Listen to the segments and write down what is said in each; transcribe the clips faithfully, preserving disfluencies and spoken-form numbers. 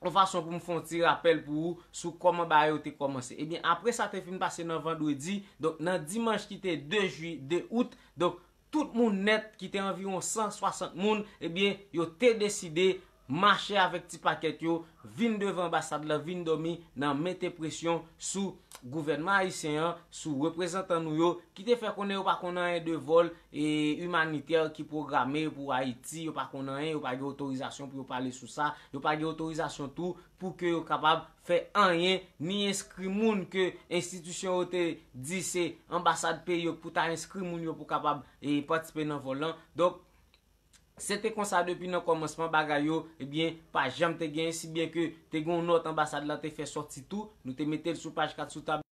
yon fason pou m fè yon ti rapèl pou ou sou kòman bagay yo te kòmanse. Ebyen, apre sa te fin pase nan vandredi, donk nan dimanch ki te de jui, de out, donk tout moun nèt ki te anviwon san swasant moun, ebyen, yo te deside mache avèk ti pakèt yo, vin devan anbasad la, vin dòmi nan mete presyon sou gouvènman ayisyen an, sou reprezantan nou yo, ki te fè konnen yo pa konn anyen de vòl e imanitè ki pwograme pou Ayiti, yo pa konn anyen, yo pa gen otorizasyon pou yo pale sou sa, yo pa gen otorizasyon tou pou ke yo kapab fè anyen, ni enskri moun ke enstitisyon yo te di se anbasad peyi yo pou ta enskri moun yo pou kapab e patisipe nan vòl lan. Donk, se te konsa depi nan kòmansman bagay yo, ebyen, pa janm te genyen, si byen ke te gen yon nòt anbasad la te fè sòti tou, nou te mete l sou paj kat sou tab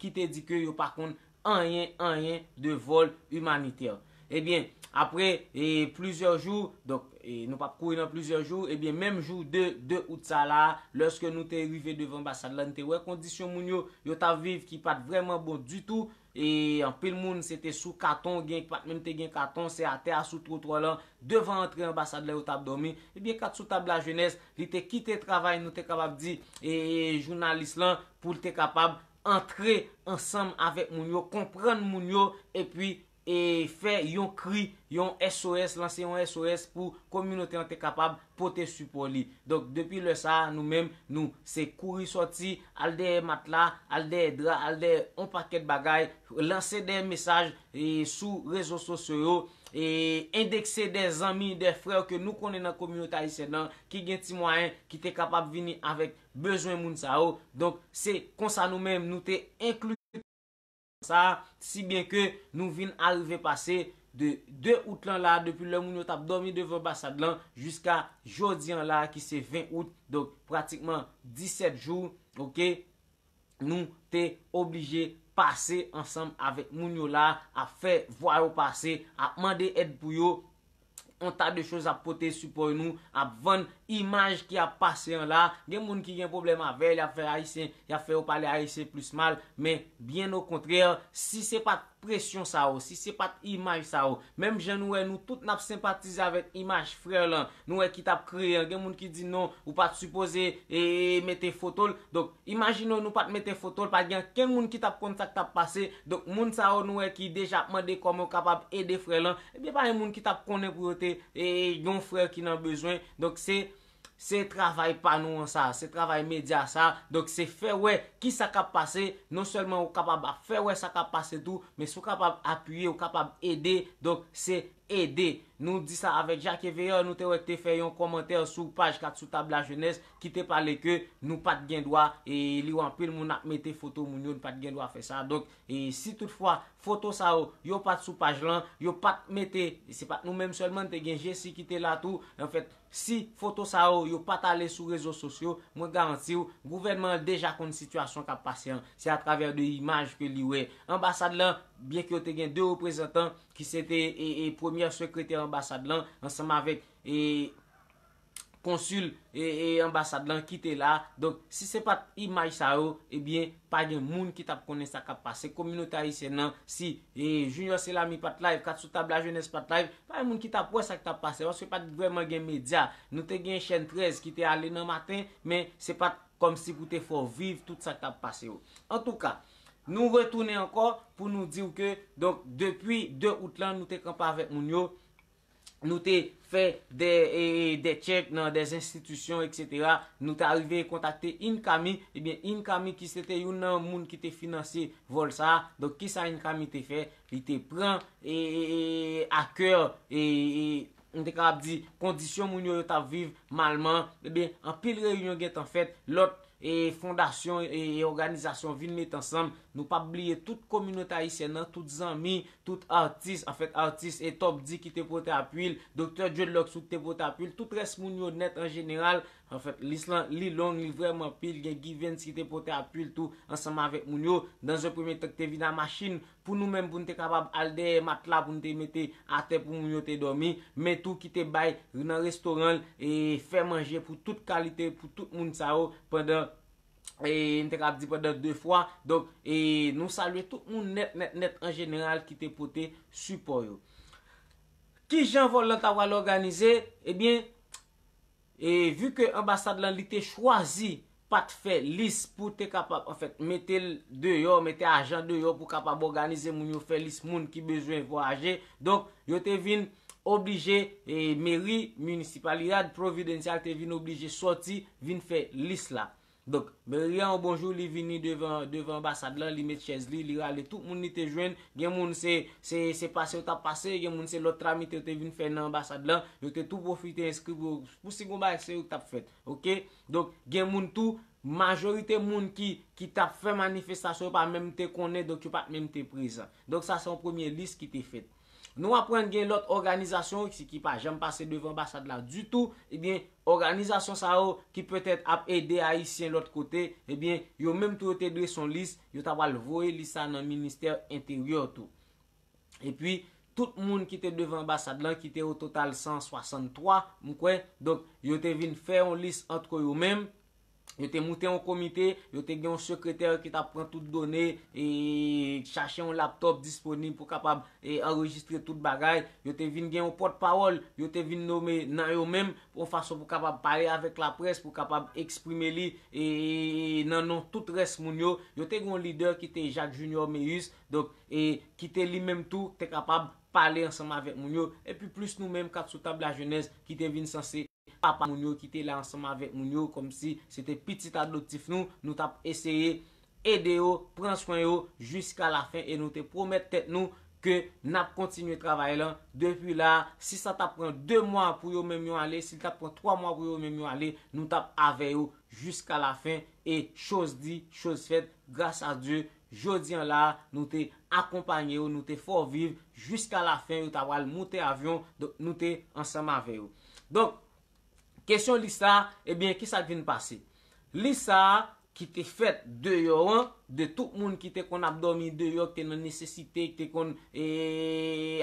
ki te di ke yo pa konn anyen, anyen de vòl imanitè. Ebyen, apre e, plizyè jou, donk e, nou p ap kouri nan plizyè jou, ebyen, menm jou de, de out sa la, lòske nou te rive devan anbasad la, nou te wè kondisyon moun yo, yo t ap viv ki pa t vrèman bon ditou, e anpil moun se te sou katon, gen ki pa t menm te gen katon, se atè a sou twotwa lan, devan antre anbasad la yo t ap dòmi. Ebyen, kat sou tab la jenès, li te kite travay, nou te kapab di, e, e jounalis lan, pou l te kapab antre ansanm avèk moun yo, konprann moun yo, epi e fè yon kri, yon S O S, lanse yon S O S pou kominote an te kapab pote sipò li. Donk, depi lè sa a, nou menm, nou se kouri sòti, al dèyè matla, al dèyè dra, al dèyè yon pakèt bagay, lanse dèyè mesaj e sou rezo sosyo yo, e endekse dè zanmi, dè frè ke nou konnen nan kominote ayisyèn nan, ki gen ti mwayen, ki te kapab vini avèk bezwen moun sa yo. Donk, se konsa nou menm, nou te enkli sa, si byen ke nou vin arive pase de de out lan la, depi lè moun yo t ap dòmi devan anbasad lan, jiska jodi an la, ki se ven out, donk pratikman disèt jou, oke, nou te oblije pase ansanm avèk moun yo la, ap fè vwa yo pase, ap mande èd pou yo, yon ta de choz ap pote sipò nou, ap vann imaj ki ap pase an la. Gen moun ki gen pwoblèm avè l, y ap fè ayisyen, y ap fè yo pale ayisyen plis mal, men byen okontrè, si se pa t presyon sa yo, si se pa t imaj sa yo, menm jan nou wè nou tout n ap senpatize avèk imaj frè lan, nou wè ki t ap kreye an, gen moun ki di non, ou pa t sipoze e, e, mete foto l. Donk, imajine w nou pa t mete foto l, pa t gen ankenn moun ki t ap konn sa k t ap pase. Donk, moun sa yo nou wè ki deja ap mande kòman yo kapab ede frè lan, ebyen, pa gen moun ki t ap konnen pou yo te e, e, gen yon frè ki nan bezwen. Donk, se, se travay pa nou an sa, se travay medya sa. Donk, se fè wè ki sa k ap pase. Non sèlman ou kapab ap fè wè sa k ap pase tou, men si w kapab apiye, ou kapab ede. Donk, se ede. Nou di sa avèk Jacques Veillard, nou te wè te fè yon kòmantè sou paj kat sou tab la jenès ki te pale ke nou pa t gen dwa, e li wè anpil moun ap mete foto moun yo, nou pa t gen dwa fè sa. Donk, e si toutfwa foto sa yo, yo pa t sou paj lan, yo pa t mete, se pa t nou menm sèlman, te gen Jesi ki te la tou. Anfèt, si foto sa yo, yo pa t ale sou rezo sosyo, mwen garanti w, gouvènman an deja konn sitiyasyon k ap pase an. Se atravè de imaj ke li wè. Anbasad lan, byen ke yo te gen de reprezantan, ki se te e, e, premyè sekretè anbasad lan, ansanm avèk e, konsil e, e, anbasad lan ki te la. Donk, si se pa t imaj sa yo, ebyen, pa gen moun ki t ap konnen sa k ap pase. Kominote ayisyèn nan, si e, Junior Selami pa t live, kat sou tab la jenès pa t live, pa gen moun ki t ap wè sa k t ap pase, paske pa t vrèman gen medya. Nou te gen chèn trèz ki te ale nan maten, men se pa t kòmsi pou te fè w viv tout sa k t ap pase yo. Antouka, nou retounen ankò pou nou di w ke, donk, depi de out lan, nou te kanpe avèk moun yo, nou te fè de, e, de tchèk nan de enstitisyon, etsetera. Nou te arive kontakte Inkami, ebyen, Inkami ki se te youn nan moun ki te finanse vòl sa a. Donk, kisa Inkami te fè? Li te pran, e, e, e, a kè, e, e, m te kapab di, kondisyon moun yo, yo t ap viv malman. Ebyen, anpil reyinyon gentan fèt, lòt, e, fondasyon, e, e, òganizasyon vin met ansanm. Nou p ap bliye tout kominote ayisyèn nan, tout zanmi, tout atis, anfèt, atis e Top D ki te pote apui l, Doktè Dreadlocks ou te pote apui l, tout rès moun yo nèt an jeneral. Anfèt, lis lan, li long, li vrèman anpil. Gen Givens ki te pote apui l tou, ansanm avèk moun yo. Dans un premier temps, te vin a machin pou nou menm, pou n te kapab al dèyè matla, pou n te mete atè pou moun yo te dòmi, men tou ki te bay nan restoran l, e fè manje pou tout kalite, pou tout moun sa yo, pandan, e, m te kapab di pandan de fwa. Donk, e, nou salye tout moun nèt, nèt, nèt an jeneral ki te pote sipò yo. Kijan vòl lan ta pral òganize? Ebyen, E vi ke anbasad lan li te chwazi pa t fè lis pou te kapab, anfèt, mete l deyò, mete ajan deyò pou kapab òganize moun yo fè lis moun ki bezwen vwayaje. Donk, yo te vin oblije, e, meri minisipalidad Providencial te vin oblije sòti, vin fè lis la. Donk, meri an, yon bon jou, li vini devan, devan anbasad lan, li met chèz li, li rale tout moun li te jwenn. Gen moun se, se, se pase yo t ap pase, gen moun se lòt tramite yo te vin fè nan anbasad lan. Yo te tou pwofite enskri pou, pou si gon bagay se yo k t ap fèt. Oke? Donk, gen moun tou, majorite moun ki, ki t ap fè manifestasyon yo pa menm te konnen, donk yo pa t menm te prezan. Donk, sa se yon premye lis ki te fèt. Nou aprann gen lòt òganizasyon ki, ki pa janm pase devan anbasad la ditou. Ebyen, òganizasyon sa yo ki petèt ap ede Ayisyen lòt kote, ebyen, yo menm tou yo te drese yon lis, yo ta pral voye lis sa nan ministè enteryè tou. Epi, tout moun ki te devan anbasad lan, ki te o total san swasanntwa, m kwè, donk, yo te vin fè yon lis ant yo menm, yo te moute yon komite, yo te gen yon sekretè ki t ap pran tout done, e chache yon laptòp disponib pou kapab, e anrejistre tout bagay. Yo te vin gen yon pòtpawòl, yo te vin nome nan yo menm, yon fason pou kapab pale avèk laprès, pou kapab eksprime li, e nan non tout rès moun yo. Yo te gen yon lidè ki te Jacques Junior Méus, donk, e ki te li menm tou, te kapab pale ansanm avèk moun yo. Epi plis nou menm, Kat sou tab lajenès, ki te vin sanse papa moun yo ki te la ansanm avèk moun yo, kòmsi se te pitit adoptif nou, nou t ap eseye ede yo, pran swen yo jiska lafen, e nou te pwomèt tèt nou ke n ap kontinye travay lan depi la. Si sa t ap pran de mwa pou yo menm yo ale, si l t ap pran twa mwa pou yo menm yo ale, nou t ap avè yo jiska lafen, e choz di, choz fèt, gras a Dye, jodi an la, nou te akonpanye yo, nou te fè yo viv jiska lafen, yo ta pral moute avyon, donk nou te ansanm avè yo. Donk, kesyon lis sa, ebyen, ki sa k vin pase? Lis sa ki te fèt deyò an, de tout moun ki te konn ap dòmi deyò, ki te nan nesesite, ki te konn, e,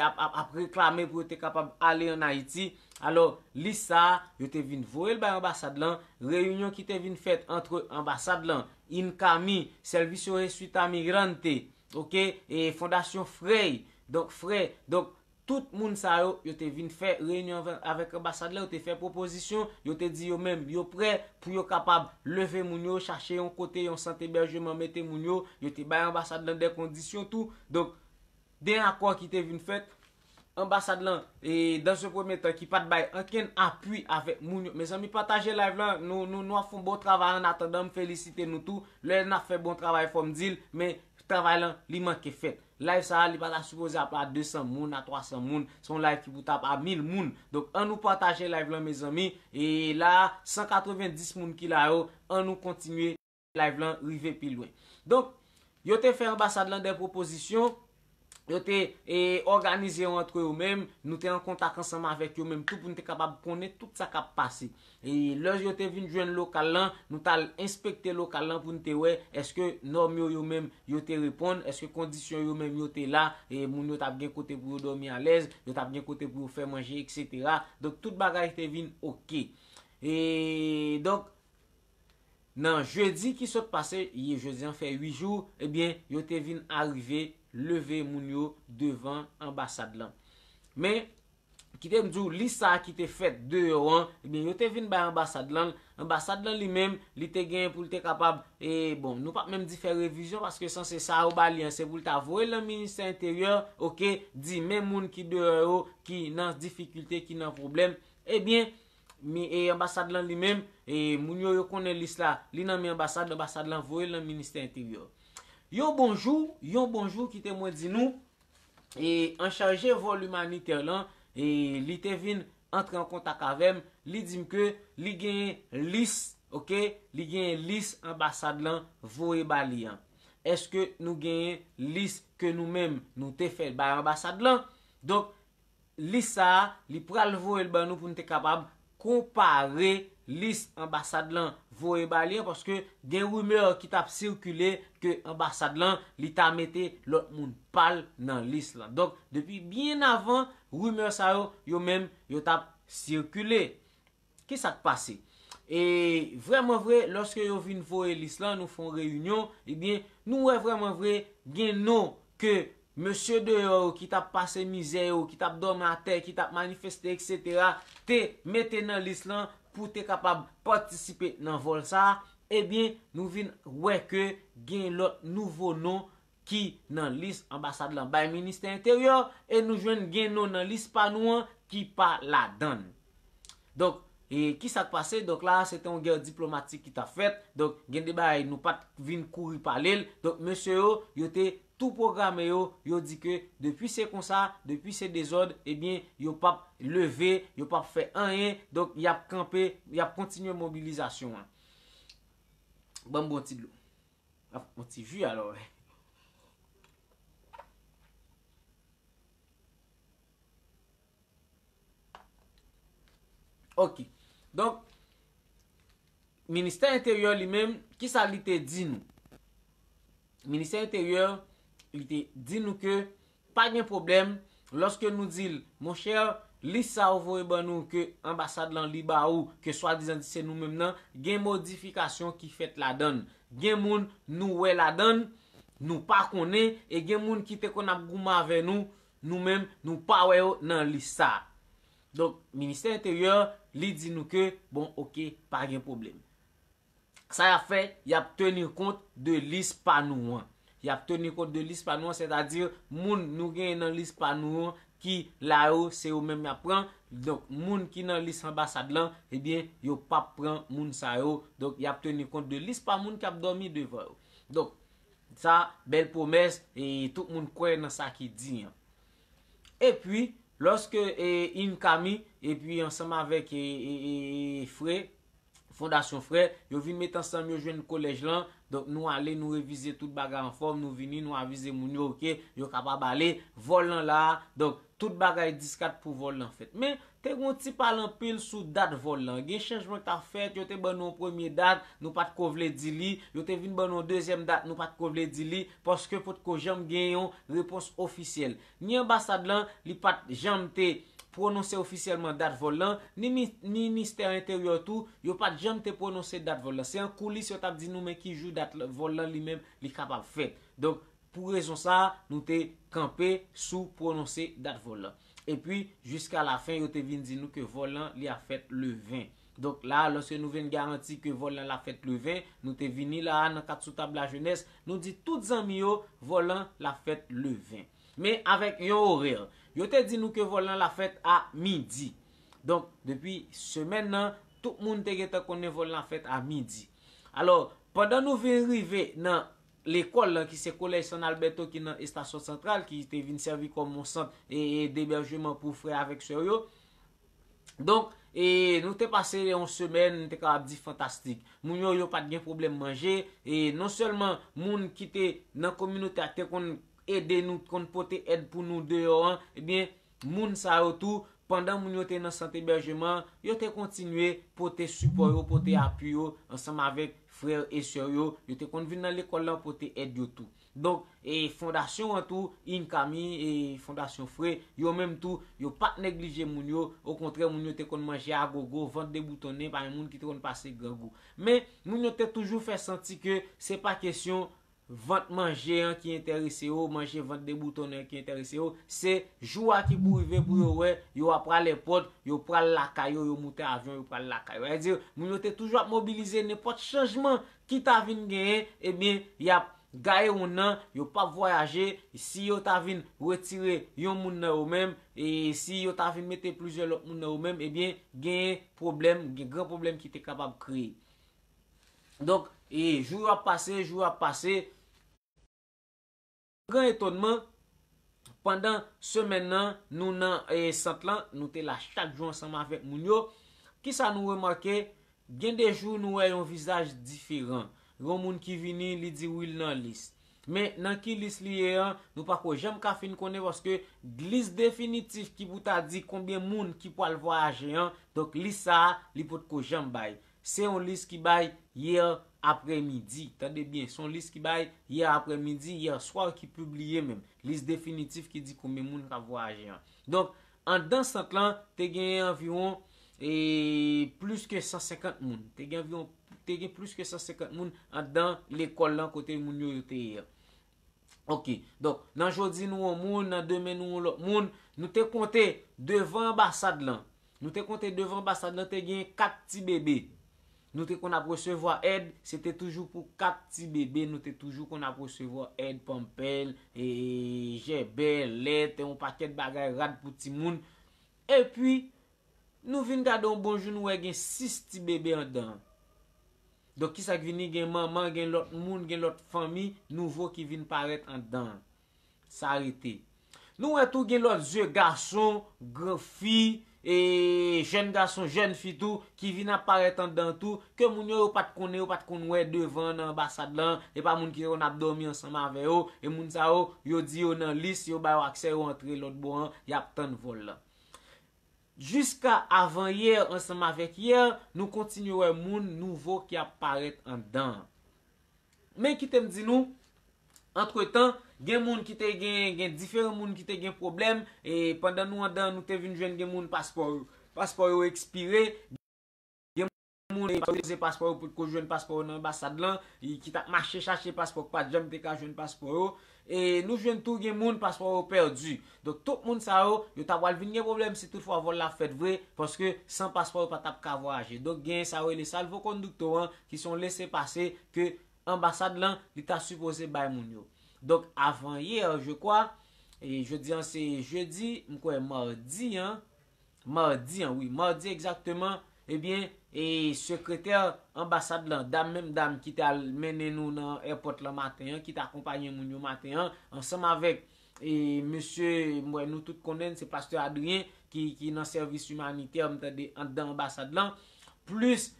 ap, ap, ap reklame pou yo te kapab ale ann Ayiti. Alò, lis sa, yo te vin voye l bay anbasad lan, reyinyon ki te vin fèt ant anbasad lan, INCAMI, Servicio Jesuita Migrante, oke, e Fondasyon Frey, donk, Frè, donk, tout moun sa yo, yo te vin fè reyinyon avè-, avèk anbasad la, yo te fè pwopozisyon, yo te di yo menm, yo prè pou yo kapab leve moun yo, chache yon kote, yon sant ebèjman, mete moun yo, yo te bay anbasad lan de kondisyon tou. Donk, de akò ki te vin fèt, anbasad lan, e, dans un premier temps, ki pa t bay ankenn apui avèk moun yo. Mezanmi, pataje live lan, nou, nou, nou ap fè yon bon travay, annatandan, m felisite nou tou, lè n ap fè bon travay, fò m di l, men travay lan, li manke fèt. Live sa a, li pa ta sipoze ap a de san moun, a twa san moun. Se yon live ki pou t ap a mil moun. Donk, ann nou pataje live lan, mezanmi. E la, san katrevenndis moun ki la yo, ann nou kontinye live lan, rive pi lwen. Donk, yo te fè anbasad lan de pwopozisyon. Yo te, e, òganize yo ant yo menm. Nou te an kontak ansanm avèk yo menm tou pou n te kapab konnen tout sa k ap pase. E lè yo te vin jwenn lokal lan, nou t al enspekte lokal lan pou n te wè èske nòm yo, yo menm, yo te reponn, èske kondisyon yo menm yo te la, e moun yo t ap gen kote pou yo dòmi alèz, yo t ap gen kote pou yo fè manje, etsetera. Donk, tout bagay te vin oke. E donk, nan jedi ki sot pase, ye jedi an fè uit jou, ebyen, yo te vin arive leve moun yo devan anbasad lan. Men, kite m di w, lis sa a ki te fèt deyò an, ebyen, yo te vin bay anbasad lan. Anbasad lan li menm, li te genyen pou l te kapab, e, bon, nou p ap menm di fè revizyon, paske sanse sa yo ba li an, se pou l ta voye l nan ministè enteryè, oke, di men moun ki deyò yo, ki nan difikilte, ki nan pwoblèm. Ebyen, mi, e, anbasad lan li menm, e, moun yo, yo konnen lis la, li nan men anbasad, anbasad lan voye l nan ministè enteryè. Yon bon jou, yon bon jou, kite mwen di nou, e, anchaje vòl imanitè lan, e, li te vin antre an kontak avè m, li di m ke li genyen lis, oke, li genyen lis anbasad lan voye ba li an. Èske nou genyen lis ke nou menm nou te fè bay anbasad lan? Donk, lis sa a, li pral voye l ban nou pou n te kapab konpare lis anbasad lan voye ba li an, paske gen rimè ki t ap sikile ke anbasad lan, li ta mete lòt moun pa l nan lis lan. Donk, depi byen avan, rimè sa yo, yo menm, yo t ap sikile. Ki sa k pase? E vrèman vre, lòske yo vin voye lis lan, nou fè yon reyinyon, ebyen, nou wè vrèman vre, gen non ke mesye deyò yo ki t ap pase mizè yo, ki t ap dòmi atè, ki t ap manifeste, etsetera, te mete nan lis lan, pou te kapab patisipe nan vòl sa a, ebyen, nou vin wè ke gen lòt nouvo non ki nan lis anbasad lan bay ministè enteryè, e nou jwenn gen non nan lis pa nou an ki pa ladan l. Donk, e kisa k pase? Donk la, se te yon gè diplomatik ki t ap fèt. Donk, gen de bagay nou pa t vin kouri pale l. Donk, mesye yo, yo te tou pwograme yo, yo di ke depi se konsa, depi se dezòd, ebyen, yo p ap leve, yo p ap fè anyen. Donk, y ap kanpe, y ap kontinye mobilizasyon an. Ban m bon ti dlo. Ap, yon ti ji alò. Ok. Donk, ministè enteryè li menm, kisa li te di nou? Ministè enteryè, li te di nou ke pa gen pwoblèm, lòske nou di l, monchè, lis sa yo voye ban nou ke anbasad lan li ba ou, ke swadizan di se nou menm nan, gen modifikasyon ki fèt ladan l. Gen moun nou wè ladan l, nou pa konnen, e gen moun ki te konn ap goumen avè nou, nou menm, nou pa wè yo nan lis sa a. Donk, ministè enteryè, li di nou ke, bon, ok, pa gen pwoblèm. Sa y ap fè, y ap teni kont de lis pa nou an. Y ap teni kont de lis pa nou an, sètadi moun nou genyen nan lis pa nou an ki la yo, se yo menm y ap pran. Donk, moun ki nan lis anbasad lan, ebyen, yo p ap pran moun sa yo. Donk, y ap teni kont de lis pa moun k ap dòmi devan yo. Donk, sa, bèl pwomès, e tout moun kwè nan sa ki di an. Epi, lòske, e, Inkami, epi ansanm avèk, e, e, e, e, Frè, Fondasyon Frè, yo vin met ansanm, yo jwenn kolèj lan. Donk, nou ale, nou revize tout bagay anfòm, nou vini, nou avize moun yo, ok, yo kapab ale, vòl lan la. Donk, tout bagay diskat pou vòl lan fèt. Men, te gen yon ti pale anpil sou dat vòl lan. Gen chanjman k t ap fèt, yo te ban nou yon premye dat, nou pa t ko vle di li. Yo te vin ban nou yon dezyèm dat, nou pa t ko vle di li, paske potko janm gen yon repons ofisyèl. Ni anbasad lan, li pa t janm te pwononse ofisyèlman dat vòl lan, ni mi-, ni ministè enteryè tou, yo pa t janm te pwononse dat vòl lan. Se an koulis yo t ap di nou men ki jou dat l-, vòl lan li menm li kapab fèt. Donk, pou rezon sa a, nou te kanpe sou pwononse dat vòl lan. Epi, jiska lafen, yo te vin di nou ke vòl lan, li ap fèt le ven. Donk la, lòske nou vin garanti ke vòl lan l ap fèt le ven, nou te vini la a nan Kat sou Tab Lajenès, nou di tout zanmi yo, vòl lan l ap fèt le ven. Men avèk yon orè. Yo te di nou ke vòl lan l ap fèt a midi. Donk, depi semèn nan, tout moun te gentan konnen vòl lan ap fèt a midi. Alò, pandan nou vin rive nan lekòl lan, ki se Kolèj San Alberto ki nan Estasyon Santral, ki te vin sèvi kòm yon sant, e, e, debèjman pou frè avèk sè yo. Donk, e, nou te pase yon semèn, nou te kapab di fantastik. Moun yo, yo pa t gen pwoblèm manje, e non sèlman moun ki te nan kominote a te konn ede nou, konn pote èd pou nou deyò an, ebyen, moun sa yo tou, pandan moun yo te nan sant ebèjman, yo te kontinye pote sipò yo, pote apui yo, ansanm avèk frè e sè yo, yo te konn vin nan lekòl lan pote èd yo tou. Donk, e fondasyon an tou, Inkami, e fondasyon Frè, yo menm tou, yo pa t neglije moun yo, okontrè, moun yo te konn manje agogo, vant deboutonnen, pa gen moun ki te konn pase grangou. Men, moun yo te toujou fè santi ke se pa kesyon vant manje an ki enterese yo, manje vant deboutonnen an ki enterese yo, se jou a ki pou rive pou yo wè, yo ap prale pòt, yo pral lakay yo, yo moute avyon, yo pral lakay yo. Sa vle di, moun yo te toujou ap mobilize nenpòt chanjman ki ta vin genyen, ebyen, y ap gaye wonn nan, yo p ap vwayaje, si yo ta vin retire yon moun nan yo menm, e si yo ta vin mete plizyè lòt moun nan yo menm, ebyen, gen pwoblèm, gen gran pwoblèm ki te kapab kreye. Donk, e jou yo ap pase, jou yo ap pase. Gran etònman, pandan semèn nan, nou nan, e, sant lan, nou te la chak jou ansanm avèk moun yo. Kisa nou remake? Gen de jou nou wè yon vizaj diferan. Yon moun ki vini, li di wi l nan lis. Men nan ki lis li ye an, nou pako janm ka fin konnen paske lis definitif ki pou ta di konbyen moun ki pwal vwayaje an, donk lis sa a, li potko janm bay. Se yon lis ki bay yè aprèmidi. Tande byen, se yon lis ki bay yè aprèmidi, yè swa ki pibliye menm. Lis definitif ki di konbyen moun k ap vwayaje an. Donk, anndan sant lan, te gen anviwon, e, plis ke san senkant moun. Te gen anviwon, te gen plis ke san senkant moun anndan lekòl lan kote moun yo, yo te ye a. Ok, donk, nan jodi nou yon moun, nan demen nou yon lòt moun, nou te konte devan anbasad lan. Nou te konte devan anbasad lan te gen kat ti bebe. Nou te konn ap resevwa èd, se te toujou pou kat ti bebe, nou te toujou konn ap resevwa èd, panpèl, e, jèbè, lèt, yon pakèt bagay, rad pou timoun. Epi, nou vin gade yon bon jou, nou wè gen sis ti bebe anndan. Donk, kisa k vini? Gen manman, gen lòt moun, gen lòt fanmi nouvo ki vin parèt anndan. Sa rete. Nou wè tou gen lòt zye gason, gran fi, e jèn gason, jèn fi tou, ki vin ap parèt anndan tou, ke moun yo, yo pa t konnen, yo pa t konn wè devan nan anbasad lan, e pa moun ki te konn ap dòmi ansanm avè yo, e moun sa yo, yo di yo nan lis, yo ba yo aksè, yo antre lòt bò an, y ap tann vòl lan. Jiska avanyè, ansanm avèk yè, nou kontinye wè moun nouvo ki ap parèt anndan an. Men kite m di nou, antretan, gen moun ki te gen, gen diferan moun ki te gen pwoblèm, e pandan nou anndan, nou te vin jwenn gen moun paspò yo, paspò yo ekspire, gen moun, e, poze paspò yo, potko jwenn paspò yo nan anbasad lan, e ki t ap mache chache paspò, k pa t janm te ka jwenn paspò yo. E nou jwenn tou gen moun paspò yo pèdi. Donk, tout moun sa yo, yo ta pral vin gen pwoblèm si toutfwa vòl la fèt vre, paske san paspò yo pa t ap ka vwayaje. Donk, gen sa yo rele salvoconducto an, ki se yon lesepase ke anbasad lan, li ta sipoze bay moun yo. Donk, avanyè, je crois, e jodi an se jedi, m kwè madi an, madi an, wi, madi egzakteman, ebyen, e sekretè anbasad lan, dam, menm dam ki t al mennen nou nan èpòt lan maten an, ki t akonpaye moun yo maten an, ansanm avèk, e mesye, m wè nou tout konnen l, se pastè Adrien ki, ki nan sèvis imanitè, m tande, anndan anbasad lan, plis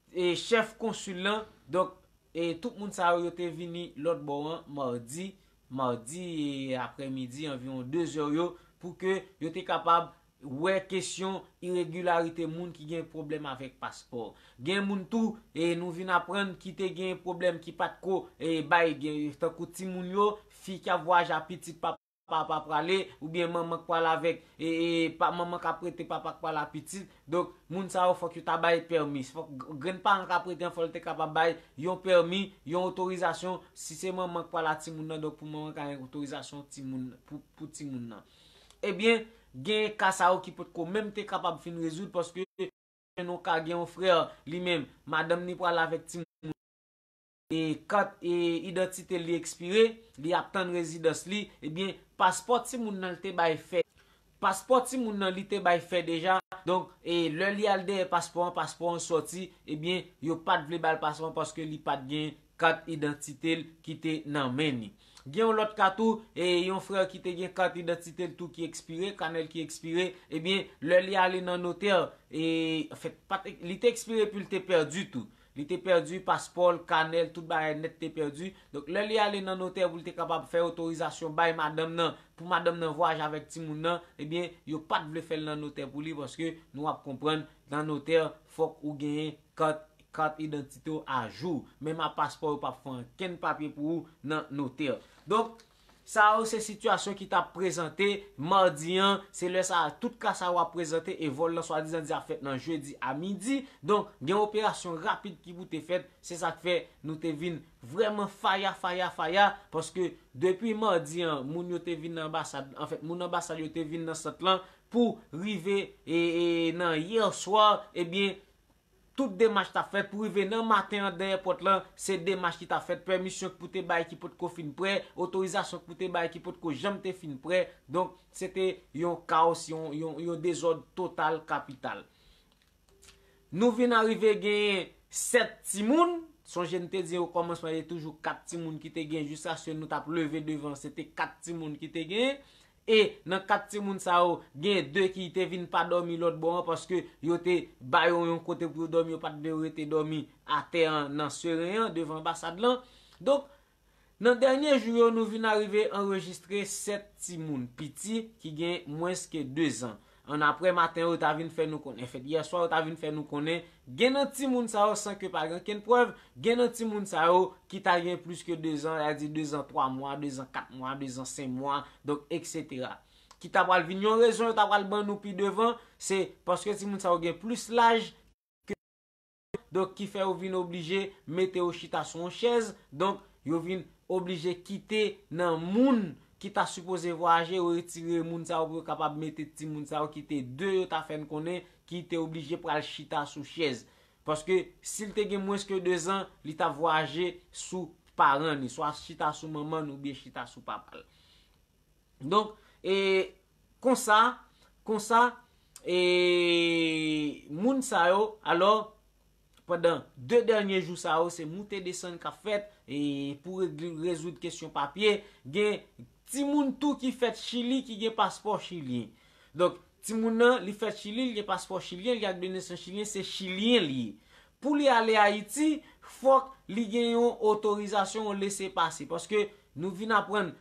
e chèf konsil lan. Donk, e tout moun sa yo, yo te vini lòt bò an madi, madi, e aprèmidi, anviwon de zè yo, pou ke yo te kapab wè kesyon iregilarite moun ki gen pwoblèm avèk paspò. Gen moun tou, e nou vin aprann ki te gen pwoblèm ki pa t ko, e bay, gen, tankou timoun yo, fi k ap vwayaje ak pitit, papa pa prale, oubyen manman k pral avèk, e, e pa, manman k ap prete, papa k pral ak pitit. Donk, moun sa yo fòk yo ta bay pèmi. Fòk g-, grenn paran k ap prete an, fò l te kapab bay yon pèmi, yon otorizasyon, si se manman k pral ak timoun nan, donk pou manman ka gen otorizasyon timoun, pou, pou timoun nan. Ebyen, gen ka sa yo ki potko menm te kapab fin rezoud, paske gen yon ka, gen yon frè, li menm, madanm ni pral avèk timoun, e kat, e, idantite li ekspire, li ap tann rezidans li, ebyen, paspò timoun nan li te bay fè. Paspò timoun nan li te bay fè deja, donk, e lè li al dèyè paspò an, paspò an sòti, ebyen, yo pa t vle ba l paspò an paske li pa t gen kat idantite l ki te nan men li. Gen yon lòt ka tou, e yon frè ki te gen kat idantite l tou ki ekspire, kanè l ki ekspire, ebyen, lè li ale nan notè, e, anfèt, pa t, li te ekspire epi l te pèdi tou. Li te pèdi paspò l, kanè l, tout bagay nèt te pèdi. Donk, lè li ale nan notè pou l te kapab fè otorizasyon bay madanm nan, pou madanm nan vwayaje avèk timoun nan, ebyen, yo pa t vle fè l nan notè pou li, paske nou ap konprann, nan notè, fòk ou genyen kat, kat idantite w ajou. Menm ak paspò, yo p ap fè ankenn papye pou ou nan notè. Donk, sa yo se sitiyasyon ki t ap prezante madi an, se lè sa a, tout ka sa yo ap prezante e vòl lan swadizan di ap fèt nan jedi a midi. Donk, gen operasyon rapid ki pou te fèt, se sa k fè nou te vin vrèman faya, faya, faya, paske depi madi an, moun yo te vin nan anbasad, anfèt, moun anbasad yo te vin nan sant lan pou rive, e, e, nan yè swa, ebyen, tout demach t ap fèt pou rive nan maten an nan èpòt lan, se demach ki t ap fèt, pèmisyon k pou te bay ki potko fin prè, otorizasyon k pou te bay ki potko janm te fin prè. Donk, se te yon kaos, yon, yon, yon dezòd total kapital. Nou vin arive genyen sèt timoun. Sonje n te di okòmansman, e toujou kat timoun ki te gen, jiskaske nou t ap leve devan, se te kat timoun ki te genyen. E nan kat timoun sa yo, gen de ki te vin pa dòmi lòt bò an, paske yo te ba yo yon kote pou yo dòmi, yo pa t vle rete dòmi atè an nan seren an, devan anbasad lan. Donk, nan dènye jou yo, nou vin arive anrejistre sèt timoun piti ki gen mwens ke de zan. Annapre maten, yo ta vin fè nou konnen, anfèt, yè swa, yo ta vin fè nou konnen, gen nan timoun sa yo, san ke pa gen okenn prèv, gen nan timoun sa yo ki ta gen plis ke de zan, sa di de zan twa mwa, de zan kat mwa, de zan senk mwa, donk, etsetera. Ki ta pral vin yon rezon, yo ta pral ban nou pi devan, se paske timoun sa yo gen plis laj, donk, ki fè yo vin oblije mete yo chita sou yon chèz. Donk, yo vin oblije kite nan moun, ki ta sipoze vwayaje, yo retire moun sa yo pou yo kapab mete timoun sa yo ki te de, yo ta fè n konnen, ki te oblije pral chita sou chèz. Paske si l te gen mwens ke de zan, li t ap vwayaje sou paran ni, swa chita sou manman n oubyen chita sou papa l. Donk, e, konsa, konsa, e, moun sa yo, alò, pandan de dènye jou sa yo, se moute desann k ap fèt, e, pou regle, rezoud kesyon papye. Gen timoun tou ki fèt Chili, ki gen paspò chilyen. Donk, timoun nan, li fèt Chili, li gen paspò chilyen, li ak de nesans chilyen, se chilyen li ye. Pou li ale Ayiti, fòk li gen yon otorizasyon, yon lese pase. Paske nou vin aprann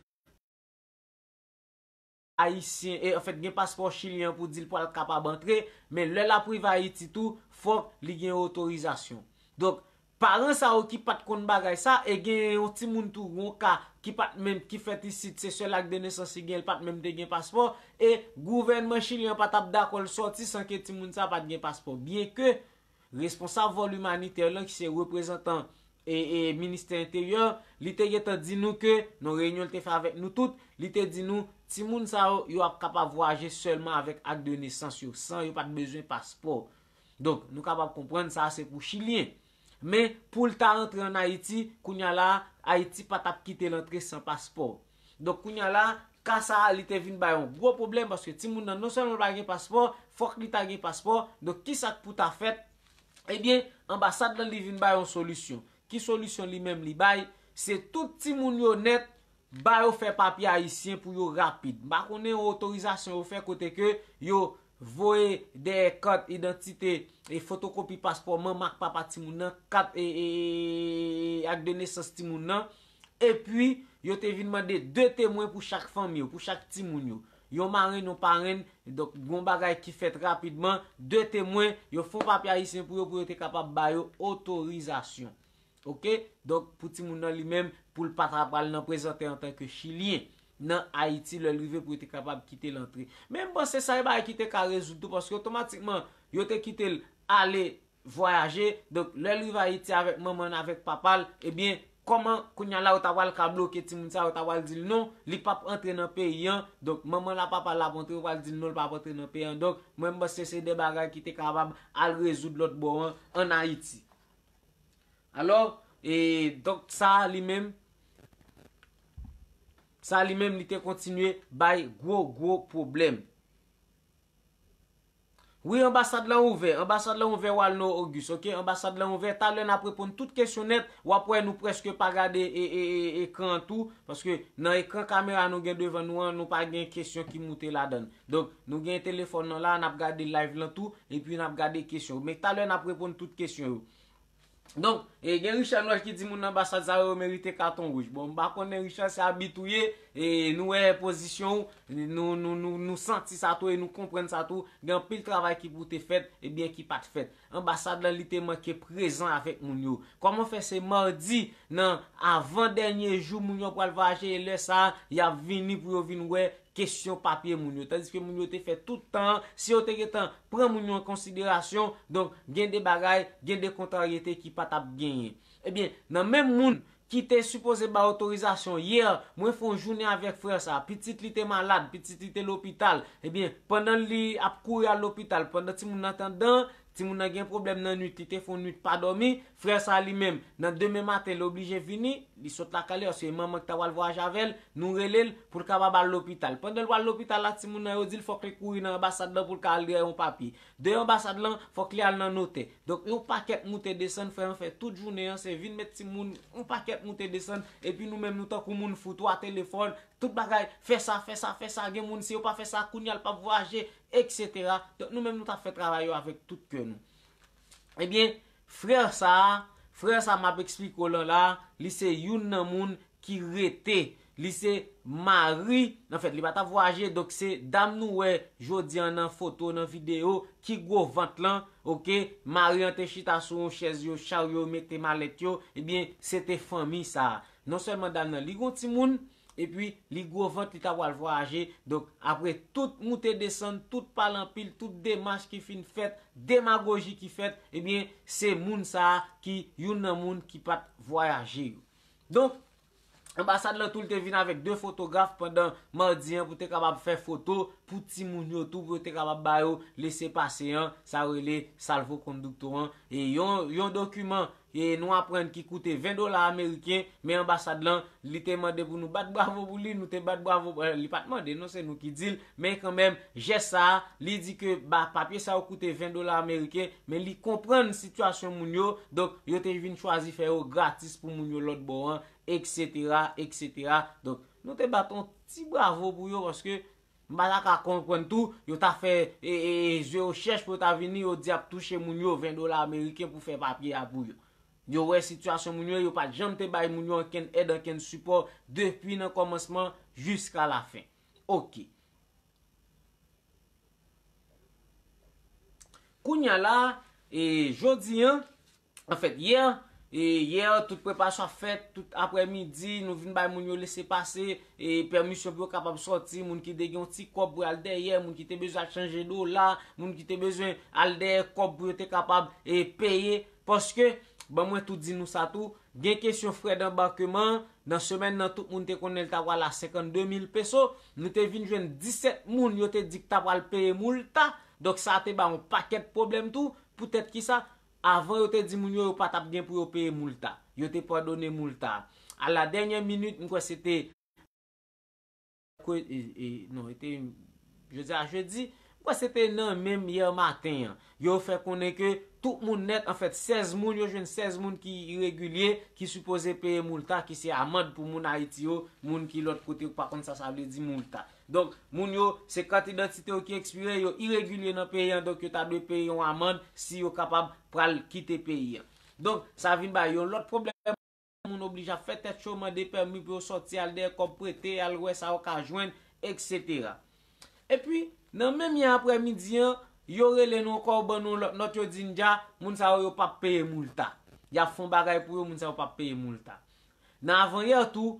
Ayisyen, e, anfèt, gen paspò chilyen pou di l pral kapab antre, men lè l ap rive Ayiti tou, fòk li gen otorizasyon. Donk, paran sa yo ki pa t konn bagay sa, e gen yon timoun tou, yon ka, ki pa t menm, ki fèt isit, se sèl ak de nesans li gen, li pa t menm te gen paspò, e gouvènman chilyen an pa t ap dakò l sòti san ke timoun sa pa t gen paspò. Byenke responsab vòl imanitè lan, ki se reprezantan e, e, ministè enteryè, li te gentan di nou ke, nan reyinyon li te fè avèk nou tout, li te di nou, timoun sa yo, yo ap kapab vwayaje sèlman avèk ak de nesans yo, san yo pa t bezwen paspò. Donk, nou kapab konprann sa se pou chilyen. Men, pou l ta rantre ann Ayiti, kounye a la, Ayiti pa t ap kite l antre san paspò. Donk, kounye a la, ka sa a, li te vin bay yon gwo pwoblèm, paske timoun nan, non sèlman l pa gen paspò, fòk li ta gen paspò. Donk, kisa k pou ta fèt? Ebyen, anbasad lan, li vin bay yon solisyon. Ki solisyon li menm li bay? Se tout timoun yo nèt, ba yo fè papye ayisyen pou yo rapid. M pa konnen yon otorizasyon yo fè kote ke yo voye dèyè kat idantite e fotokopi paspò manman ak papa timoun nan, kat e, e, e, e, ak de nesans timoun nan. Epi, yo te vin mande de temwen pou chak fanmi yo, pou chak timoun yo. Yon marenn, yon parenn, donk, gon bagay ki fèt rapidman, de temwen, yo fè yon papye ayisyen pou yo, pou yo te kapab ba yo otorizasyon. Oke? Donk, pou timoun nan li menm, pou l pa ta pral nan prezante antanke chilyen nan Ayiti, lè l rive pou yo te kapab kite l antre. Men m panse sa e bagay ki te ka rezoud tou, paske otomatikman, yo te kite l ale vwayaje. Donk, lè l rive Ayiti avèk manman l, avèk papa l, ebyen, kòman kounye a la yo ta pral ka bloke timoun sa, yo ta pral di l non, li p ap antre nan peyi an. Donk, manman l ak papa l ap antre, yo pral di l non, l p ap antre nan peyi an. Donk, mwen, m panse se de bagay ki te kapab al rezoud lòt bò an, ann Ayiti. Alò, e, donk, sa a li menm, sa a li menm, li te kontinye bay gwo, gwo pwoblèm. Wi, anbasad lan ouvè. Anbasad lan ouvè, Walno Auguste, oke? Anbasad lan ouvè. Talè n ap reponn tout kesyon nèt. W ap wè nou prèske pa gade e, e, e, ekran an tou. Paske nan ekran kamera nou gen devan nou an, nou pa gen kesyon ki moute ladan l. Donk, nou gen telefòn nan la, n ap gade live lan tou, epi n ap gade kesyon. Men talè n ap reponn tout kesyon yo. Donk, e, gen Richard Noël ki di moun nan anbasad sa yo, yo merite katon wouj. Bon, m pa konnen Richard, se abit ou ye, e, nou wè pozisyon ou, nou, nou, nou, nou santi sa tou e nou konprann sa tou. Gen anpil travay ki pou te fèt, ebyen ki pa t fèt. Anbasad lan li te manke prezan avèk moun yo. Kòman fè se madi nan avan dènye jou moun yo pral vwayaje e lè sa a, y ap vini pou yo vin wè kesyon papye moun yo. Tandiske moun yo te fè tout tan an, si yo te gentan pran moun yo an konsiderasyon, donk gen de bagay, gen de kontraryete ki pa t ap genyen. Ebyen, nan menm moun ki te sipoze bay otorizasyon yè, mwen fè yon jounen avèk frè sa. Pitit li te malad, pitit li te lopital. Ebyen, pandan li ap kouri al lopital, pandan timoun nan t anndan, timoun nan gen pwoblèm nan nwit, li te fè yon nwit pa dòmi, frè sa li menm, nan demen maten, li oblije vini, li sot lakay li, paske manman ki ta pral vwayaje avè l, nou rele l pou l kapab al lopital. Pandan l pral lopital la, timoun nan yo di l fòk li kouri nan anbasad lan pou l ka al dèyè yon papye. De anbasad lan, fòk li al nan notè. Donk, yon pakèt moute desann, frè an fè tout jounen an, se vin met timoun, yon pakèt moute desann, epi nou menm nou tankou moun fou, twa telefòn, tout bagay, fè sa, fè sa, fè sa, gen moun si yo pa fè sa, kounye a l p ap vwayaje, etsetera. Donk, nou menm nou t ap fè travay yo avèk tout kè nou. Ebyen, frè sa a, frè sa m ap eksplike w lan la, li se youn nan moun ki rete. Li se mari, anfèt, li pa t ap vwayaje, donk se dam nou wè jodi a nan foto, nan videyo, ki gwo vant lan, oke? Mari an te chita sou yon chèz, yo charyo, mete malèt yo, ebyen, se te fanmi sa a. Non sèlman dam nan, li gon timoun, epi li gwo vant, li ta pral vwayaje. Donk, apre tout moute desann, tout pale anpil, tout demach ki fin fèt, demagoji ki fèt, ebyen, se moun sa a ki youn nan moun ki pa t vwayaje yo. Donk, Anbasad lan tou, li te vin avèk de fotograf pandan madi an pou te kapab fè foto pou timoun yo tou, pou yo te kapab ba yo lese pase an, sa yo rele salvo conducto an. E yon, yon dokiman e nou aprann ki koute ven dola ameriken, men anbasad lan, li te mande pou nou bat bravo pou li, nou te bat bravo, eh, li pa t mande, non, se nou ki di l, men kanmenm, jès sa a, li di ke ba papye sa yo koute ven dola ameriken, men li konprann sitiyasyon moun yo, donk yo te vin chwazi fè yo gratis pou moun yo lòt bò an, etsetera, etsetera. Donk, nou te bat yon ti bravo pou yo, paske m pa ta ka konprann tou, yo ta fè e, e, e, je yo chèch pou yo ta vini, yo di ap touche moun yo ven dola ameriken pou fè papye a pou yo. Yo wè sitiyasyon moun yo, yo pa t janm te bay moun yo ankenn èd, ankenn sipò depi nan kòmansman jiska lafen. Oke. Kounye a la, e, jodi an, anfèt, yè, e, yè, tout preparasyon ap fèt, tout aprèmidi, nou vin bay moun yo lese pase, e, pèmisyon pou yo kapab sòti, moun ki te gen yon ti kòb pou al dèyè, moun ki te bezwen al chanje dola, moun ki te bezwen al dèyè kòb pou yo te kapab, e, peye, paske, ban mwen tou di nou sa tou, gen kesyon frè danbarkeman, nan semèn nan tout moun te konnen l ta pral a senkannde mil peso, nou te vin jwenn disèt moun yo te di k ta pral peye moulta, donk sa te ba yon pakèt pwoblèm tou, poutèt kisa, avan yo te di moun yo yo pa t ap gen pou yo peye moulta, yo te padone moulta. A la dènyè minit, m kwè se te kwe-, e, e, non, e te jodi a jedi, m kwè se te nan menm yè maten an. Yo fè konnen ke tout moun nèt, anfèt, sèz moun, yo jwenn sèz moun ki iregilye, ki sipoze peye moulta, ki se amann pou moun Ayiti yo, moun ki lòt kote yo pa konn sa sa vle di moulta. Donk, moun yo, se kat idantite yo ki ekspire, yo iregilye nan peyi an, donk yo ta dwe peye yon amann si yo kapab pral kite peyi an. Donk, sa vin bay yon lòt pwoblèm. Moun oblije ap fè tèt cho, mande pèmi pou yo sòti, al dèyè kòb prete, al wè sa yo ka jwenn, etsetera. Epi, nan menm yè aprèmidi an, yo rele nou ankò, yo ban nou lòt nòt, yo di n dja, moun sa yo, yo p ap peye moulta. Y ap fè yon bagay pou yo, moun sa yo p ap peye moulta. Nan avanyè tou,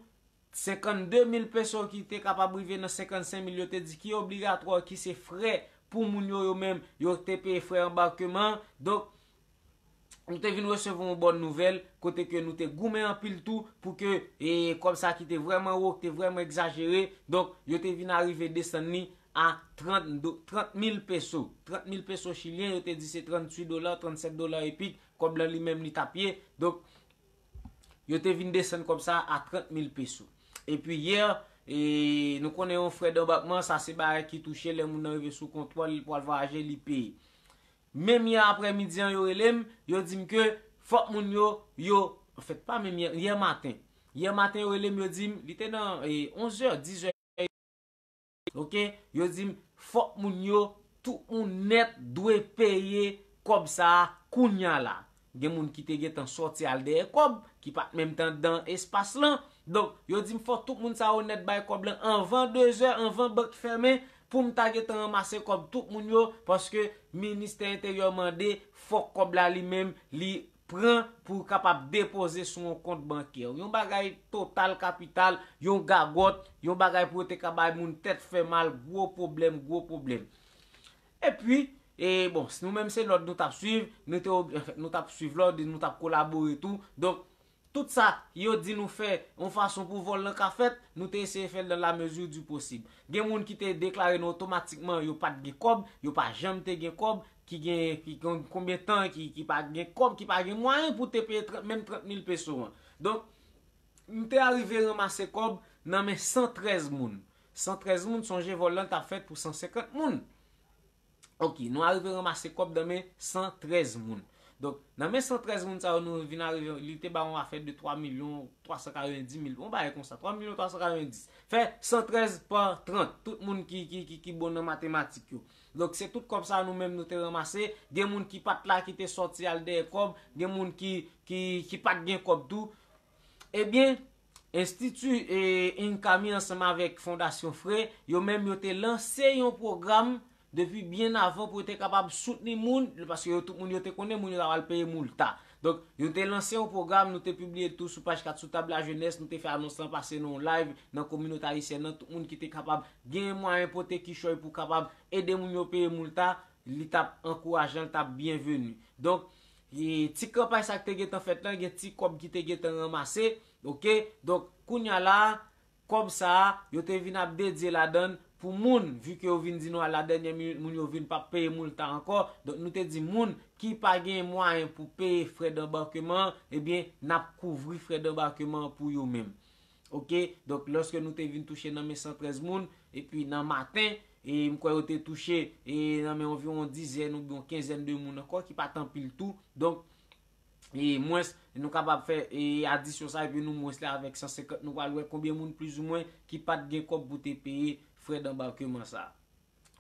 senkannde mil peso ki te kapab rive nan senkannsenk mil, yo te di ki obligatwa, ki se frè pou moun yo, yo menm, yo te peye frè anbakman. Donk, nou te vin resevwa yon bòn nouvèl, kote ke nou te goumen anpil tou pou ke, e, kòb sa ki te vrèman wo, ki te vrèman egzajere, donk, yo te vin arive desann li a trant do-, trant mil peso. Trant mil peso chilyen, yo te di se tranntuit dola, trannsèt dola epik, kòb lan li menm li t ap ye. Donk, yo te vin desann kòb sa a trant mil peso. Epi yè, e, nou konnen yon frè danbakman, sa se bagay ki touche lè moun nan rive sou kontwòl, li pral vwayaje, li peye. Menm yè aprèmidi an, yo rele m, yo di m ke fòk moun yo, yo, anfèt, pa menm yè, yè maten. Yè maten, yo rele m, yo di m, li te nan, e, onz è, diz è, oke? Yo di m, fòk moun yo, tout moun nèt dwe peye kòb sa a kounye a la. Gen moun ki te gentan sòti al dèyè kòb, ki pa t menm t anndan espas lan. Donk, yo di m fòk tout moun sa yo nèt bay kòb lan anvan dezè, anvan bank fèmen, pou m ta gentan ranmase kòb tout moun yo, paske Ministè Enteryè mande fòk kòb la li menm, li pran pou kapab depoze sou yon kont bankè. Yon bagay total kapital, yon gagòt, yon bagay pou yo te ka bay moun tèt fè mal, gwo pwoblèm, gwo pwoblèm. Epi, e bon, nou menm se lòd nou t ap swiv, nou te ob-, anfèt, nou t ap swiv lòd, nou t ap kolabore tou. Donk, tout sa yo di nou fè, yon fason pou vòl lan ka fèt, nou te eseye fè l dans la mesure du possible. Gen moun ki te deklare nou otomatikman yo pa t gen kòb, yo pa janm te gen kòb, ki gen, ki kon-, konbyen tan, ki, ki pa gen kòb, ki pa gen mwayen pou te peye trant, menm trant mil peso an. Donk, m te arive ranmase kòb nan men san trèz moun. San trèz moun, sonje vòl lan t ap fèt pou san senkant moun. Oke, nou arive ranmase kòb nan men san trèz moun. Donk, nan men san trèz moun sa yo, nou vin arive, li te ba yon afè de twa milyon twa san katrevenndis mil, yon bagay konsa, twa milyon twa san katrevenndis. Fè san trèz pa trant, tout moun ki, ki, ki, ki bon nan matematik yo. Donk, se tout kòb sa nou menm nou te ranmase. Gen moun ki pa t la, ki te sòti al dèyè kòb. Gen moun ki, ki, ki pa t gen kòb tou. Ebyen, Enstiti, e, Incami ansanm avèk Fondasyon Frè, yo menm yo te lanse yon pwogram depi byen avan pou yo te kapab soutni moun, paske yo tout moun yo te konnen moun yo t ap al peye moulta. Donk, yo te lanse yon pwogram, nou te pibliye l tou sou paj kat sou Tab Lajenès, nou te fè anons lan pase nan yon live nan kominote ayisyèn nan, tout moun ki te kapab gen mwayen pote kichòy pou kapab ede moun yo peye moulta, li t ap ankourajan, li t ap byenveni. Donk, e, ti kanpay sa k te gentan fèt lan, gen ti kòb ki te gentan ranmase, oke? Donk, kounye a la, kòb sa a, yo te vin ap dedye ladann pou moun, vi ke yo vin di nou a la dènyè minit, moun yo vin p ap peye moulta ankò. Donk, nou te di moun ki pa gen mwayen pou peye frè danbakeman an, ebyen, n ap kouvri frè danbakeman an pou yo menm. Oke? Donk, lòske nou te vin touche nan men san trèz moun, epi nan maten, e m kwè yo te touche, e nan men anviwon dizèn oubyen yon kenzèn de moun ankò, ki pa t anpil tou. Donk, e mwens, nou kapab fè, e adisyon sa, epi nou mwens li avèk san senkant, nou pral wè konbyen moun plizoumwen ki pa t gen kòb pou te peye frè danbakeman sa.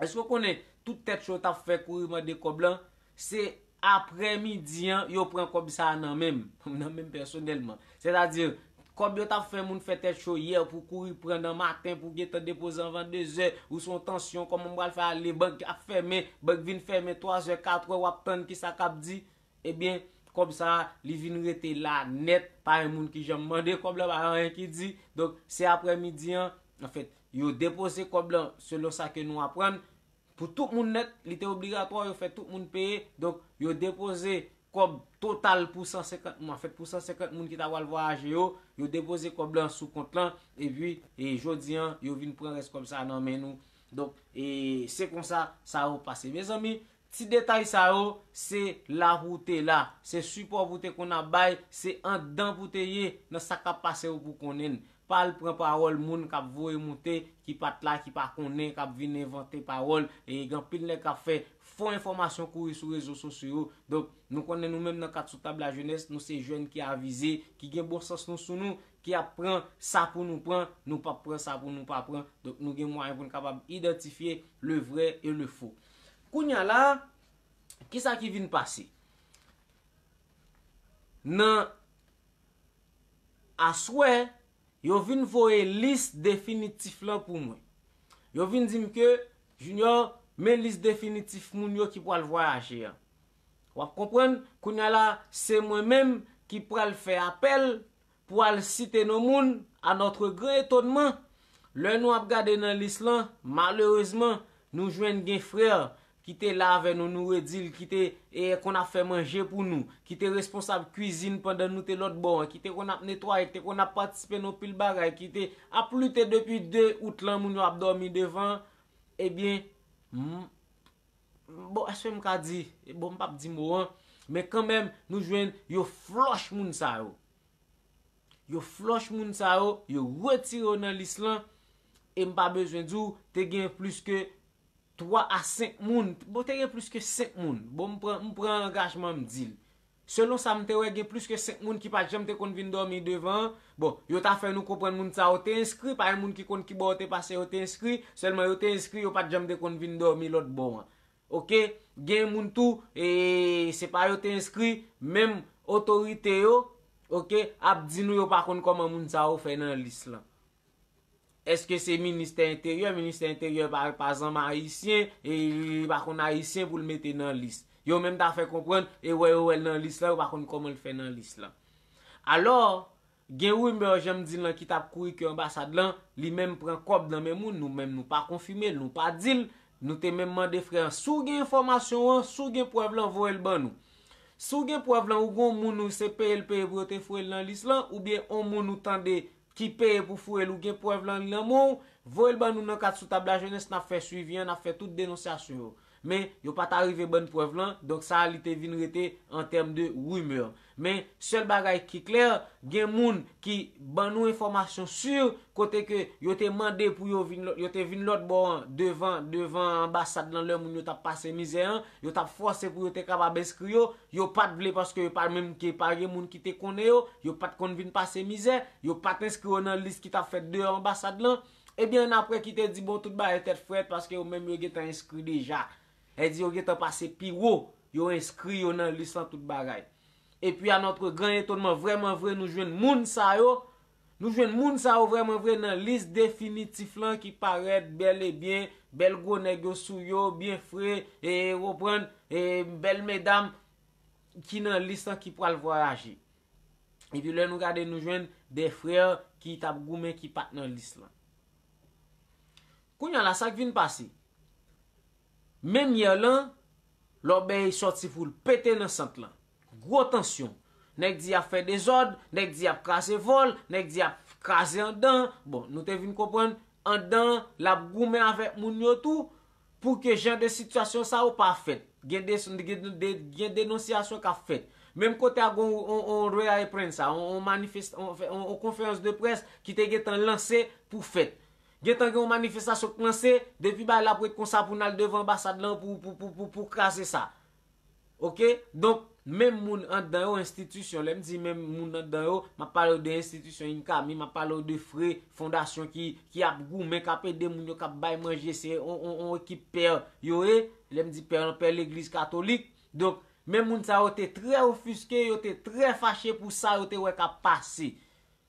Èske w konnen tout tèt cho t ap fè kouri mande kòb lan? Se aprè midi an, yo pran kòb sa a nan men m, nan men m pèsonèlman. Sètadi, kòb yo t ap fè moun fè tèt cho yè pou kouri pran nan maten, pou gentan depoze anvan dezè, ou se yon tansyon, kòman m pral fè ale, bank ap fèmen, bank vin fèmen twazè, katrè, w ap tann kisa k ap di. Ebyen, kòb sa a, li vin rete la nèt, pa gen moun ki janm mande kòb lan, pa gen anyen ki di. Donk, se aprè midi an, anfèt, yo depoze kòb lan, selon sa ke nou aprann, pou tout moun nèt, li te obligatwa, yo fè tout moun peye. Donk, yo depoze kòb total pou san senkant moun, anfèt, pou san senkant moun ki ta pral vwayaje yo, yo depoze kòb lan sou kont lan, epi, e jodi an, yo vin pran rès kòb sa a nan men nou. Donk, e se konsa sa yo pase. Mezanmi, ti detay sa yo, se la pou w te la. Se sipò pou w te konn ap bay, se anndan pou w te ye nan sa k ap pase yo pou w konnen l. Pa al pran pawòl moun k ap voye moute, ki pa t la, ki pa konnen, k ap vin envante pawòl. E gen anpil nèg k ap fè fo enfòmasyon kouri sou rezo sosyo yo. Donk, nou konnen nou menm nan Kat Sou Tab Lajenès, nou se jèn ki avize, ki gen bon sans nou sou nou, ki ap pran sa pou nou pran, nou p ap pran sa pou nou pa pran. Donk, nou gen mwayen pou nou kapab idantifye le vrai et le faux. Kounye a la, kisa ki vin pase? Nan aswè, yo vin voye lis definitif lan pou mwen. Yo vin di m ke, Junior, men lis definitif moun yo ki pral vwayaje an. W ap konprann, kounye a la, se mwen menm ki pral fè apèl pou al site non moun, à notre grand étonnement. Lè nou ap gade nan lis lan, malerezman, nou jwenn gen frè ki te la avè nou, nou redi l, ki te, e, konn ap fè manje pou nou, ki te responsab kwizin pandan nou te lòt bò an, ki te konn ap netwaye, ki te konn ap patisipe nan pil bagay, ki te ap lite depi de out lan, moun yo ap dòmi devan, ebyen, m, bon, èske m ka di, bon, m p ap di mo an, men kanmenm, nou jwenn yo flòch moun sa yo. Yo flòch moun sa yo, yo retire yo nan lis lan, e m pa bezwen di w, te gen plis ke twa a senk moun, bon, te gen plis ke senk moun. Bon, m pran, m pran angajman, m di l. Selon sa m te wè, gen plis ke senk moun ki pa t janm te konn vin dòmi devan an. Bon, yo ta fè nou konprann moun sa yo te enskri, pa gen moun ki konn kibò yo te pase, yo te enskri, sèlman yo te enskri, yo pa t janm te konn vin dòmi lòt bò an. Oke? Gen moun tou, e, se pa yo te enskri, menm otorite yo, oke, ap di nou yo pa konn kòman moun sa yo fè nan lis lan. Èske se ministè enteryè? Ministè enteryè pa, pa zanmi ayisyen, e li pa konn ayisyen pou l mete nan lis. Yo menm ta fè konprann, e wè yo wè l nan lis lan, yo pa konn kòman l fè nan lis lan. Alò, gen rimè, jan m di l lan, ki t ap kouri ke anbasad lan, li menm pran kòb nan men moun, nou menm nou pa konfime l, nou pa di l, nou te menm mande frè an, si w gen enfòmasyon an, si w gen prèv lan, voye l ban nou. Si w gen prèv lan, ou gen yon moun ou se peye l peye pou yo te foure l nan lis lan, oubyen yon moun ou tande ki peye pou foure l, ou gen prèv lan, li nan men w, voye l ban nou nan Kat Sou Tab Lajenès, n ap fè swivi an, n ap fè tout denonsyasyon yo. Men, yo pa t arive ban n prèv lan, donk sa a li te vin rete an tèm de rimè. Men, sèl bagay ki klè, gen moun ki ban nou enfòmasyon si, kote ke yo te mande pou yo vin lò-, yo te vin lòt bò an, devan, devan anbasad lan, lè moun yo t ap pase mizè an, yo t ap fòse pou yo te kapab enskri yo, yo pa t vle paske yo pa menm ke pa gen moun ki te konnen yo, yo pa t konn vin pase mizè, yo pa t enskri yo nan lis ki t ap fèt deyò anbasad lan. Ebyen, annapre ki te di, bon, tout bagay tèt frèt, paske yo menm yo gentan enskri deja. Sa vle di yo gentan pase pi wo, yo enskri yo nan lis lan, tout bagay. Epi, à notre grand étonnement, vrèman vre, nou jwenn moun sa yo, nou jwenn moun sa yo vrèman vre nan lis definitif lan ki parèt bèl e byen, bèl gwo nèg yo sou yo, byen fre, e, konprann, e, bèl medam ki nan lis lan ki pral vwayaje. Epi lè nou gade, nou jwenn de frè ki t ap goumen ki pa t nan lis lan. Kounye a la, sa k vin pase? Menm yè lan, lòbèy sòti pou l pete nan sant lan. gwo tansyon. Nèg di y ap fè dezòd, nèg di y ap kraze vòl, nèg di y ap kraze anndan. Bon, nou te vin konprann anndan l ap goumen avèk moun yo tou pou ke jan de sitiyasyon sa yo pa fèt. Gen de, gen de, gen denonsyasyon k ap fèt. Menm kote a gen yon, yon, yon Ray of Prince sa, yon, yon manifest, yon, yon, yon konferans de près ki te gentan lanse pou fèt. Gentan gen yon manifestasyon k lanse, depi bagay la ap ret konsa pou n al devan anbasad lan pou, pou, pou, pou, pou kraze sa. Oke? Donk, menm moun anndan yo, enstitisyon, lè m di menm moun anndan yo, m ap pale w de enstitisyon Incami, m ap pale w de Fré, fondasyon ki, ki ap goumen, k ap ede moun yo, k ap bay manje, se yon, yon, yon ekip pè yo ye, lè m di pè, pè legliz katolik. Donk, menm moun sa yo te trè ofiske, yo te trè fache pou sa yo te wè k ap pase.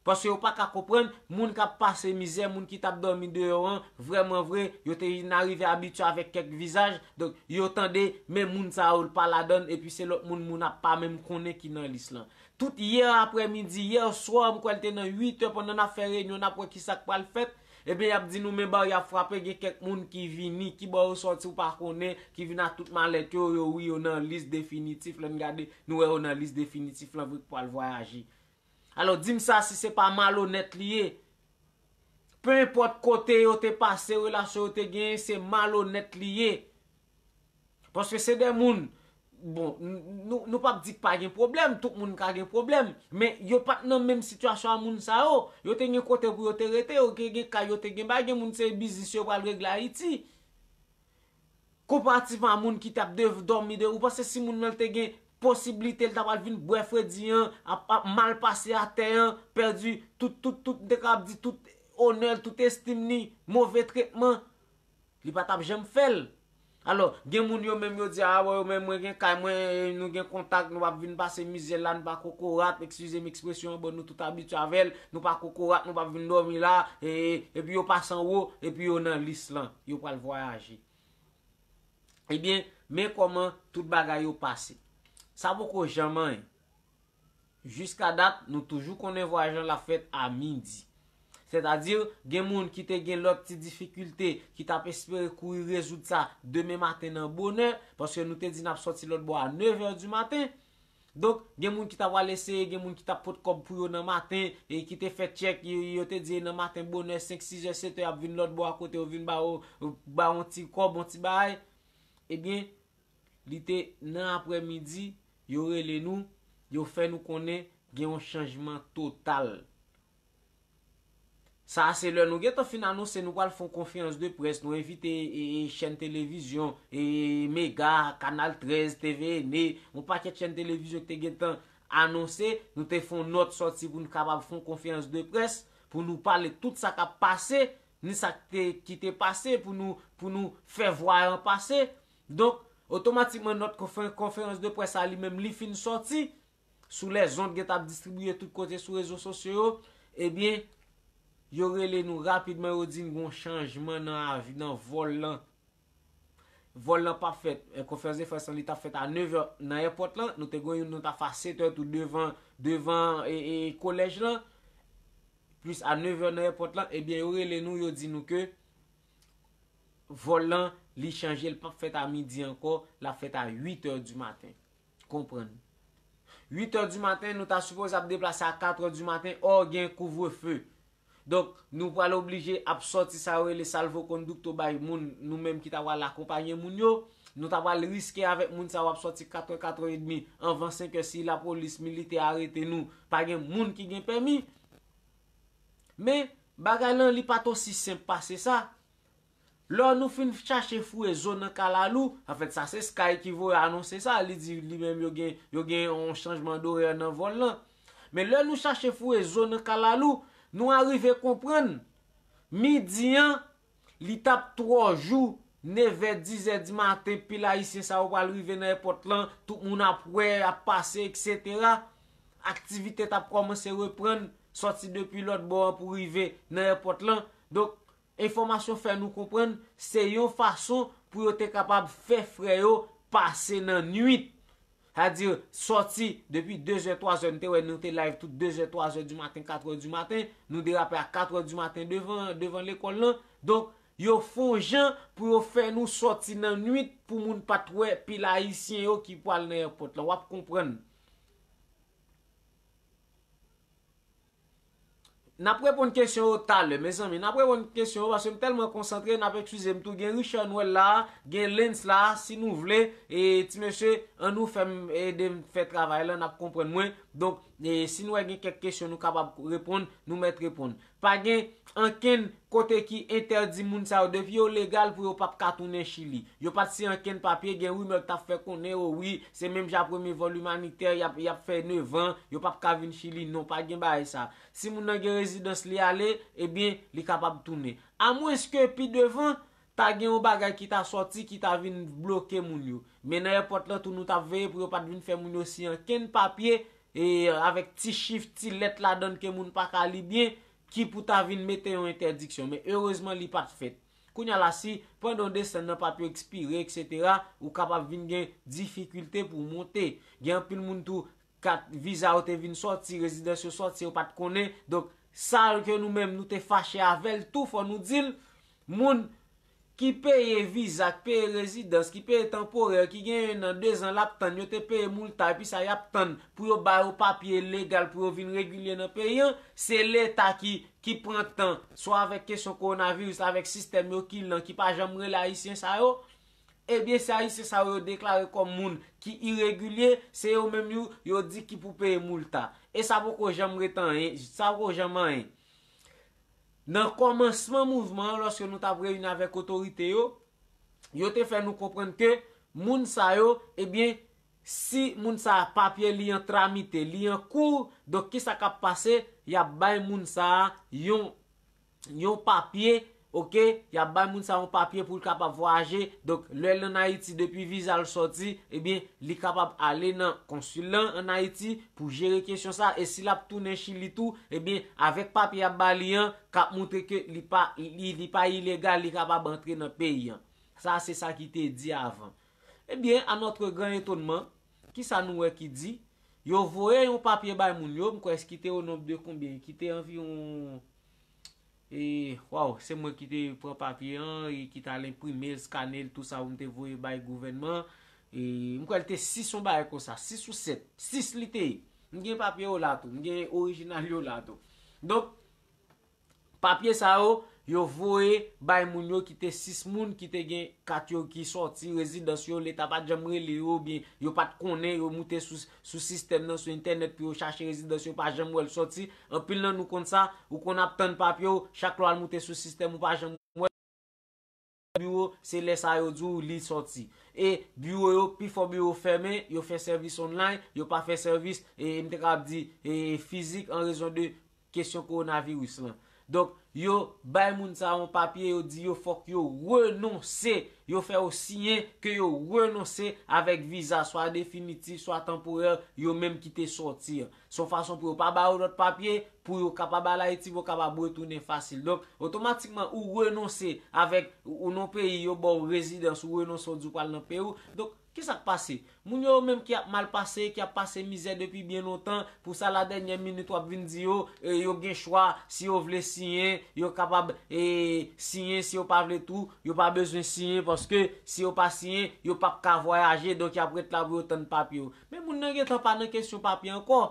Paske yo pa ka konprann moun k ap pase mizè, moun ki t ap dòmi deyò an, vrèman vre, yo te vin arive abitye avèk kèk vizaj. Donk, yo tande, men moun sa yo pa ladann, epi se lòt moun, moun ap pa menm konnen ki nan lis lan. Tout yè aprèmidi, yè swa, m kwè l te nan uit è, pandan n ap fè reyinyon, n ap wè ki sa k pral fèt. Ebyen, y ap di nou, men baryè ap frape, gen kèk moun ki vini, ki bò yo sòti, ou pa konnen, ki vin ak tout malèt yo, yo, wi, yo nan lis definitif, lè n gade, nou wè yo nan lis definitif lan, vre k pral vwayaje. Alò, di m sa si se pa malonèt li ye. Penenpòt kote yo te pase, relasyon yo te genyen, se malonèt li ye. Paske se de moun, bon, n-, nou, nou p ap di k pa gen pwoblèm, tout moun ka gen pwoblèm, men yo pa t nan menm sitiyasyon a moun sa yo. Yo te gen kote pou yo te rete, yo te gen kay, yo te gen bagay, gen moun se biznis yo pral regle Ayiti. Konparativman a moun ki t ap de-, dòmi de, ou panse si moun nan te gen posiblite, l ta pral vin bwè fredi an, ap, ap mal pase atè an, pèdi tout, tout, tout, m te kapab di tout onè l, tout estim li, move tretman, li pa t ap janm fè l. Alò, gen moun yo menm yo di, a, bon, yo menm mwen gen kay mwen, nou gen kontak, nou p ap vin pase mizè la, nou pa kokorat, eskize m ekspresyon an, bon, nou tout abitye avè l, nou pa kokorat, nou p ap vin dòmi la, e, epi yo pase anwo, epi yo nan lis lan, yo pral vwayaje. Ebyen, men kòman tout bagay yo pase. Sa poko janm anyen. Jiska dat, nou toujou konnen vwayaj lan l ap fèt a midi. Sètadi, gen moun ki te gen lòt ti difikilte, ki t ap espere kouri rezoud sa demen maten nan bonè, paske nou te di n ap sòti lòt bò a nèv è di maten. Donk, gen moun ki ta pral eseye, gen moun ki t ap pot kòb pou yo nan maten, e ki te fè tchèk, yo, yo te di nan maten bonè, senk, sis è, sèt è, y ap vin lòt bò a kote yo vin ba yo, ba yon ti kòb, yon ti bagay. Ebyen, li te nan aprèmidi, yo rele nou, yo fè nou konnen gen yon chanjman total. Sa a se lè nou gentan fin anonse nou pral fè yon konferans de près, nou envite e, e, chèn televizyon, e, Mega, Kanal trèz, T V N, yon pakèt chèn televizyon ki te gentan anonse, nou te fè yon nòt sòti pou nou kapab fè yon konferans de près, pou nou pale tout sa k ap pase, ni sa k te, ki te pase, pou nou, pou nou fè vwayaj lan pase. Donk, otomatikman, nòt konferen-, konferans de près a li menm, li fin sòti, sou lèzond, gen t ap distribiye tout kote sou rezo sosyo yo, ebyen, yo rele nou rapidman, yo di n gen yon chanjman nan avi-, nan vòl lan. Vòl lan p ap fèt, e, konferans de près lan, li t ap fèt a nèv è nan èpòt lan, nou te gen youn, nou t ap fè a sèt è tou devan, devan, e, e, kolèj lan, plis a nèv è nan èpòt lan, ebyen, yo rele nou, yo di nou ke vòl lan, li chanje, l p ap fèt a midi ankò, l ap fèt a uit è di maten. Konprann. Uit è di maten, nou ta sipoze ap deplase a kat è di maten, ò gen kouvrefe. Donk, nou pral oblije ap sòti sa yo rele salvoconducto bay moun, nou menm ki ta pral akonpaye moun yo. Nou ta pral riske avèk moun sa yo ap sòti kat è, kat è edmi, anvan senk è, si lapolis, militè arete nou, pa gen moun ki gen pèmi. Men, bagay lan, li pa t osi senp pase sa. Lè nou fin chache foure zo nan kalalou, anfèt, sa se Sky ki voye anonse sa, li di li menm yo gen, yo gen yon chanjman dorè nan vòl lan. Men lè nou chache foure zo nan kalalou, nou arive konprann, midi an, li t ap twò jou, nèv è, diz è di maten, pil Ayisyen sa yo pral rive nan èpòt lan, tout moun ap wè, ap pase, etsetera. Aktivite t ap kòmanse reprann, sòti depi lòt bò an pou rive nan èpòt lan. Donk, enfòmasyon fè nou konprann se yon fason pou yo te kapab fè frè yo pase nan nwit. Sa di, sòti depi de zè, twa zè, nou te wè nou te live tout de zè, twa zè di maten, kat è di maten, nou derape a kat è di maten devan, devan lekòl lan. Donk, yo fè yon jan pou yo fè nou sòti nan nwit pou moun pa t wè pil Ayisyen yo ki pral nan èpòt lan. W ap konprann. N ap reponn kesyon yo talè, mezanmi. N ap reponn kesyon yo paske m tèlman konsantre, n ap eskize m tou. Gen Richard Noël la, gen Lens la, si nou vle, e ti mesye, ann nou fè m, ede m fè travay la, n ap konprann mwen. Donk, e, si nou wè gen kèk kesyon nou kapab reponn, nou mèt reponn. Pa gen ankenn kote ki entèdi moun sa yo. Depi yo legal pou yo p ap ka tounen Chili. Yo pa t siyen ankenn papye, gen rimè k t ap fè konnen, o wi, se menm jan premye vòl imanitè, y ap, y ap fè nevan, yo p ap ka vin Chili. Non, pa gen bagay sa. Si moun nan gen rezidans li ale, ebyen, li kapab tounen. Amwenske pi devan, ta gen yon bagay ki ta sòti, ki ta vin bloke moun yo. Men nan èpòt lan tou, nou t ap veye pou yo pa t vin fè moun yo siyen ankenn papye, e avèk ti chif, ti lèt ladann ke moun pa ka li byen, ki pou ta vin mete yon entèdiksyon. Men erezman, li pa t fèt. Kounye a la, si pandan w desann nan papye yo ekspire, etsetera, ou kapab vin gen difikilte pou w monte. Gen anpil moun tou, kat viza yo te vin sòti, rezidans yo sòti, yo pa t konnen. Donk, sa ke nou menm, nou te fache avè l tou, fò nou di l, moun ki peye viza, ki peye rezidans, ki peye tanporè, ki gen en an, de zan l ap tann, yo te peye moulta, epi sa y ap tann pou yo ba yo papye legal pou yo vin regilye nan peyi an, se Leta ki, ki pran tan, swa avèk kesyon kowonaviris, avèk sistèm yo ki lan, ki pa janm rele Ayisyen sa yo, ebyen, se Ayisyen sa yo yo deklare kòm moun ki iregilye, se yo menm yo, yo di ki pou peye moulta. E sa poko janm ret anyen, sa poko janm anyen. Nan kòmansman mouvman an, lòske nou t ap reyini avèk otorite yo, yo te fè nou konprann ke moun sa yo, ebyen, si moun sa a papye li an tramite, li an kou, donk kisa k ap pase? Y ap bay moun sa a yon, yon papye, oke? Y ap bay moun sa a yon papye pou l kapab vwayaje. Donk, lè l ann Ayiti, depi viza l sòti, ebyen, li kapab ale nan konsil lan ann Ayiti pou jere kesyon sa. E si l ap tounen Chili tou, ebyen, avèk papye y ap ba li an, k ap montre ke li pa, li, li pa ilegal, li kapab antre nan peyi an. Sa, se sa ki te di avan. Ebyen, à notre grand étonnement, kisa nou wè ki di? Yo voye yon papye bay moun yo, m kwè ki te o nonb de konbyen? Ki te anviwon, e, waw, se mwen ki te pran papye an, e ki t al enprime l, skane l, tou sa, pou m te voye bay gouvènman. E, m kwè l te sis, yon bagay konsa, sis ou sèt. Sis li te ye. M gen papye yo la tou, m gen orijinal yo la tou. Donk, papye sa yo, yo voye bay moun yo ki te sis moun ki te gen kat yo ki sòti rezidans yo, Leta pa t janm rele yo, oubyen yo pa t konnen, yo moute sou, sou sistèm nan, sou entènèt pou yo chache rezidans yo, pa janm wè l sòti. Anpil nan nou konn sa, ou konn ap tann papye w, chak lè w al moute sou sistèm, ou pa janm wè l. Biwo, se lè sa yo di w li sòti. E biwo yo, pifò biwo fèmen, yo fè sèvis online, yo pa fè sèvis, e m te kapab di, e fizik, an rezon de kesyon kowonaviris lan. Donk, yo bay moun sa yon papye, yo di yo fòk yo renonse, yo fè yo siyen ke yo renonse avèk viza, swa definitif, swa tanporè, yo menm ki te sòti an. Se yon fason pou yo pa ba yo lòt papye, pou yo kapab al Ayiti, pou yo kapab retounen fasil. Donk, otomatikman, ou renonse avèk, ou nan peyi, yo ba w rezidans, ou renonse, ou di w pral nan peyi w. Donk, kisa k pase? Moun yo menm ki ap mal pase, ki ap pase mizè depi byen lontan, pou sa la dènyè minit w ap vin di yo, e, yo gen chwa, si yo vle siyen, yo kapab, e, siyen, si yo pa vle tou, yo pa bezwen siyen, paske si yo pa siyen, yo p ap ka vwayaje, donk y ap ret la pou yo tann papye yo. Men moun nan gentan pa nan kesyon papye ankò.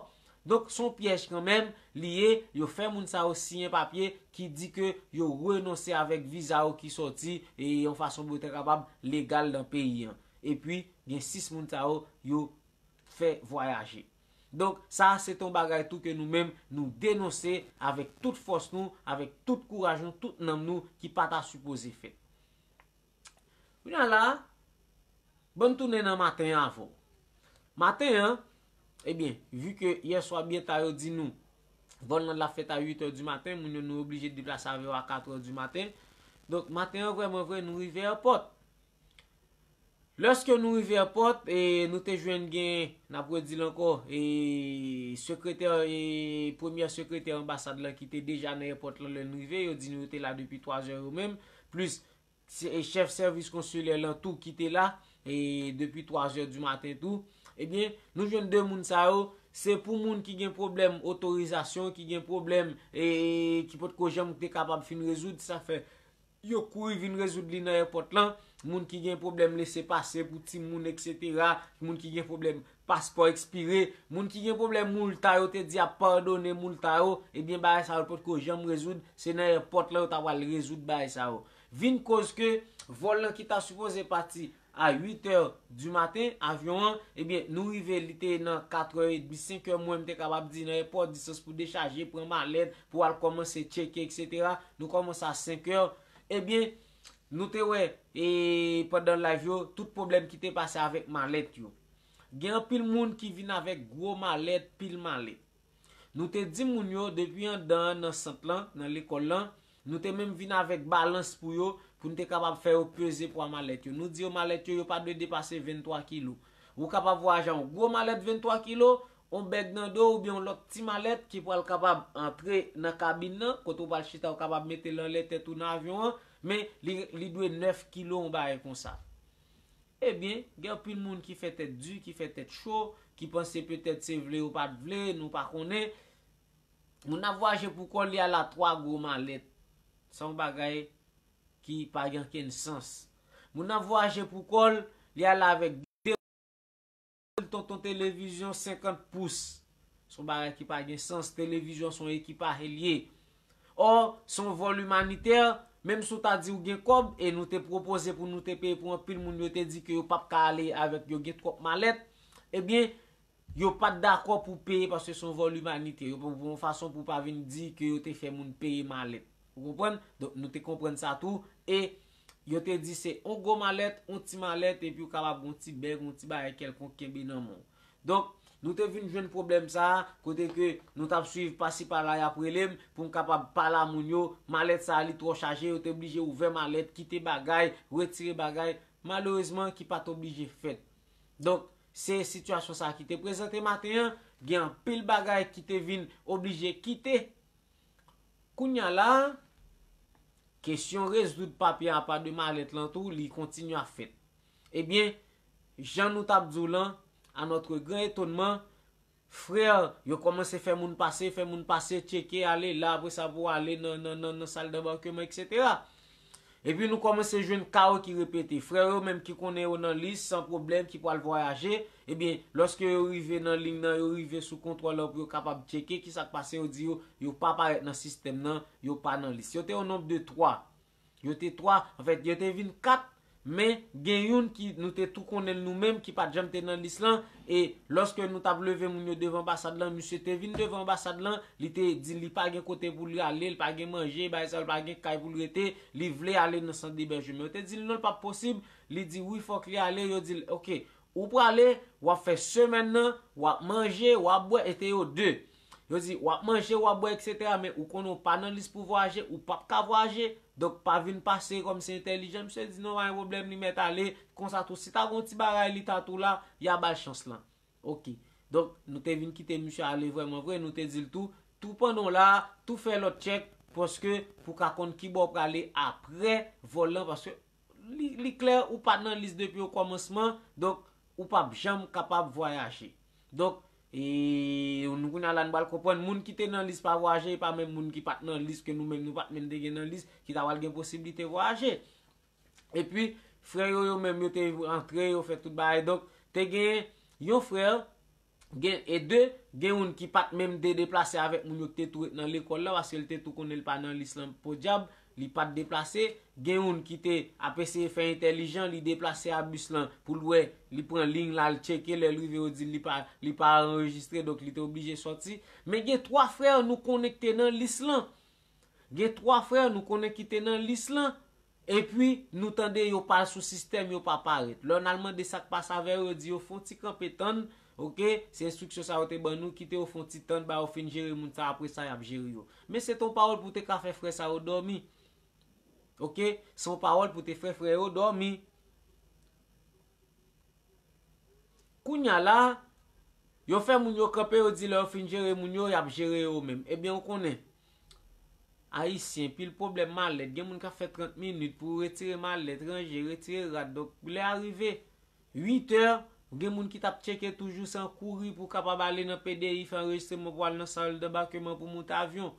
Donk, se yon pyèj kanmenm, li ye, yo fè moun sa yo siyen papye ki di ke yo renonse avèk viza yo ki sòti, e yon fason pou yo te kapab legal nan peyi an. Epi, gen sis moun sa yo, yo fè vwayaje. Donk, sa se te yon bagay tou ke nou menm, nou denonse avèk tout fòs nou, avèk tout kouraj nou, tout nanm nou, ki pa ta sipoze fèt. Kounye a la, ban n tounen nan maten an avè w. Maten an, ebyen, vi ke yè swa byen ta yo di nou, vòl lan l ap fèt a uit è di maten, moun yo nou oblije deplase avè yo a kat è di maten. Donk, maten an, vrèman vre, nou rive èpòt. Lèske nou rive èpòt, e nou te jwenn gen, n ap redi l ankò, e sekretè, e premyè sekretè anbasad lan ki te deja nan èpòt lan lè n rive, yo di nou yo te la depi twazè yo menm, plis se, e chèf sèvis konsilè lan tou ki te la, e depi twazè di maten tou. Ebyen, nou jwenn de moun sa yo, se pou moun ki gen pwoblèm otorizasyon, ki gen pwoblèm, e ki potko janm te kapab fin rezoud, sa fè yo kouri vin rezoud li nan èpòt lan. Moun ki gen pwoblèm lese pase pou timoun, etsetera. Moun ki gen pwoblèm paspò ekspire, moun ki gen pwoblèm moulta, yo te di ap padone moulta yo, ebyen, bagay sa yo potko janm rezoud, se nan èpòt la yo ta pral rezoud bagay sa yo. Vin koz ke vòl lan ki ta sipoze pati a uit è di maten, avyon an, ebyen, nou rive, li te nan kat è edmi, senk è, mwen, m te kapab di nan èpòt, distans pou dechaje, pran malèt, pou al kòmanse tcheke, etsetera. Nou kòmanse a senk è. Ebyen, nou te wè, e, pandan live yo, tout pwoblèm ki te pase avèk malèt yo. Gen anpil moun ki vin avèk gwo malèt, pil malèt. Nou te di moun yo, depi anndan an, nan sant lan, nan lekòl lan, nou te menm vin avèk balans pou yo, pou n te kapab fè yo peze pwa malèt yo. Nou di yo malèt yo, yo pa dwe depase venntwa kilo. Ou kapab vwayaje a yon gwo malèt venntwa kilo, yon bèg nan do w oubyen yon lòt ti malèt ki pral kapab antre nan kabin nan, kote w pral chita, ou kapab mete l anlè tèt ou nan avyon an, men li, li dwe nèf kilo, yon bagay konsa. Ebyen, gen anpil moun ki fè tèt di, ki fè tèt cho, ki panse petèt se vle yo pa t vle, nou pa konnen. Moun ap vwayaje pou kò l, li al a twa gwo malèt. Se yon bagay ki pa gen okenn sans. Moun ap vwayaje pou kò l, li al avèk de tonton televizyon senkant pous. Se yon bagay ki pa gen sans. Televizyon se yon ekipaje l ye. Ò, se yon vòl imanitè, menm si w ta di w gen kòb, e nou te pwopoze pou nou te peye pou anpil moun, yo te di ke yo p ap ka ale avèk yo gen twòp malèt, ebyen, yo pa t dakò pou peye paske se yon vòl imanitè. Yo pou, pou yon fason pou pa vin di ke yo te fè moun peye malèt. Ou konprann? Donk, nou te konprann sa tou, e yo te di se yon gwo malèt, yon ti malèt, epi w kapab gen yon ti bèg, yon ti bagay kèlkonk kenbe nan men w. Donk, nou te vin jwenn pwoblèm sa a, kote ke nou t ap swiv pasi pala, y ap rele m pou m kapab pale a moun yo, malèt sa a li twò chaje, yo te oblije ouvè malèt, kite bagay, retire bagay, malerezman ki pa t oblije fèt. Donk, se sitiyasyon sa a ki te prezante maten an, gen anpil bagay ki te vin oblije kite. Kounye a la, kesyon rezoud papye apa de malèt lan tou, li kontinye ap fèt. Ebyen, jan nou t ap di w lan, à notre grand étonnement, frè, yo kòmanse fè moun pase, fè moun pase, tcheke, ale la, apre sa pou ale nan, nan, nan, nan sal danbakeman, etsetera. Epi nou kòmanse jwenn ka yo ki repete. Frè yo menm ki konnen yo nan lis, san pwoblèm, ki pral vwayaje, ebyen, lòske yo rive nan liy nan, yo rive sou kontwòl lan pou yo kapab tcheke ki sa k pase, yo di yo, yo pa parèt nan sistèm nan, yo pa nan lis. Yo te yon nonb de twa. Yo te twa, anfèt, yo te vin kat, men gen youn ki nou te tou konnen l nou menm, ki pa t janm te nan lis lan, e lòske nou t ap leve moun yo devan anbasad lan, misye te vin devan anbasad lan, li te di li pa gen kote pou li ale, li pa gen manje, bagay sa yo, li pa gen kay pou li rete, li vle ale nan sant debèjman. Yo te di l non, l p ap posib, li di wi, fòk li ale, yo di l, oke, ou prale, w ap fè semèn nan, w ap manje, w ap bwè, e te yo de. Yo di, w ap manje, w ap bwè, etsetera, men ou konnen w pa nan lis pou vwayaje, ou p ap ka vwayaje, donk pa vin pase kòm se entèlijan. Misye di, non, pa gen pwoblèm, li mèt ale, konsa tou, si ta gen yon ti bagay, li ta tou la, y a ba l chans lan. Oke. Donk, nou te vin kite misye ale vrèman vre, nou te di l tou, tou pandan w la, tou fè lòt tchèk, paske pou ka konn ki bò w prale apre vòl lan, paske li, li klè, ou pa t nan lis depi okòmansman, donk ou p ap janm kapab vwayaje. Donk, e, nou kounye a la, nou pral konprann, moun ki te nan lis pa vwayaje, e pa menm moun ki pa t nan lis, ke nou menm nou pa t menm te gen nan lis, ki ta pral gen posiblite vwayaje. Epi, frè yo, yo menm, yo te antre, yo fè tout bagay. Donk, te gen yon frè, gen, e de, gen youn ki pa t menm de deplase avèk moun yo ki te tou ret nan lekòl la, paske l te tou konnen l pa nan lis lan, podyab, li pa t deplase. Gen youn ki te ap eseye fè entèlijan, li deplase a bis lan pou l wè, li pran liy la, l tcheke, lè l rive, yo di l li pa, li pa anrejistre, donk li te oblije sòti. Men gen twa frè nou konnen ki te nan lis lan. Gen twa frè nou konnen ki te nan lis lan. Epi, nou tande yo pa sou sistèm, yo pa parèt. Lè n al mande sa k pase avè yo, yo di yo fè yon ti kanpe tann, oke? Se enstriksyon sa yo te ban nou, kite yo fè yon ti tann, ba yo fin jere moun sa, apre sa, y ap jere yo. Men se te yon pawòl pou te ka fè frè sa yo dòmi. Oke? Se yon pawòl pou te fè frè yo dòmi. Kounye a la, yo fè moun yo kanpe, yo di lè yo fin jere moun yo, y ap jere yo menm. Ebyen, ou konnen, Ayisyen, pil pwoblèm malèt. Gen moun k ap fè trant minit pou retire malèt, ranje, retire rad. Donk, lè a rive uit è, gen moun ki t ap tcheke toujou san kouri pou kapab ale nan P D I, fè anrejistreman pou al nan sal danbakeman pou monte avyon.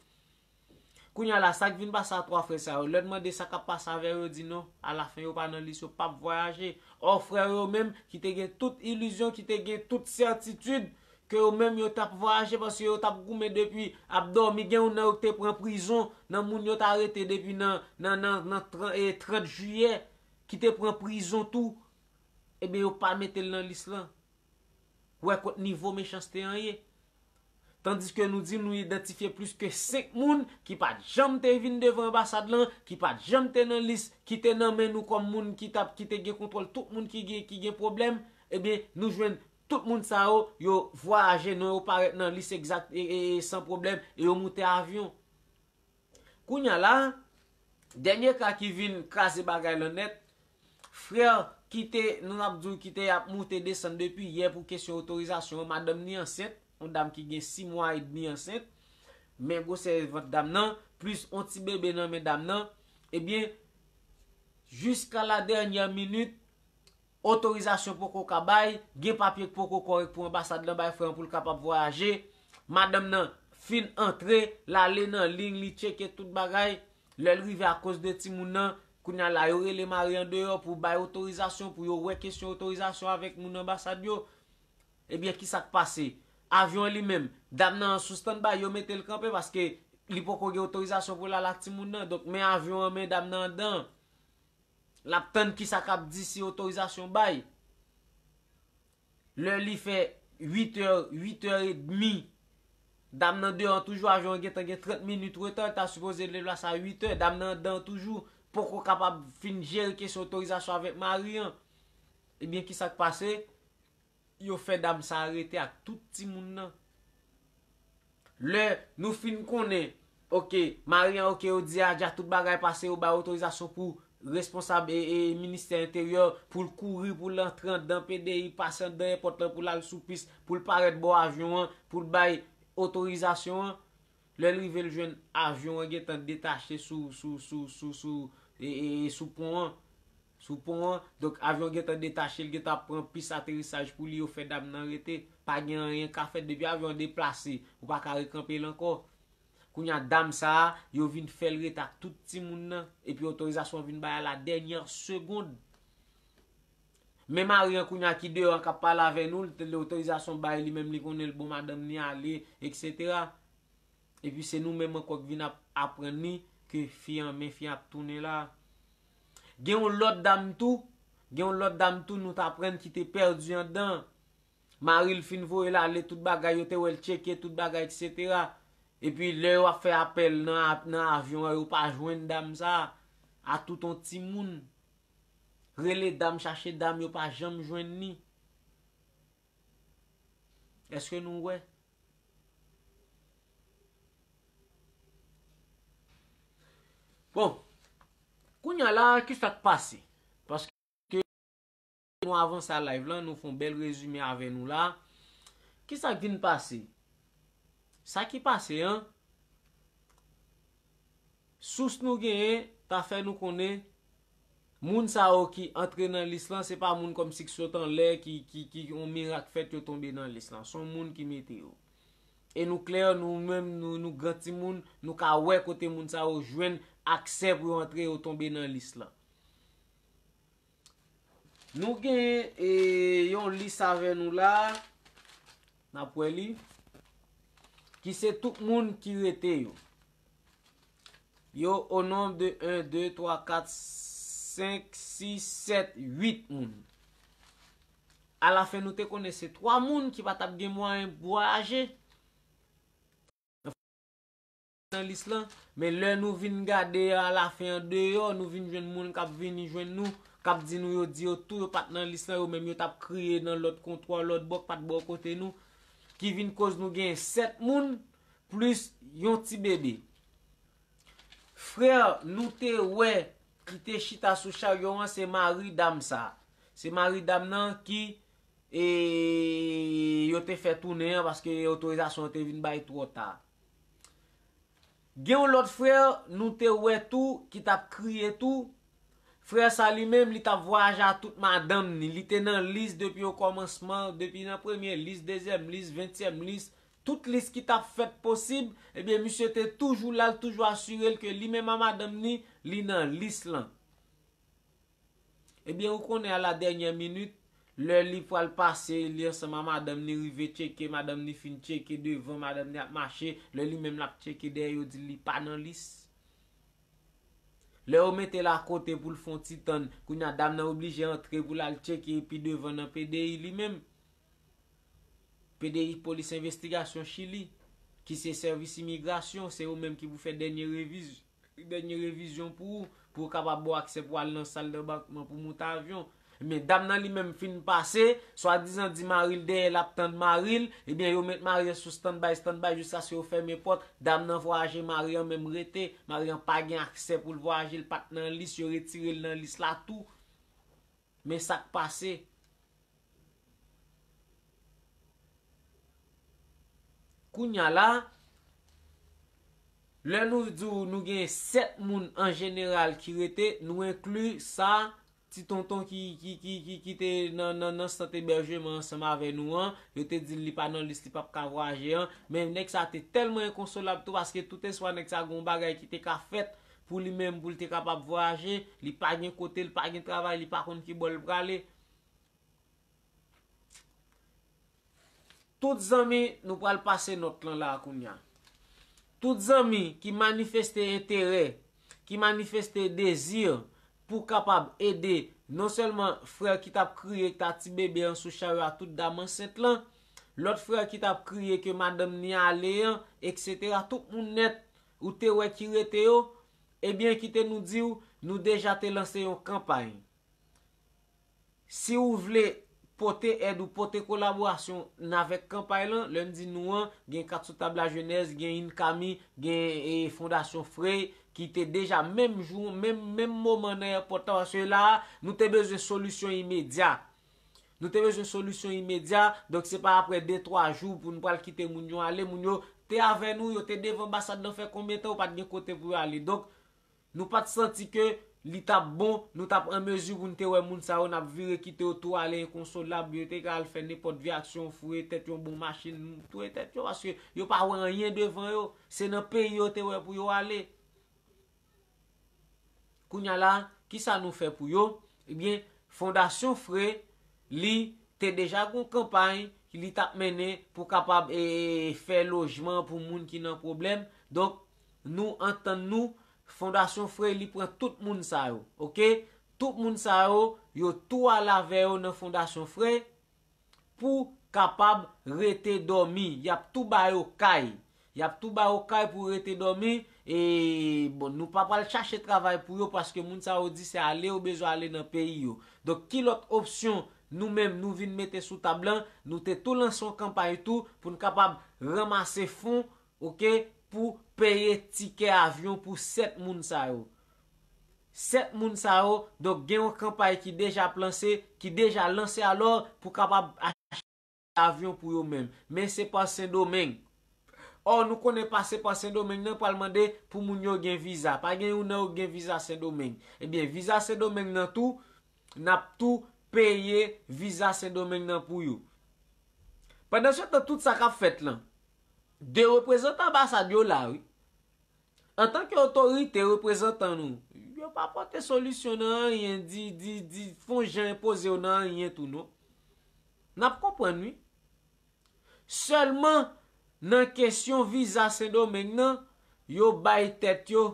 Kounye a la, sa k vin pase a twa frè sa yo, lè n mande sa k ap pase avè yo, yo di non, alafen yo pa nan lis, yo p ap vwayaje. Ò, frè yo menm, ki te gen tout ilizyon, ki te gen tout sètitid ke yo menm yo t ap vwayaje, paske yo t ap goumen depi ap dòmi. Gen youn nan yo k te pran prizon, nan moun yo t arete depi nan, nan, nan, nan tran- e, trant jiyè, ki te pran prizon tou, ebyen, yo pa mete l nan lis lan. Ou wè kot nivo mechanste an ye? Tandiske nou di nou idantifye plis ke senk moun ki pa t janm te vin devan anbasad lan, ki pa t janm te nan lis, ki te nan men nou kòm moun ki t ap, ki te gen kontwòl tout moun ki gen, ki gen pwoblèm, ebyen, nou jwenn tout moun sa yo, yo vwayaje, non yo parèt nan lis egzak, e, e, e, san pwoblèm, e yo moute avyon. Kounye a la, dènye ka ki vin kraze bagay lan nèt, frè ki te, nou ap di w, ki te ap moute desann depi yè pou kesyon otorizasyon an, madanm ni ansent, yon dam ki gen sis mwa edmi ansent, men gwosè vant dam nan, plis yon ti bebe nan men dam nan, ebyen, jiska la dènyè minit, otorizasyon poko ka bay, gen papye k poko kòrèk pou anbasad lan bay frè an pou l kapab vwayaje. Madanm nan fin antre, l ale nan liy, li tcheke tout bagay. Lè l rive akoz de timoun nan, kounye a la yo rele mari an deyò pou bay otorizasyon, pou yo wè kesyon otorizasyon avèk moun anbasad yo. Ebyen, kisa k pase? Avyon an li menm, dam nan sou standby, yo mete l kanpe paske li poko gen otorizasyon pou l al ak timoun nan. Donk, men avyon an, men dam nan anndan. L ap tann kisa k ap di si otorizasyon bay. Lè li fè uit è, uit è edmi, dam nan deyò an toujou, avyon an gentan gen trant minit reta, l ta sipoze deplase a uit è, dam nan anndan toujou, poko kapab fin jere kesyon otorizasyon avèk mari an. Ebyen, kisa k pase? Yo fè dam sa a rete ak tout timoun nan. Lè nou fin konnen, oke, mari an, oke, yo di a dja tout bagay pase, yo bay otorizasyon pou responsab e, e ministè enteryè pou l kouri, pou l antre anndan P D I, pase anndan èpòt lan, pou l al sou pis, pou l parèt bò avyon an, pou l bay otorizasyon an. Lè l rive, l jwenn avyon an gentan detache sou, sou, sou, sou, sou, e, e, e, sou pon an. Sou pon an. Donk, avyon gentan detache, l gentan ap pran pis aterisaj pou li, yo fè dam nan rete. Pa gen anyen ka fèt. Depi avyon an deplase, ou pa ka rekanpe l ankò. Kounye a, dam sa a, yo vin fè l rete ak tout timoun nan. Epi otorizasyon vin bay a la dènyè segonn. Men mari an kounye a ki deyò an k ap pale avè nou, l te, otorizasyon bay, li menm li konnen l bon, madanm li ale, etsetera. Epi se nou menm ankò k vin ap aprann li ke fi an, men fi an ap tounen la. Gen yon lòt dam tou, gen yon lòt dam tou nou t aprann ki te pèdi anndan. Mari l fin voye l ale, tout bagay, yo te wè l tcheke tout bagay, etsetera. Epi lè yo ap fè apèl nan, a- nan avyon an, yo pa jwenn dam sa a. A tout yon timoun. Rele dam, chache dam, yo pa janm jwenn li. Èske nou wè? Bon, kounye a la, kisa k pase? Paske nou avanse a live lan, nou fè yon bèl rezime avè nou la. Kisa k vin pase? Sa ki pase an, sous nou genyen ta fè nou konnen moun sa yo ki antre nan lis lan, se pa moun kòmsi k sot anlè, ki, ki, ki yon mirak fèt, yo tonbe nan lis lan. Se yon moun ki mete yo. E nou klè, nou menm, nou, nou gran timoun, nou ka wè kote moun sa yo jwenn aksè pou yo antre, yo tonbe nan lis lan. Nou gen, e, yon lis avè nou la, n ap wè li, ki se tout moun ki rete yo. Yo o nonb de en, de, twa, kat, senk, sis, sèt, uit moun. Alafen, nou te konnen se twa moun ki pa t ap gen mwayen vwayaje nan lis lan, men lè nou vin gade alafen an deyò, nou vin jwenn moun k ap vini jwenn nou, k ap di nou yo di yo tou yo pa t nan lis lan, yo menm yo t ap kriye nan lòt kontwa, lòt bò, k pa t bò kote nou, ki vin koz nou gen sèt moun, plis yon ti bebe. Frè nou te wè ki te chita sou charyo an, se mari dam sa. Se mari dam nan ki, e, yo te fè tounen an paske otorizasyon an te vin bay twò ta. Gen yon lòt frè nou te wè tou ki t ap kriye tou. Frè sa li menm, li t ap vwayaje a tout madanm ni. Li te nan lis depi okòmansman, depi nan premye lis, dezyèm lis, ventyèm lis, Tout lis ki t ap fèt posib, ebyen, misye te toujou la, l toujou asire l ke li menm a madanm ni, li nan lis lan. Ebyen, ou konnen, a la dènyè minit, lè li pral pase, li ansanm a madanm ni rive tcheke, madanm ni fin tcheke devan, madanm ni ap mache, lè li menm l ap tcheke dèyè, yo di l li pa nan lis. Lè yo mete l akote pou l fè yon ti tann, kounye a dam nan oblije antre pou l al tcheke pi devan nan P D I li menm. P D I, Polis Envestigasyon Chili, ki se sèvis imigrasyon, se yo menm ki pou fè dènye reviz-, dènye revizyon pou ou, pou yo kapab ba w aksè pou al nan sal danbakman pou monte avyon. Men dam nan li menm fin pase, swadizan di mari l dèyè l ap tann mari l, ebyen yo met mari an sou standby, standby jiskaske yo fèmen pòt, dam nan vwayaje, mari an menm rete, mari an pa gen aksè pou l vwayaje, l pa t nan lis, yo retire l nan lis la tou. Men sa k pase. Kounye a la, lè nou di w nou gen sèt moun an jeneral ki rete, nou enkli sa ti tonton ki, ki, ki, ki, ki te nan, nan, nan sant ebèjman ansanm avè nou an, yo te di l li pa nan lis, li p ap ka vwayaje an, men nèg sa te tèlman enkonsolab tou, paske tout eswa nèg sa gen yon bagay ki te ka fèt pou li menm, pou l te kapab vwayaje, li pa gen kote, li pa gen travay, li pa konn ki bò l prale. Tout zanmi, nou pral pase nòt lan la kounye a. Tout zanmi ki manifeste enterè, ki manifeste dezi pou kapab ede non sèlman frè ki t ap kriye ki ta ti bebe an sou charyo a tout dam ansent lan, lòt frè ki t ap kriye ke madanm ni ale an, etsetera. Tout moun nèt ou te wè ki rete yo, ebyen kite nou di w, nou deja te lanse yon kanpay. Si ou vle pote èd ou pote kolaborasyon n avèk kanpay lan, lè m di nou an, gen Kat sou Tab Lajenès, gen Inkami, gen e, Fondasyon Frey, ki te deja menm jou, menm, menm moman nan èpòt la, paske la a, nou te bezwen solisyon imedya. Nou te bezwen solisyon imedya, donk se pa aprè de, twa jou pou nou pral kite moun yo ale. Moun yo te avè nou, yo te devan anbasad lan fè konbyen tan, yo pa t gen kote pou yo ale. Donk, nou pa t santi ke li t ap bon, nou t ap an mezi pou n te wè moun sa yo, n ap vire kite yo tou ale enkonsolab, yo te ka al fè nenpòt vye aksyon, fouye tèt yo yon bon machin, touye tèt yo, paske yo pa wè anyen devan yo, se nan peyi yo te wè pou yo ale. Kounye a la, kisa nou fè pou yo? Ebyen, Fondasyon Frey, li te deja gon kanpay li t ap mennen pou kapab e, fè lojman pou moun ki nan pwoblèm. Donk, nou antann nou, Fondasyon Frey, li pran tout moun sa yo, oke? Tout moun sa yo, yo tou al avè yo nan Fondasyon Frey pou kapab rete dòmi. Y ap tou ba yo kay. Y ap tou ba yo kay pou rete dòmi. E, bon, nou pa pral chache travay pou yo paske moun sa yo di se ale yo bezwen ale nan peyi yo. Donk, ki lòt opsyon nou menm nou vin mete sou tab lan? Nou te tou lanse yon kanpay tou pou n kapab ranmase fon, oke, pou peye tikè avyon pou sèt moun sa yo. Sèt moun sa yo, donk, gen yon kanpay ki deja ap lanse, ki deja lanse alò pou kapab achte avyon pou yo menm. Men se pa Sendomeng. Ò, nou konnen pase pa Sendomeng nan pral mande pou moun yo gen viza. Pa gen youn nan yo gen viza Sendomeng. Ebyen, viza Sendomeng nan tou, n ap tou peye viza Sendomeng nan pou yo. Pandansetan, tout sa k ap fèt lan, de reprezantan anbasad yo la, wi. Antanke otorite, reprezantan nou, yo pa pote solisyon nan anyen, di, di, di, fè yon jan enpoze yo nan anyen tou, non. N ap konprann, wi. Sèlman, nan kesyon viza Sendomeng nan, yo bay tèt yo,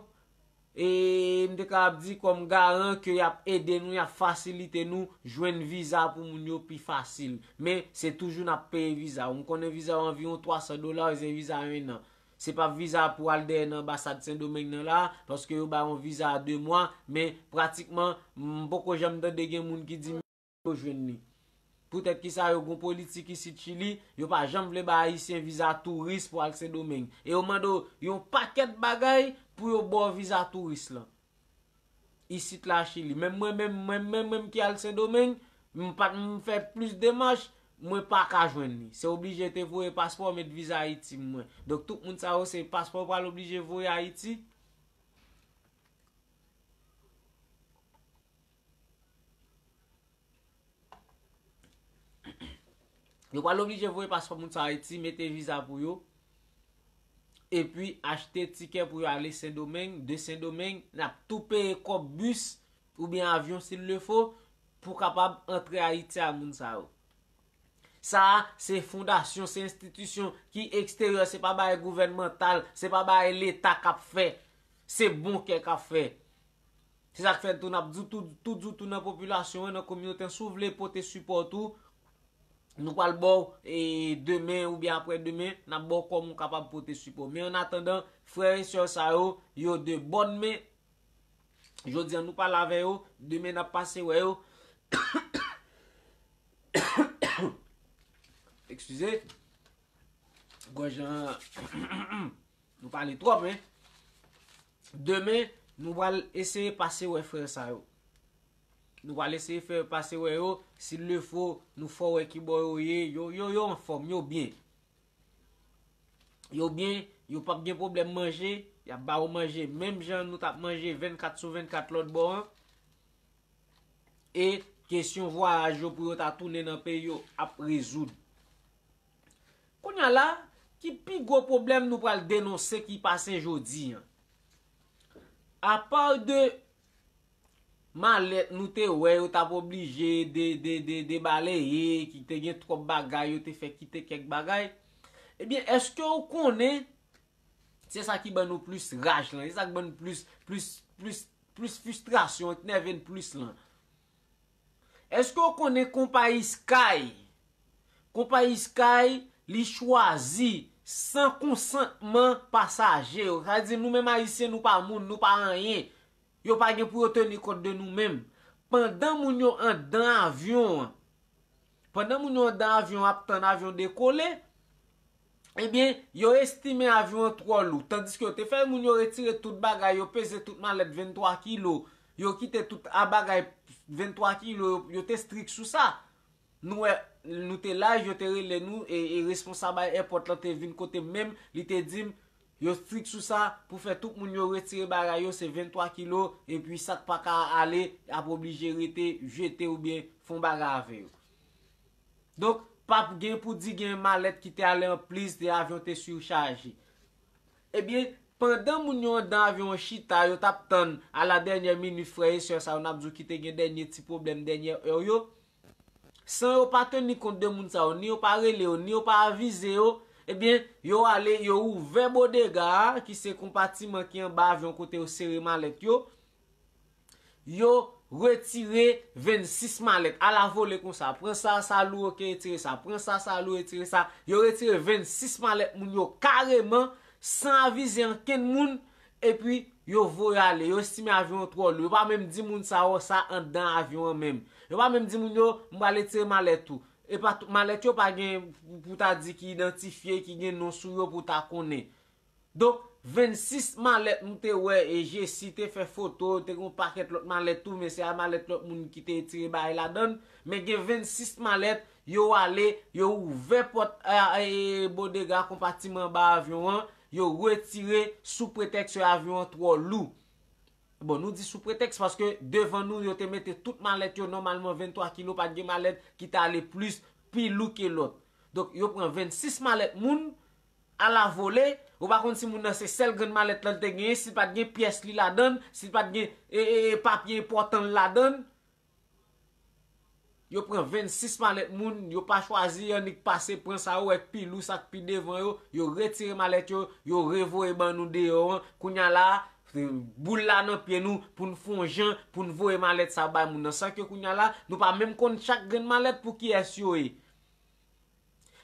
e m te kapab di kòm garan ke y ap ede nou, y ap fasilite nou jwenn viza pou moun yo pi fasil. Men, se toujou n ap peye viza. Ou konnen viza yo anviwon twa san dola, se viza en an. Se pa viza pou al dèyè nan anbasad Sendomeng nan la, paske yo bay yon viza a de mwa, men pratikman, m poko janm tande gen moun ki di m yo jwenn li. Poutèt ki sa yo gon politik isit Chili, yo pa janm vle bay Ayisyen viza touris pou al Sendomeng. E yo mande w yon pakèt bagay pou yo ba w viza touris lan. Isit la Chili. Menm mwen menm, mwen menm, menm ki al Sendomeng, m pa t, m fè plis demach, mwen pa ka jwenn li. Se oblije te voye paspò, met viza Ayiti mwen. Donk tout moun sa yo se paspò pral oblije voye Ayiti. Yo pral oblije voye paspò moun sa Ayiti, mete viza pou yo, epi achte tikè pou yo ale Sendomeng, de Sendomeng, n ap tou peye kòb bis oubyen avyon si l le fo, pou kapab antre Ayiti a moun sa yo. Sa a, se fondasyon, se enstitisyon ki eksteryè, se pa bagay gouvènmantal, se pa bagay Leta k ap fè. Se bon kè k ap fè. Se sa k fè tou n ap di tout, tout, di tout nan popilasyon an, nan kominote an, si w vle pote sipò tou, nou pral ba w, e, demen oubyen aprè demen, n ap ba w kòman w kapab pote sipò. Men an atandan, frè e sè sa yo, yo de bòn men. Jodi a, nou pale avè yo, demen n ap pase wè yo. Eskize. Gòj lan, nou pale twòp, men. Demen, nou pral eseye pase wè frè sa yo. Nou pral eseye fè pase wè yo, si le fo, nou fè wè ki bò yo ye, yo, yo, yo anfòm, yo byen. Yo byen, yo p ap gen pwoblèm manje, y ap ba yo manje menm jan nou t ap manje vennkat sou vennkat lòt bò an. E kesyon vwayaj yo pou yo ta tounen nan peyi yo ap rezoud. Kounye a la, ki pi gwo pwoblèm nou pral denonse ki pase jodi an? Apa de malèt nou te wè yo t ap oblije de, de, de, debaleye, ki te gen twòp bagay, yo te fè kite kèk bagay. Ebyen, èske w konnen se sa ki ban nou plis raj lan, se sa ki ban nou plis, plis, plis, plis fristrasyon, ki nève n plis lan? Èske w konnen konpayi Sky? Konpayi Sky, li chwazi san konsantman pasaje yo. Sa vle di nou menm Ayisyen, nou pa moun, nou pa anyen. Yo pa gen pou yo teni kont de nou menm. Pandan moun yo anndan avyon an, pandan moun yo anndan avyon an ap tann avyon dekole, ebyen, yo estime avyon an twò lou. Tandiske yo te fè moun yo retire tout bagay, yo peze tout malèt venntwa kilo, yo kite tout a bagay venntwa kilo, yo, yo te strik sou sa. Nou wè, nou te live, yo te rele nou, e, e responsab ayèpòt lan te vin kote m menm, li te di m, yo strik sou sa, pou fè tout moun yo retire bagay yo, se venntwa kilo, epi sa k pa ka ale, ap oblije rete, jete oubyen fè yon bagay avè yo. Donk, p ap gen pou di gen malèt ki te ale anplis, de avyon te sichaje. Ebyen, pandan moun yo anndan avyon an chita, yo t ap tann a la dènyè minit, frè e sè sa yo, n ap di w ki te gen dènye ti pwoblèm, dènyè è yo, san yo pa teni kont de moun sa yo, ni yo pa rele yo, ni yo pa avize yo, ebyen, yo ale, yo ouvè bodega a, ki se konpatiman ki anba avyon kote yo sere malèt yo, yo retire vennsis malèt. Ala vole konsa, pran sa, sa lou, oke, retire sa, pran sa, sa lou, retire sa. Yo retire vennsis malèt moun yo kareman, san avize ankenn moun, epi yo voye ale. Yo estime avyon an twò lou. Yo pa menm di moun sa yo sa anndan avyon an menm. Yo pa menm di moun yo, "M pral retire malèt ou." E pa tout malèt yo pa gen pou ta di ki idantifye, ki gen non sou yo pou ta konnen. Donk, vennsis malèt nou te wè, e Jesi te fè foto, te gen yon pakèt lòt malèt tou, men se a malèt lòt moun ki te retire bagay ladan l. Men gen vennsis malèt, yo ale, yo ouvè pòt, e, e, bodega, konpatiman anba avyon an, yo retire sou pretèks avyon an twò lou. Bon, nou di sou pretèks paske devan nou, yo te mete tout malèt yo, nòmalman venntwa kilo, pa t gen malèt ki t ale plis, pi lou ke lòt. Donk, yo pran vennsis malèt moun, ala vole, ou pa konn si moun nan se sèl grenn malèt lan l te genyen, si l pa t gen pyès li ladan l, si l pa t gen, e, e, e, papye enpòtan l ladan l. Yo pran vennsis malèt moun, yo pa chwazi annik pase pran sa yo wè k pi lou, sa k pi devan yo, yo retire malèt yo, yo revoye ban nou deyò an. Kounye a la, boul la nan pye nou pou n fè yon jan, pou n voye malèt sa bay moun nan. San ke kounye a la, nou pa menm konn chak grenn malèt pou kiyès yo ye.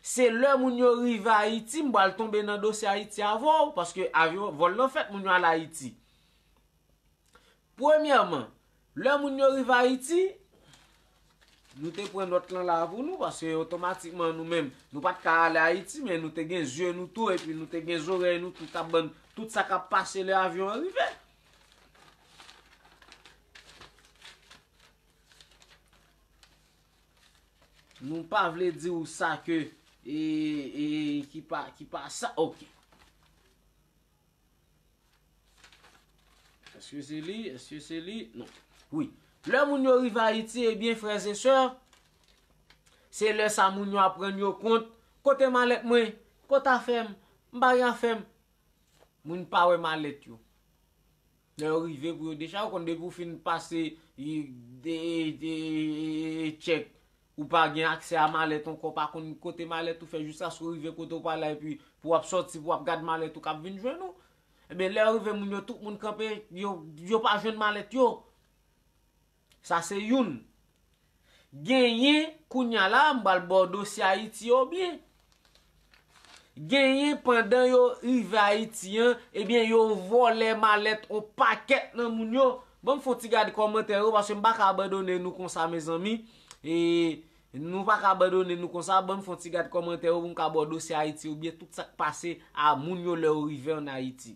Se lè moun yo rive Ayiti, m pral tonbe nan dosye Ayiti avè w, paske avyon, vòl lan fèt, moun yo al Ayiti. Premyèman, lè moun yo rive Ayiti, nou te pran nòt lan la pou nou, paske otomatikman nou menm, nou pa t ka ale Ayiti, men nou te gen zye nou tou, epi nou te gen zòrèy nou tou k ap ban n tout sa k ap pase lè avyon an rive. Nou pa vle di w sa ke, e, e, ki pa, ki pa sa, oke. Èske se li? Èske se li? Non. Wi. Lè moun yo rive Ayiti, ebyen, frè e sè, Se lè sa moun yo ap rann yo kont, kote malèt mwen? Kote afè m? M pa gen afè m. Moun pa wè malèt yo. Lè yo rive pou yo dechaje, ou konn depi w fin pase, e, de, de, e, tchèk, ou pa gen aksè a malèt ankò, ou pa konn kote malèt ou fè jiskaske w rive kote w prale a, epi pou w ap sòti, pou w ap gad malèt ou k ap vin jwenn ou. Ebyen, lè yo rive, moun yo, tout moun kanpe, yo, yo pa jwenn malèt yo. Sa se youn. Genyen, kounye a la, m pral ba w dosye Ayiti yo byen. Genyen, pandan yo rive Ayiti an, ebyen, yo vòlè malèt on pakèt nan moun yo. Ban m fè on ti gad kòmantè yo, paske m pa ka abandone nou konsa, mezanmi. E nou pa ka abandone nou konsa. Ban m fè on ti gad kòmantè yo pou m ka ba w dosye Ayiti yo byen, tout sa k pase a moun yo lè yo rive ann Ayiti.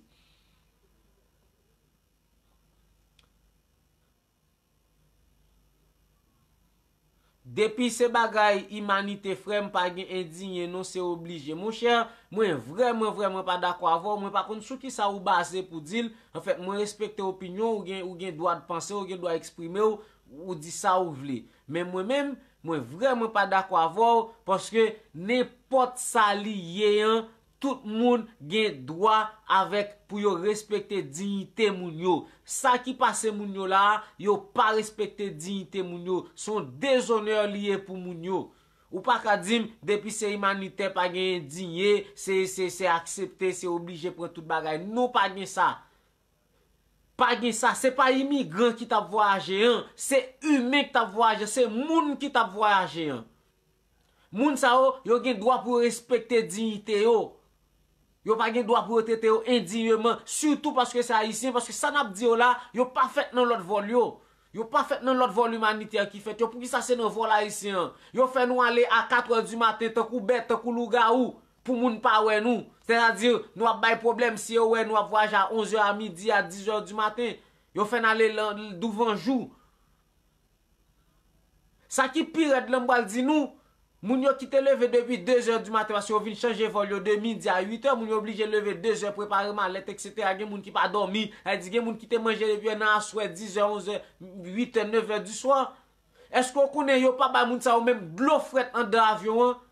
Depi se bagay imanite, frè m, pa gen endiye non, se oblije. Monchè, mwen vrèman, vrèman pa dakò avè w. Mwen pa konn sou kisa ou baze pou di l. Anfèt, mwen respekte opinyon w, ou gen, ou gen dwa de panse, ou gen dwa eksprime w, ou di sa ou vle. Men mwen menm, mwen vrèman pa dakò avè w, paske nenpòt sa li ye an, tout moun gen dwa avèk pou yo respekte diyite moun yo. Sa ki pase moun yo la a, yo pa respekte diyite moun yo. Se yon dezonè li ye pou moun yo. Ou pa ka di m, depi se imanitè, pa gen endiye, se, se, se aksepte, se oblije pran tout bagay. Non, pa gen sa. Pa gen sa, se pa imigran ki t ap vwayaje an, se imen ki t ap vwayaje, se moun ki t ap vwayaje an. Moun sa yo, yo gen dwa pou yo respekte diyite yo. Yo pa gen dwa pou yo trete yo endiyeman, sitou paske se Ayisyen, paske sa n ap di yo la, yo pa fèt nan lòt vòl yo. Yo pa fèt nan lòt vòl imanitè ki fèt yo. Poukisa se nan vòl ayisyen an? Yo fè nou ale a kat è di maten tankou bèt, tankou lougawou, pou moun pa wè nou. Sètadi, nou ap bay pwoblèm si yo wè nou ap vwayaje a onz è, a midi, a diz è di maten. Yo fè n ale lan, douvan jou. Sa ki pi rèd lan, m pral di nou, moun yo ki te leve depi de zè di maten, paske yo vin chanje vòl yo de midi a uit è, moun yo oblije leve de zè, prepare malèt, etsetera. Gen moun ki pa dòmi, sa vle di gen moun ki te manje depi nan aswè, diz è, onz è, uit è, nèf è di swa. Èske w konnen yo pa bay moun sa yo menm dlo frèt anndan avyon an?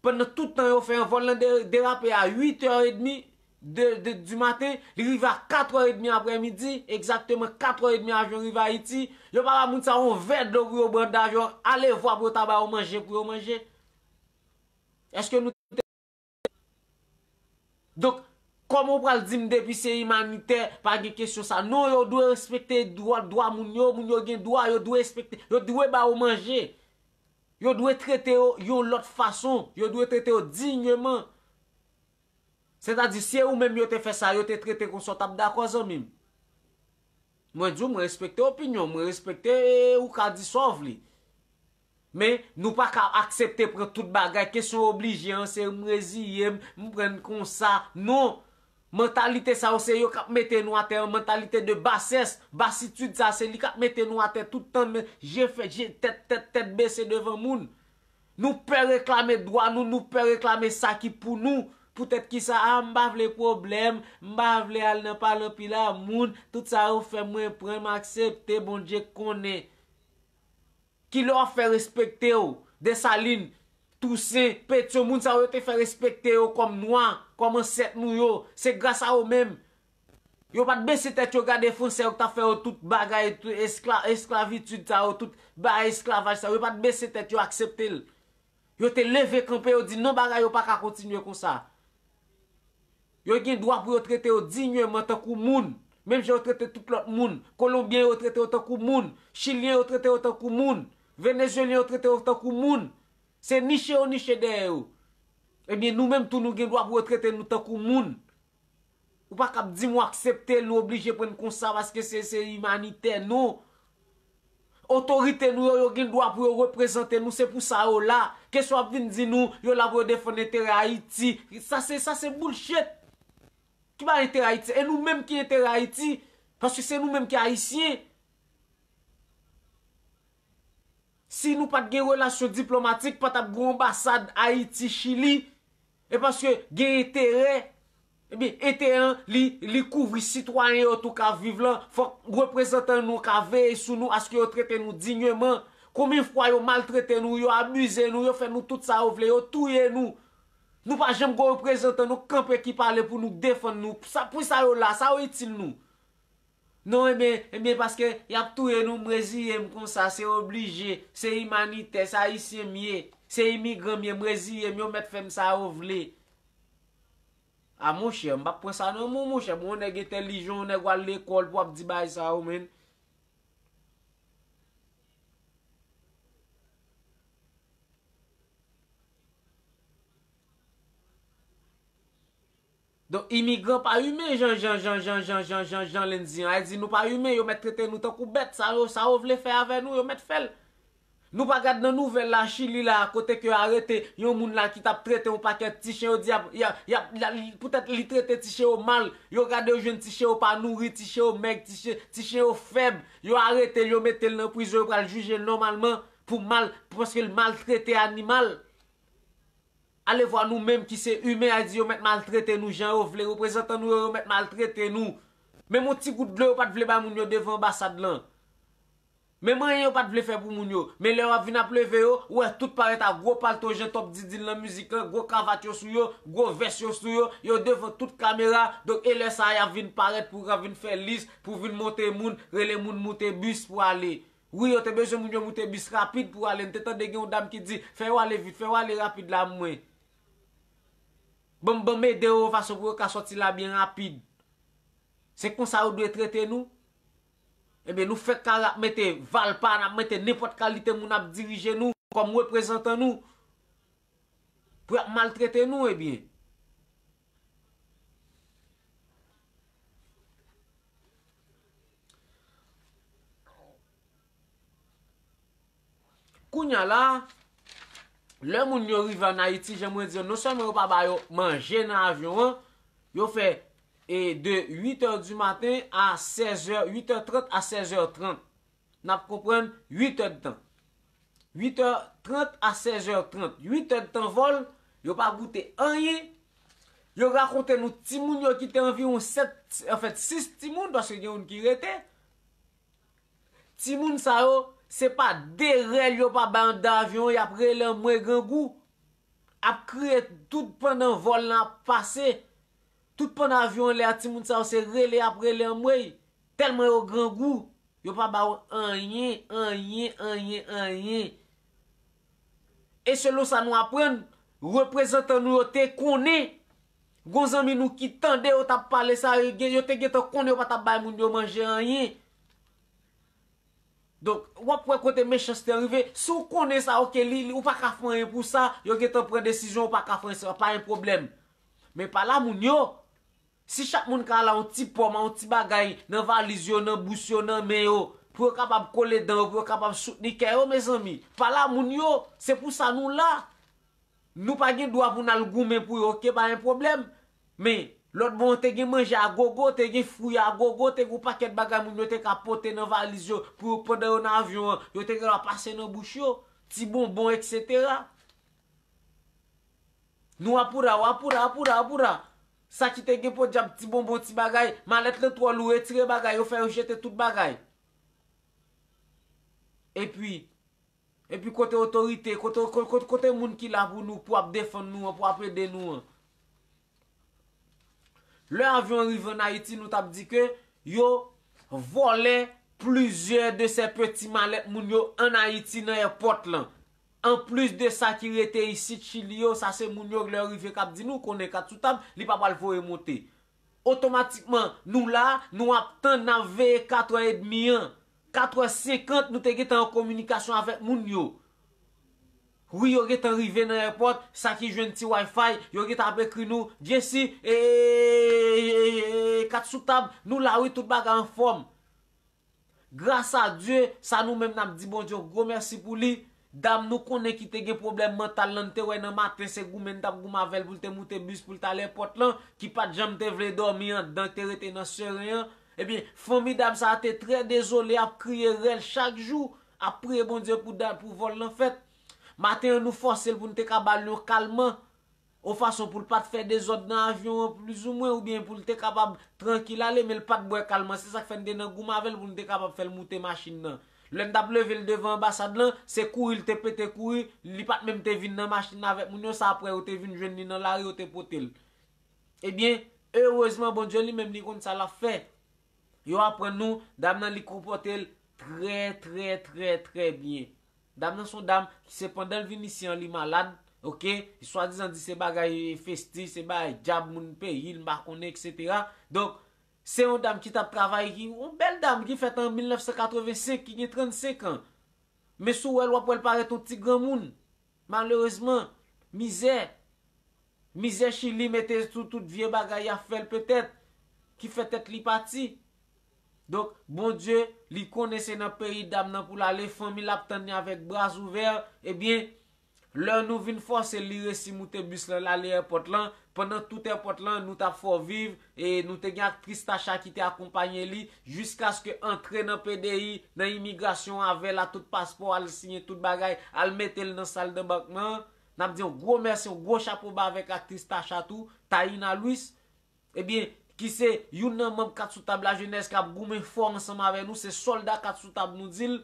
Pandan tout tan yo fè an, vòl lan de-, derape a uit è edmi de, de, di maten, li rive a kat è edmi aprèmidi, egzakteman kat è edmi avyon rive Ayiti, yo pa ba moun sa yon vè dlo pou yo bwè anndan avyon, alevwa pou yo ta ba yo manje pou yo manje. Èske nou te... Donk, kòman w pral di m depi se imanitè, pa gen kesyon sa? Non, yo dwe respekte dwa, dwa moun yo, moun yo gen dwa, yo dwe respekte, yo dwe ba yo manje. Yo dwe trete yo yon lòt fason. Yo dwe trete yo dinyman. Sètadi, si se ou menm yo te fè sa, yo te trete konsa, w t ap dakò, zanmi m? Mwen di w, mwen respekte opinyon w, mwen respekte, e, ou ka di sa w vle. Men, nou pa ka aksepte pran tout bagay. Kesyon oblije an, se m reziye m, m pran l konsa. Non! Mantalite sa yo, se yo k ap mete nou atè an, mantalite de basès, basitid sa, se li k ap mete nou atè tout tan, men je fè, je tèt, tèt, tèt bese devan moun. Nou pè reklame dwa nou, nou pè reklame sa ki pou nou. Poutèt kisa? A, m pa vle pwoblèm, m pa vle al nan pale anpil a moun, tout sa yo fè mwen pran, m aksepte, Bondye konnen. Kilè w ap fè respekte w? Desalin, Tousen, Petyon, moun sa yo te fè respekte yo kòm nwa, kòm ansèt nou yo. Se gras a yo menm. Yo pa t bese tèt yo gade fransè yo k t ap fè yo tout bagay, tout eskla-, esklavitid sa yo, tout bagay esklavaj sa yo. Yo pa t bese tèt yo aksepte l. Yo te leve kanpe, yo di non, bagay yo pa ka kontinye konsa. Yo gen dwa pou yo trete yo dinyman tankou moun, menm jan yo trete tout lòt moun. Kolonbyen yo trete yo tankou moun, Chilyen yo trete yo tankou moun, Venezyelyen yo trete yo tankou moun. Se niche yo niche dèyè yo. Ebyen, nou menm tou, nou gen dwa pou yo trete nou tankou moun. Ou pa kab di m w aksepte l, nou oblije pran n konsa paske se, se imanitè, non. Otorite nou yo, yo gen dwa pou yo reprezante nou, se pou sa yo la. Kesyon w ap vin di nou, yo la pou yo defann enterè Ayiti. Sa se, sa se bullshit. Ki pa enterè Ayiti? E nou menm ki enterè Ayiti, paske se nou menm ki Ayisyen. Si nou pa t gen relasyon diplomatik, pa t ap gen anbasad Ayiti, Chili. E paske gen enterè, ebyen, enterè an, li, li kouvri sitwayen yo tou k ap viv lan. Fòk reprezantan nou ka veye sou nou, aske yo trete nou dinyman. Konbyen fwa yo maltrete nou, yo abize nou, yo fè nou tout sa yo vle, yo touye nou. Nou pa janm gen reprezantan nou kanpe ki pale pou nou defann nou. Sa, pou sa yo la, sa yo itil nou. Non, ebyen, ebyen, paske y ap touye nou, m reziye m konsa, se oblije, se imanitè, se ayisyen m ye, se imigran m ye, m reziye m, yo mèt fè m sa yo vle. A monchè, m p ap pran sa nan men w, monchè. Bon, yon nèg entèlijan, yon nèg w al lekòl pou w ap di bagay sa yo, menn. Donk, imigran pa imen jan, jan, jan, jan, jan, jan, jan, jan Lenn di an. Ay di nou pa imen, yo mèt trete nou tankou bèt. Sa yo, sa yo vle fè avè nou, yo mèt fè l. Nou pa gad nan nouvèl la, Chili la, kote ke yo arete yon moun la ki t ap trete yon pakèt ti chen, yo di y ap, y ap, y ap, la, li, poutèt li trete ti chen yo mal, yo gade yo jwenn ti chen yo pa nouri, ti chen yo mèg, ti chen, ti chen yo fèb, yo arete l, yo mete l nan prizon, yo pral jije l nòmalman pou mal, paske l maltrete animal. Ale vwa nou menm ki se imen, a di yo mèt maltrete nou jan yo vle, reprezantan nou yo, yo mèt maltrete nou. Menm yon ti gout dlo yo pa t vle bay moun yo devan anbasad lan. Menm anyen yo pa t vle fè pou moun yo. Men lè yo ap vin ap leve yo, ou wè tout parèt ak gwo palto jan Top Diddy nan mizik lan, gwo kravat yo sou yo, gwo vès yo sou yo, yo devan tout kamera. Donk, e lè sa a, y ap vin parèt pou y ap vin fè lis, pou vin monte moun, rele moun moute bis pou ale. Wi, yo te bezwen moun yo moute bis rapid pou ale. M te tande gen yon dam ki di, "Fè yo ale vit, fè yo ale rapid la, mwen. Ban m, ban m ede yo yon fason pou yo ka sòti la byen rapid." Se konsa yo dwe trete nou? Ebyen, nou fèk ka ap mete valpa, n ap mete nenpòt kalite moun ap dirije nou kòm reprezantan nou pou y ap maltrete nou, ebyen. Kounye a la, lè moun yo rive ann Ayiti, jan mwen di yo, non sèlman yo pa ba yo manje nan avyon an, yo fè e de uit è di maten a sèz è, uit è trant a sèz è trant. N ap konprann uit è d tan. Uit è trant a sèz è trant. Uit è d tan vòl, yo pa goute anyen. Yo rakonte nou timoun yo ki te anviwon sèt, anfèt, sis timoun, paske gen youn ki rete. Timoun sa yo, se pa de rèl yo pa bay anndan avyon an, y ap rele anmwe grangou. Ap kriye tout pandan vòl lan ap pase. Tout pandan avyon anlè a, timoun sa yo se rele y ap rele anmwey. Tèlman yo grangou, yo pa ba yo anyen, anyen, anyen, anyen. E selon sa nou aprann, reprezantan nou yo te konnen. Gon zanmi nou ki tande yo t ap pale sa, yo gen, yo te gentan konnen yo pa t ap bay moun yo manje anyen. Donk, w ap wè kote mechanste an rive. Si w konnen sa, oke, li, li, ou pa ka fè anyen pou sa, yo gentan pran desizyon, ou pa ka fè anyen, se pa yon pwoblèm. Men pa la moun yo. Si chak moun ka al a yon ti pòm, a yon ti bagay, nan valiz yo, nan bous yo, nan men yo, pou yo kapab kole dan yo, pou yo kapab soutni kè yo, mezanmi. Pa la moun yo, se pou sa nou la. Nou pa gen dwa pou n al goumen pou yo, oke, pa gen pwoblèm. Men, lòt bò an te gen manje a gogo, te gen fwi a gogo, te gen yon pakèt bagay moun yo te ka pote nan valiz yo, pou yo, pandan yo nan avyon an, yo te gen dwa pase nan bouch yo, ti bonbon, etsetera. Nou apura, apura, apura, apura. Sa ki te gen podyab ti bonbon, ti bagay, malèt lan twò lou, retire bagay, yo fè yo jete tout bagay. Epi, epi kote otorite, kote, kote, kote, kote moun ki la pou nou, pou ap defann nou an, pou ap ede nou an? Lè avyon an rive ann Ayiti, nou t ap di ke yo vòlè plizyè de sè peti malèt moun yo ann Ayiti nan èpòt lan. Anplis de sa ki rete isit Chili yo, sa se moun yo lè yo rive k ap di nou konnen kat sou tab, li pa pral voye monte. Otomatikman, nou la, nou ap tann, n ap veye kat è edmi an. Kat è senkant, nou te gentan an kominikasyon avèk moun yo. Wi, yo gentan rive nan èpòt, sa ki jwenn ti Wi-Fi, yo gentan ap ekri nou, Jesi, e, e, e, e, e, kat sou tab, nou la wi, tout bagay anfòm. Gras a Dye, sa nou menm n ap di Bondye yon gwo mèsi pou li. Dam nou konnen ki te gen pwoblèm mantal lan, n te wè nan maten se goumen n t ap goumen avè l pou l te moute bis pou l t al èpòt lan, ki pa t janm te vle dòmi anndan, ki te rete nan seren an. Ebyen, fanmi dam sa a te trè dezole, ap kriye rèl chak jou, ap priye Bondye pou da-, pou vòl lan fèt. Maten an, nou fòse l pou n te ka ba l yon kalman. Yon fason pou l pa t fè dezòd nan avyon an, plizoumwen, oubyen pou l te kapab trankil ale, men l pa t bwè kalman. Se sa k fè n te nan goumen avè l pou n te kapab fè l moute machin nan. Lè n t ap leve l devan anbasad lan, se kouri l te pete kouri, li pa t menm te vin nan machin avèk moun yo, se apre yo te vin jwenn li nan lari, yo te pote l. Ebyen, erezman, Bondye li menm li konn sa l ap fè. Yo aprann nou, dam nan li konpòte l trè, trè, trè, trè byen. Dam nan se yon dam, se pandan l vin isi an li malad, oke? Swadizan di se bagay festif, se bagay dyab moun peyi l, m pa konnen, etsetera. Donk, se yon dam ki t ap travay, ki, yon bèl dam ki fèt an mil nèf san katreven senk, ki gen trannsenk an. Men si w wè l, w ap wè l parèt yon ti granmoun. Malerezman, mizè. Mizè Chili mete sou tout vye bagay y ap fè l petèt, ki fè tèt li pati. Donk, Bondye, li konnen se nan peyi dam nan pou l ale, fanmi l ap tann li avèk bra ouvè. Ebyen, lè nou vin fòse l, li resi moute bis lan, l ale èpòt lan. Pandan tout èpòt lan, nou t ap fè w viv, e nou te gen aktris Tacha ki te akonpaye li, jiskaske antre nan P D I, nan imigrasyon avè l, a tout paspò, al siyen tout bagay, al mete l nan sal danbakman an. N ap di yon gwo mèsi, yon gwo chapo ba avèk aktris Tacha tou, Taïna Louis, ebyen, ki se youn nan manm Kat sou tab lajenès k ap goumen fò ansanm avè nou, se sòlda Kat sou tab nou di l,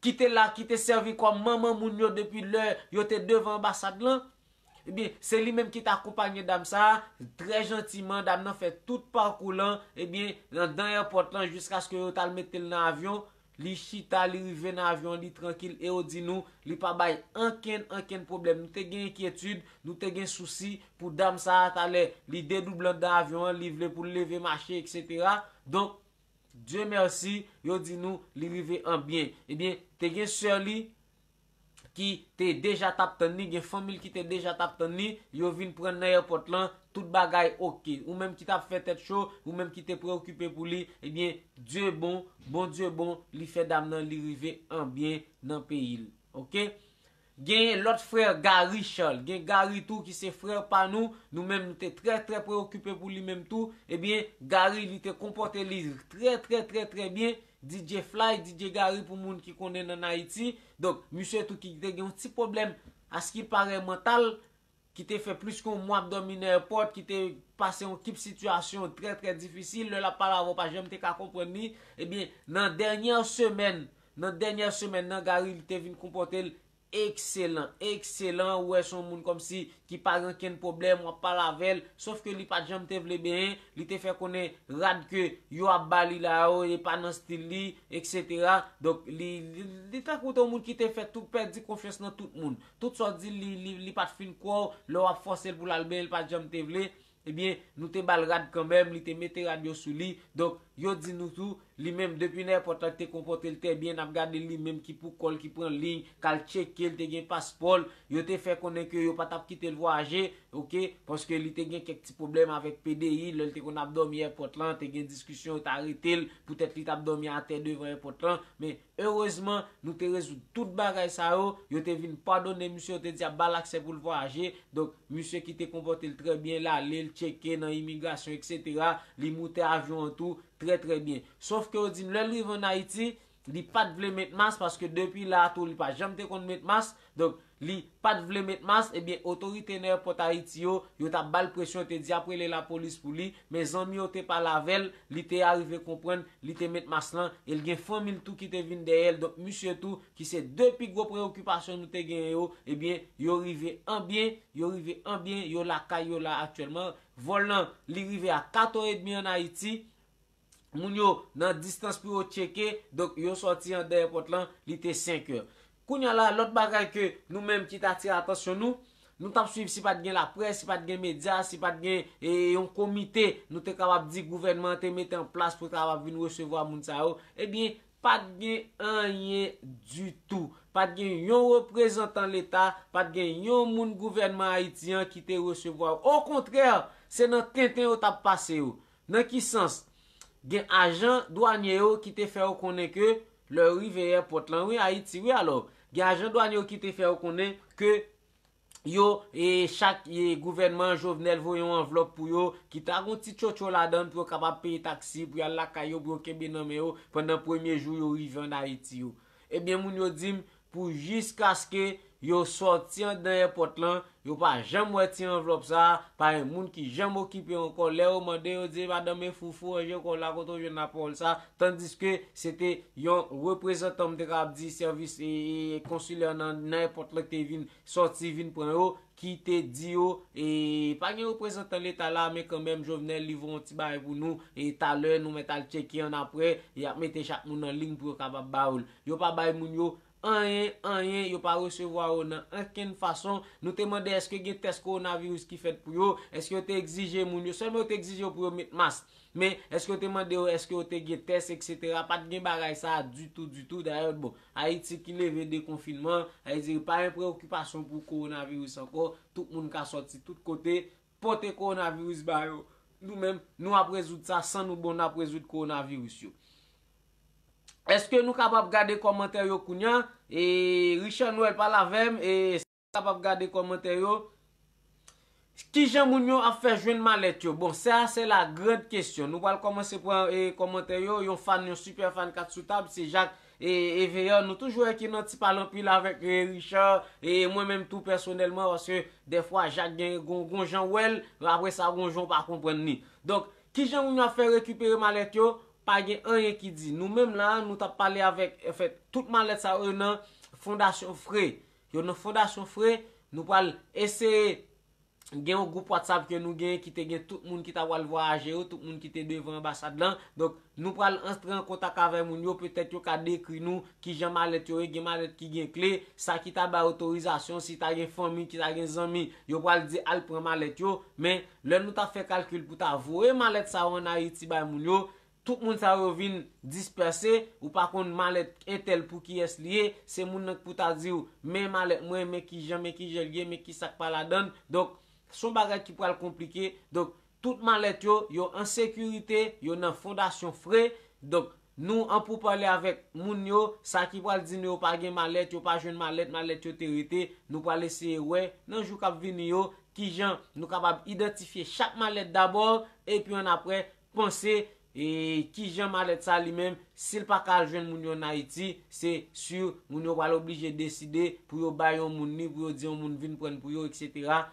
ki te la, ki te sèvi kòm manman moun yo depi lè yo te devan anbasad lan. Ebyen, se li menm ki t akonpaye dam sa a, trè jantiman, dam nan fè tout pakou lan, ebyen, anndan èpòt lan, jiskaske yo t al mete l nan avyon, li chita, li rive nan avyon, li trankil, e yo di nou, li pa bay ankenn, ankenn pwoblèm. Nou te gen enkyetid, nou te gen sousi pou dam sa a, talè, li dedouble anndan avyon an, li vle pou l leve mache, etsetera. Donk, Dye mèsi, yo di nou, li rive an byen. Ebyen, te gen sè li, ki te deja t ap tann li, gen fanmi l ki te deja t ap tann li, yo vin pran l nan èpòt lan, tout bagay oke. Ou menm ki t ap fè tèt cho, ou menm ki te preokipe pou li, ebyen, Dye bon, Bondye bon, li fè dam nan, li rive an byen nan peyi l. Oke? Gen lòt frè Gary Charles, gen Gary tou ki se frè pa nou, nou menm nou te trè, trè preokipe pou li menm tou. Ebyen, Gary, li te konpòte li trè, trè, trè, trè byen. D J Fly, D J Gary pou moun ki konnen n ann Ayiti. Donk, misye tou ki te gen yon ti pwoblèm, askilpare, mantal, ki te fè plis ke yon mwa ap dòmi nan èpòt, ki te pase yon kip sitiyasyon trè, trè difisil, lè l ap pale avè w, w pa janm te ka konprann li. Ebyen, nan dènyè semèn, nan dènyè semèn nan, Gary, li te vin konpòte l ekselan, ekselan, ou wè se yon moun kòmsi ki pa gen okenn pwoblèm, w ap pale avè l, sòf ke li pa t janm te vle benyen, li te fè konnen rad ke yo ap ba li la yo, e pa nan stil li, etsetera. Donk, li, li, li tankou te yon moun ki te fè tou pèdi konfyans nan tout moun. Tout sa w di l, li, li, li pa t fin kwè w, lè w ap fòse l pou l al benyen, li pa t janm te vle. Ebyen, nou te ba l rad kanmenm, li te mete rad yo sou li. Donk, yo di nou tou, li menm, depi nan èpòt la, li te konpòte l trè byen, n ap gade li menm ki pou kò l, ki pran liy, k al tcheke l, te gen paspò l. Yo te fè konnen ke yo pa t ap kite l vwayaje, oke, paske li te gen kèk ti pwoblèm avèk P D I, lè l te konn ap dòmi èpòt lan, te gen diskisyon, yo t arete l, poutèt li t ap dòmi atè devan èpòt lan. Men, erezman, nou te rezoud tout bagay sa yo, yo te vin padone misye, yo te di ap ba l aksè pou l vwayaje. Donk, misye ki te konpòte l trè byen, l ale, l tcheke nan imigrasyon, etsetera. Li moute avyon an tou, trè, trè byen. Sòf ke yo di m, lè l rive ann Ayiti, li pa t vle met mas, paske depi la a tou, li pa janm te konn met mas. Donk, li pa t vle met mas, ebyen, otorite nan èpòt Ayiti yo, yo t ap ba l presyon, yo te di ap rele lapolis pou li, men zanmi yo te pale avè l, li te arive konprann, li te met mas lan, e l gen fanmi l tou ki te vin dèyè l. Donk, misye tou, ki se de pi gwo preyokipasyon nou te genyen yo, ebyen, yo rive an byen, yo rive an byen, yo lakay yo la aktyèlman. Vòl lan, li rive a katò edmi ann Ayiti. Moun yo nan distans pou yo tcheke, donk yo sòti anndan èpòt lan, li te senk è. Kounye a la, lòt bagay ke nou menm ki t atire atansyon nou, nou t ap swiv si pa t gen laprès, si pa t gen medya, si pa t gen, e, yon komite, nou te kapab di gouvènman an te mete an plas pou kapab vin resevwa moun sa yo. Ebyen, pa t gen anyen ditou. Pa t gen yon reprezantan Leta, pa t gen yon moun gouvènman Ayiti an ki te resevwa yo. Okontrè, se nan tenten yo t ap pase yo. Nan ki sans? Gen ajan dwanye yo ki te fè yo konnen ke, lè yo rive èpòt lan, wi, Ayiti, wi, alò, gen ajan dwanye yo ki te fè yo konnen ke yo, e, chak, e, gouvènman Jovenel voye yon anvlòp pou yo, ki ta gon ti tchotcho ladan l pou yo kapab peye taksi, pou y al lakay yo, pou yo kenbe nan men yo pandan premye jou yo rive ann Ayiti yo. Ebyen, moun yo di m, pou jiskaske yo sòti anndan èpòt lan, yo pa janm wè ti anvlòp sa, pa gen moun ki janm okipe ankò. Lè yo mande, yo di, "Madanm, e foufou, ranje kò w la, kote w jwenn lapawòl sa?" Tandiske se te yon reprezantan, m te kapab di, sèvis, e, e, konsilè nan, nan èpòt lan ki te vin sòti, vin pran yo, ki te di yo, e, pa gen reprezantan Leta la, men kanmenm, Jovenel, li voye yon ti bagay pou nou, e, talè, nou mèt al tcheke annapre, y ap mete chak moun nan liy pou yo kapab ba yo l. Yo pa bay moun yo anyen, anyen, yo pa resevwa yo nan okenn fason. Nou te mande èske gen tès kowonaviris ki fèt pou yo, èske yo te egzije moun yo, sèlman yo te egzije yo pou yo met mas. Men, èske yo te mande yo, èske yo te gen tès, etsetera? Pa t gen bagay sa a ditou, ditou. Dayè, bon, Ayiti ki leve dekonfinman, Ayiti pa gen preyokipasyon pou kowonaviris ankò. Tout moun ka sòti tout kote, pote kowonaviris ba yo. Nou menm, nou ap rezoud sa, san nou bon, n ap rezoud kowonaviris yo. Èske nou kapab gade kòmantè yo kounya? E Richard Noël pale avè m, e kapab gade kòmantè yo. Kijan moun yo ap fè jwenn malèt yo? Bon, sa se la grande question. Nou pral kòmanse pran, e, kòmantè yo. Yon fan, yon super fan kat sou tab, se Jacques, e, Eveyan. Nou toujou wè ki nan ti pale anpil avèk, e, Richard, e mwen menm tou pèsonèlman, paske dèfwa Jacques gen gon, gon jan wè l, apre sa gon jan w pa konprann li. Donk, kijan moun yo ap fè rekipere malèt yo? Pa gen anyen ki di. Nou menm la, nou t ap pale avèk, anfèt, tout malèt sa yo nan Fondasyon Fre. Yo nan Fondasyon Fre, nou pral eseye gen yon gwoup WhatsApp ke nou gen ki te gen tout moun ki ta pral vwayaje yo, tout moun ki te devan anbasad lan. Donk, nou pral antre an kontak avè moun yo, petèt yo ka dekri nou kijan malèt yo ye, gen malèt ki gen kle, sa ki ta bay otorizasyon, si ta gen fanmi, ki ta gen zanmi, yo pral di al pran malèt yo. Men, lè nou ta fè kalkil pou ta voye malèt sa yo ann Ayiti bay moun yo, tout moun sa yo vin dispèse, ou pa konn malèt entèl pou kiyès li ye, se moun nan k pou ta di w, men malèt mwen, men kijan, men kijan l ye, men kisa k pa ladan l. Donk, se yon bagay ki pral konplike. Donk, tout malèt yo, yo an sekirite, yo nan Fondasyon Fre. Donk, nou an poupale avèk moun yo, sa ki pral di nou yo pa gen malèt, yo pa jwenn malèt, malèt yo te rete. Nou pral eseye wè, nan jou k ap vini yo, kijan nou kapab idantifye chak malèt dabò, epi annapre, panse, e, kijan malèt sa li menm, si l pa ka al jwenn moun yo ann Ayiti, se si moun yo pral oblije deside pou yo bay yon moun li, pou yo di yon moun vin pran l pou yo, etsetera.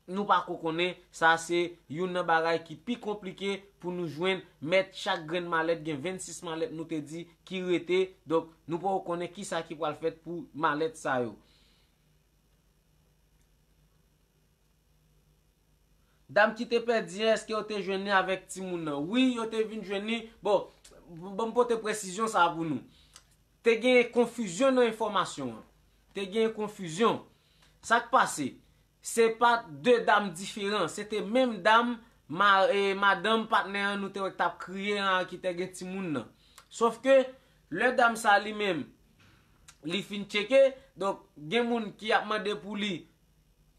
Nou pa ko konnen, sa se youn nan bagay ki pi konplike pou nou jwenn mèt chak grenn malèt, gen vennsis malèt nou te di ki rete, donk nou poko konnen kisa ki pral fèt pou malèt sa yo. Dam ki te pèdi an, èske yo te jwenn li avèk timoun nan? Wi, yo te vin jwenn li. Bon, ban m pote presizyon sa a pou nou. Te gen konfizyon nan enfòmasyon an. Te gen konfizyon. Sa k pase? Se pa de dam diferan. Se te menm dam, ma, e, madanm patnè an nou te wè k t ap kriye an ki te gen timoun nan. Sòf ke, lè dam sa li menm, li fin tcheke, donk, gen moun ki ap mande pou li,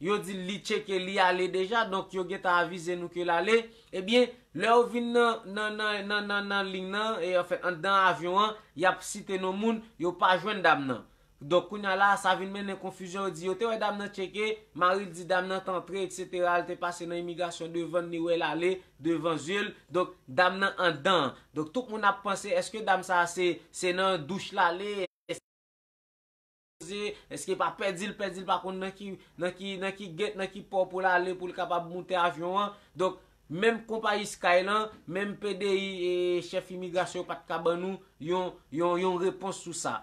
yo di l li tcheke, li ale deja, donk yo gentan avize nou ke l ale. Ebyen, lè yo vin nan, nan, nan, nan, nan, nan liy nan, e, anfèt, anndan avyon an, y ap site non moun, yo pa jwenn dam nan. Donk, kounye a la, sa vin mennen konfizyon, yo di yo te wè dam nan tcheke, mari l di dam nan t antre, etsetera, l te pase nan imigrasyon devan l, li wè l ale, devan zye l. Donk, dam nan anndan. Donk, tout moun ap panse, èske dam sa a se, se nan douch l ale? Èske pa pèdi l, pèdi l pa konn nan ki, nan ki, nan ki gèt, nan ki pò pou l ale pou l kapab moute avyon an. Donk, menm konpayi Sky lan, menm P D I e chèf imigrasyon yo pa t ka ban nou yon, yon, yon repons sou sa.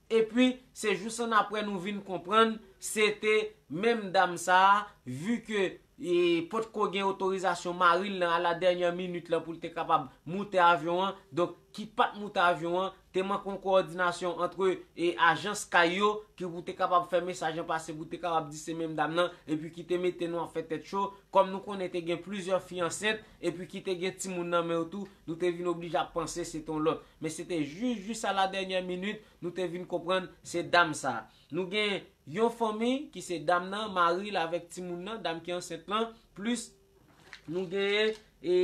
Epi, se jis annapre nou vin konprann, se te menm dam sa a, vi ke, e, potko gen otorizasyon mari l lan a la dènyè minit lan pou l te kapab moute avyon an. Donk, ki pa t moute avyon an, te manke yon kowòdinasyon antre, e, ajans Sky yo, ki pou te kapab fè mesaj lan pase, pou te kapab di se menm dam nan, epi ki te mete nou ap fè tèt cho. Kòm nou konnen te gen plizyè fi ansent, epi ki te gen timoun nan men yo tou, nou te vin oblije ap panse se te yon lòt. Men se te jis, jis a la dènyè minit, nou te vin konprann se dam sa a. Nou gen yon fanmi ki se dam nan, mari l avèk timoun nan, dam ki ansent lan, plis nou genyen, e,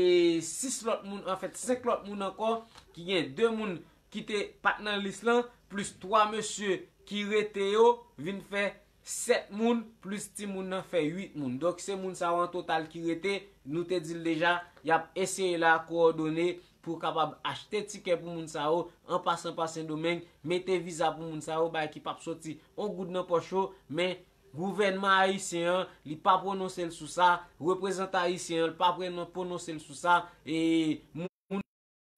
sis lòt moun, anfèt, senk lòt moun ankò, ki gen de moun ki te pa t nan lis lan, plis twa mesye ki rete yo, vin fè sèt moun, plis timoun nan fè uit moun. Donk, se moun sa yo an total ki rete, nou te di l deja, y ap eseye la kowòdone pou w kapab achte tikè pou moun sa yo, an pasan pa Sendomeng, mete viza pou moun sa yo, bagay ki p ap soti on goud nan pòch yo, men gouvènman ayisyen an, li pa pwononse l sou sa, reprezantan ayisyen an, li pa pwononse l sou sa, e moun,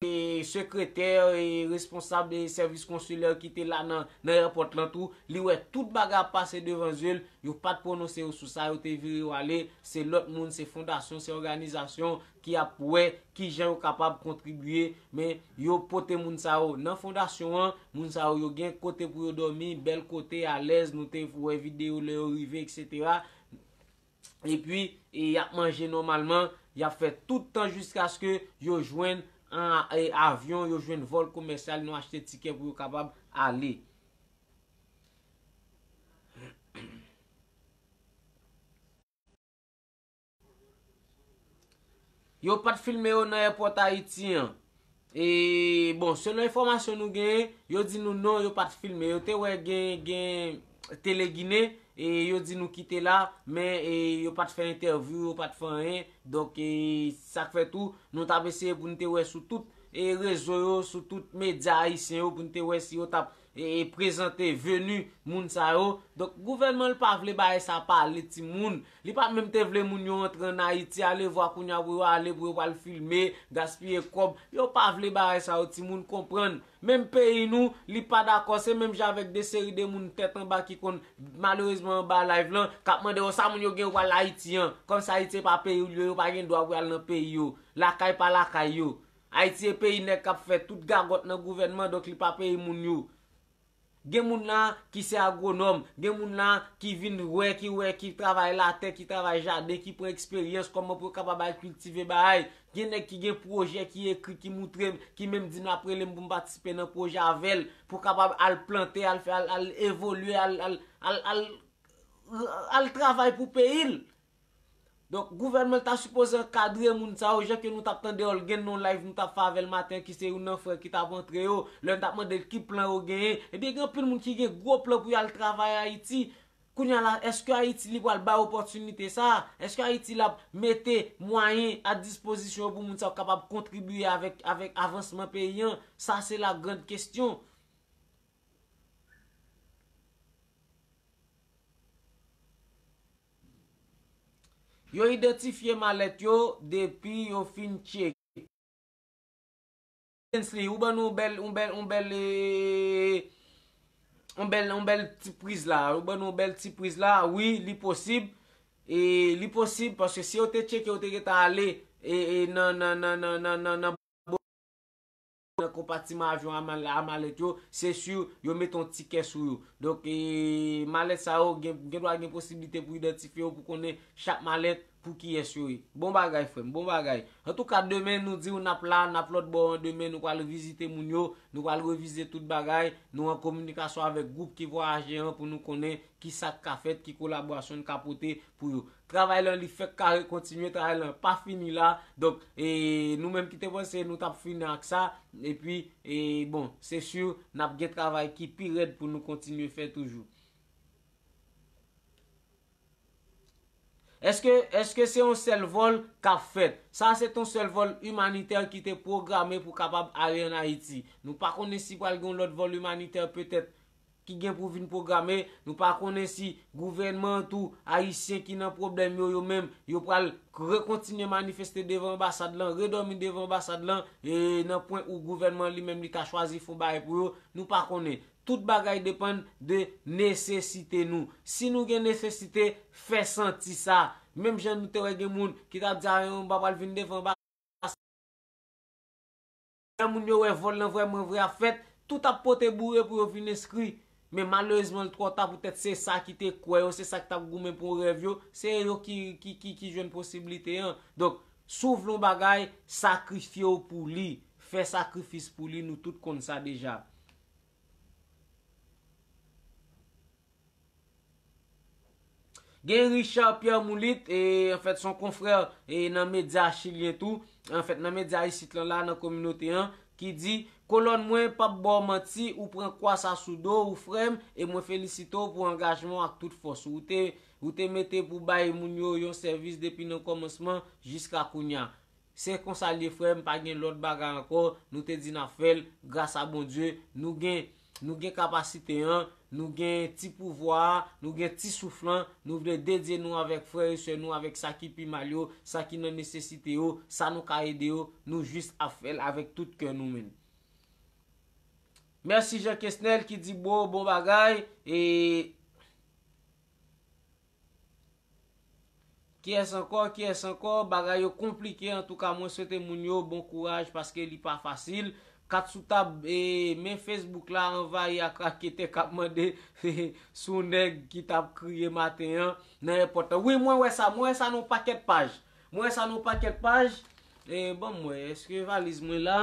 e sekretè, e responsab, e sèvis konsilè ki te la nan, nan èpòt lan tou, li wè tout bagay ap pase devan zye l, yo pa t pwononse yo sou sa, yo te vire yo ale, se lòt moun, se fondasyon, se òganizasyon ki ap wè kijan yo kapab kontribye, men yo pote moun sa yo nan fondasyon an, moun sa yo, yo gen kote pou yo dòmi, bèl kote, alèz, nou te wè videyo lè yo rive, etsetera. Epi, e, y ap manje nòmalman, y ap fè tout tan jiskaske yo jwenn an, e, avyon, yo jwenn vòl komèsyal, nou achte tikè pou yo kapab ale. Yo pa t filme yo nan èpòt Ayiti an. E, bon, selon enfòmasyon nou genyen, yo di nou non, yo pa t filme. Yo te wè gen, gen Tele Gine, e yo di nou ki te la, men, e, yo pa t fè entèvyou, yo pa t fè anyen. Donk, e, sa k fè tou, nou t ap eseye pou n te wè sou tout, e, rezo yo, sou tout medya ayisyen yo, pou n te wè si yo t ap e, e prezante veni moun sa yo. Donk, gouvènman l pa vle bagay sa pale timoun. Li pa menm te vle moun yo antre ann Ayiti, ale vwa kounye a pou yo ale, pou yo pral filme, gaspiye kòb. Yo pa vle bagay sa yo, timoun konprann. Menm peyi nou, li pa dakò. Se menm jan avèk de seri de moun tèt anba ki konn malerezman anba live lan, k ap mande yo sa moun yo gen yo pral Ayiti an. Kòmsi Ayiti e pa peyi yo, yo pa gen dwa pou y al nan peyi yo. Lakay pa lakay yo. Ayiti e peyi nèg k ap fè tout gagòt nan gouvènman, donk li pa peyi moun yo. Gen moun la ki se agwonòm, gen moun la ki vin wè, ki wè, ki travay latè, ki travay jaden, ki pran eksperyans kòman pou yo kapab al kiltive bagay. Gen nèg ki gen pwojè ki ekri, ki moutre m, ki menm di m l ap rele m pou m patisipe nan pwojè avè l, pou kapab al plante, al fè, al, al evolye, al, al, al, al, al travay pou peyi l. Donk, gouvènman ta sipoze ankadre moun sa yo, jan ke nou t ap tande Olgen nan live nou t ap fè avè l maten, ki se youn nan frè ki t ap antre yo, lè n t ap mande l ki plan yo genyen. Ebyen, gen anpil moun ki gen gwo plan pou y al travay Ayiti. Kounye a la, èske Ayiti li pral bay opòtinite sa a? Èske Ayiti l ap mete mwayen a dispozisyon yo pou moun sa yo kapab kontribiye avèk, avèk avansman peyi an? Sa se la grande question. Yo idantifye malèt yo depi yo fin tcheke. Ensley, ou ban nou yon bèl, yon bèl, yon bèl, eh, yon bèl, yon bèl ti priz la. Ou ban nou yon bèl ti priz la. Wi, li posib. E li posib, paske si yo te tcheke, yo te gentan ale, e, e nan, nan, nan nan konpatiman avyon a mal-, a malèt yo, se si yo mete yon tikè sou yo. Donk, e, malèt sa yo, gen, gen dwa gen posiblite pou idantifye yo, pou konnen chak malèt pou kiyès yo ye. Bon bagay, frè m, bon bagay. Antouka, demen, nou di w n ap la, n ap lòt bò an demen, nou pral vizite moun yo, nou pral revize tout bagay, nou an kominikasyon avèk gwoup ki vwayaje an pou nou konnen ki sa k ka fèt, ki kolaborasyon n ka pote pou yo. Travay lan li fèk kare kontinye, travay lan pa fini la. Donk, e, nou menm ki te panse nou t ap fini ak sa, epi, e, bon, se si, n ap gen travay ki pi rèd pou nou kontinye fè toujou. Èske, èske se yon sèl vòl k ap fèt? Sa se t yon sèl vòl imanitè ki te pwograme pou kapab ale ann Ayiti. Nou pa konnen si pral gen yon lòt vòl imanitè petèt ki gen pou vin pwograme. Nou pa konnen si gouvènman an tou, ayisyen ki nan pwoblèm yo, yo menm, yo pral rekontinye manifeste devan anbasad lan, redòmi devan anbasad lan, e nan pwen ou gouvènman an li menm li ta chwazi fè yon bagay pou yo. Nou pa konnen. Tout bagay depann de nesesite nou. Si nou gen nesesite, fè santi sa. Menm jan nou te wè gen moun ki t ap di, "A, yon ba pral vin devan anbasad." Lè moun yo wè vòl lan vrèman vre ap fèt, tout ap pote boure pou yo vin enskri. Men malerezman, l twò ta, poutèt se sa ki te kwè yo, se sa ki t ap goumen pou rèv yo, se yo ki, ki, ki, ki jwenn posiblite an. Donk, si w vle yon bagay, sakrifye w pou li. Fè sakrifis pou li, nou tout konn sa deja. Gen Richard Pierre Moulit, e, anfèt, se yon konfrè, e, nan medya chilyen tou, anfèt, nan medya isit lan la, nan kominote an, ki di, "Kolòn mwen p ap ba w manti, ou pran kwa sa sou do w, frè m, e mwen felisite w pou angajman w ak tout fòs ou. Ou te, ou te mete pou bay moun yo yon sèvis depi nan kòmansman jiska kounye a." Se konsa l ye, frè m, pa gen lòt bagay ankò. Nou te di n ap fè l, gras a Bondye, nou gen, nou gen kapasite an, nou gen ti pouvwa a, nou gen ti souf lan, nou vle dedye nou avèk frè e sè nou, avèk sa ki pi mal yo, sa ki nan nesesite yo, sa nou ka ede yo, nou jis ap fè l avèk tout kè nou menm. Mèsi Jean Kesnel ki di bro, bon bagay. E kiyès ankò, kiyès ankò, bagay yo konplike. Antouka, mwen swete moun yo bon kouraj paske li pa fasil. Kat sou tab, e, men Facebook la anvayi ak raketè k ap mande sou nèg ki t ap kriye maten an nan èpòt la. Wi, mwen wè sa, mwen wè sa nan yon pakèt paj. Mwen wè sa nan yon pakèt paj. E, ban m wè, èske valiz mwen la?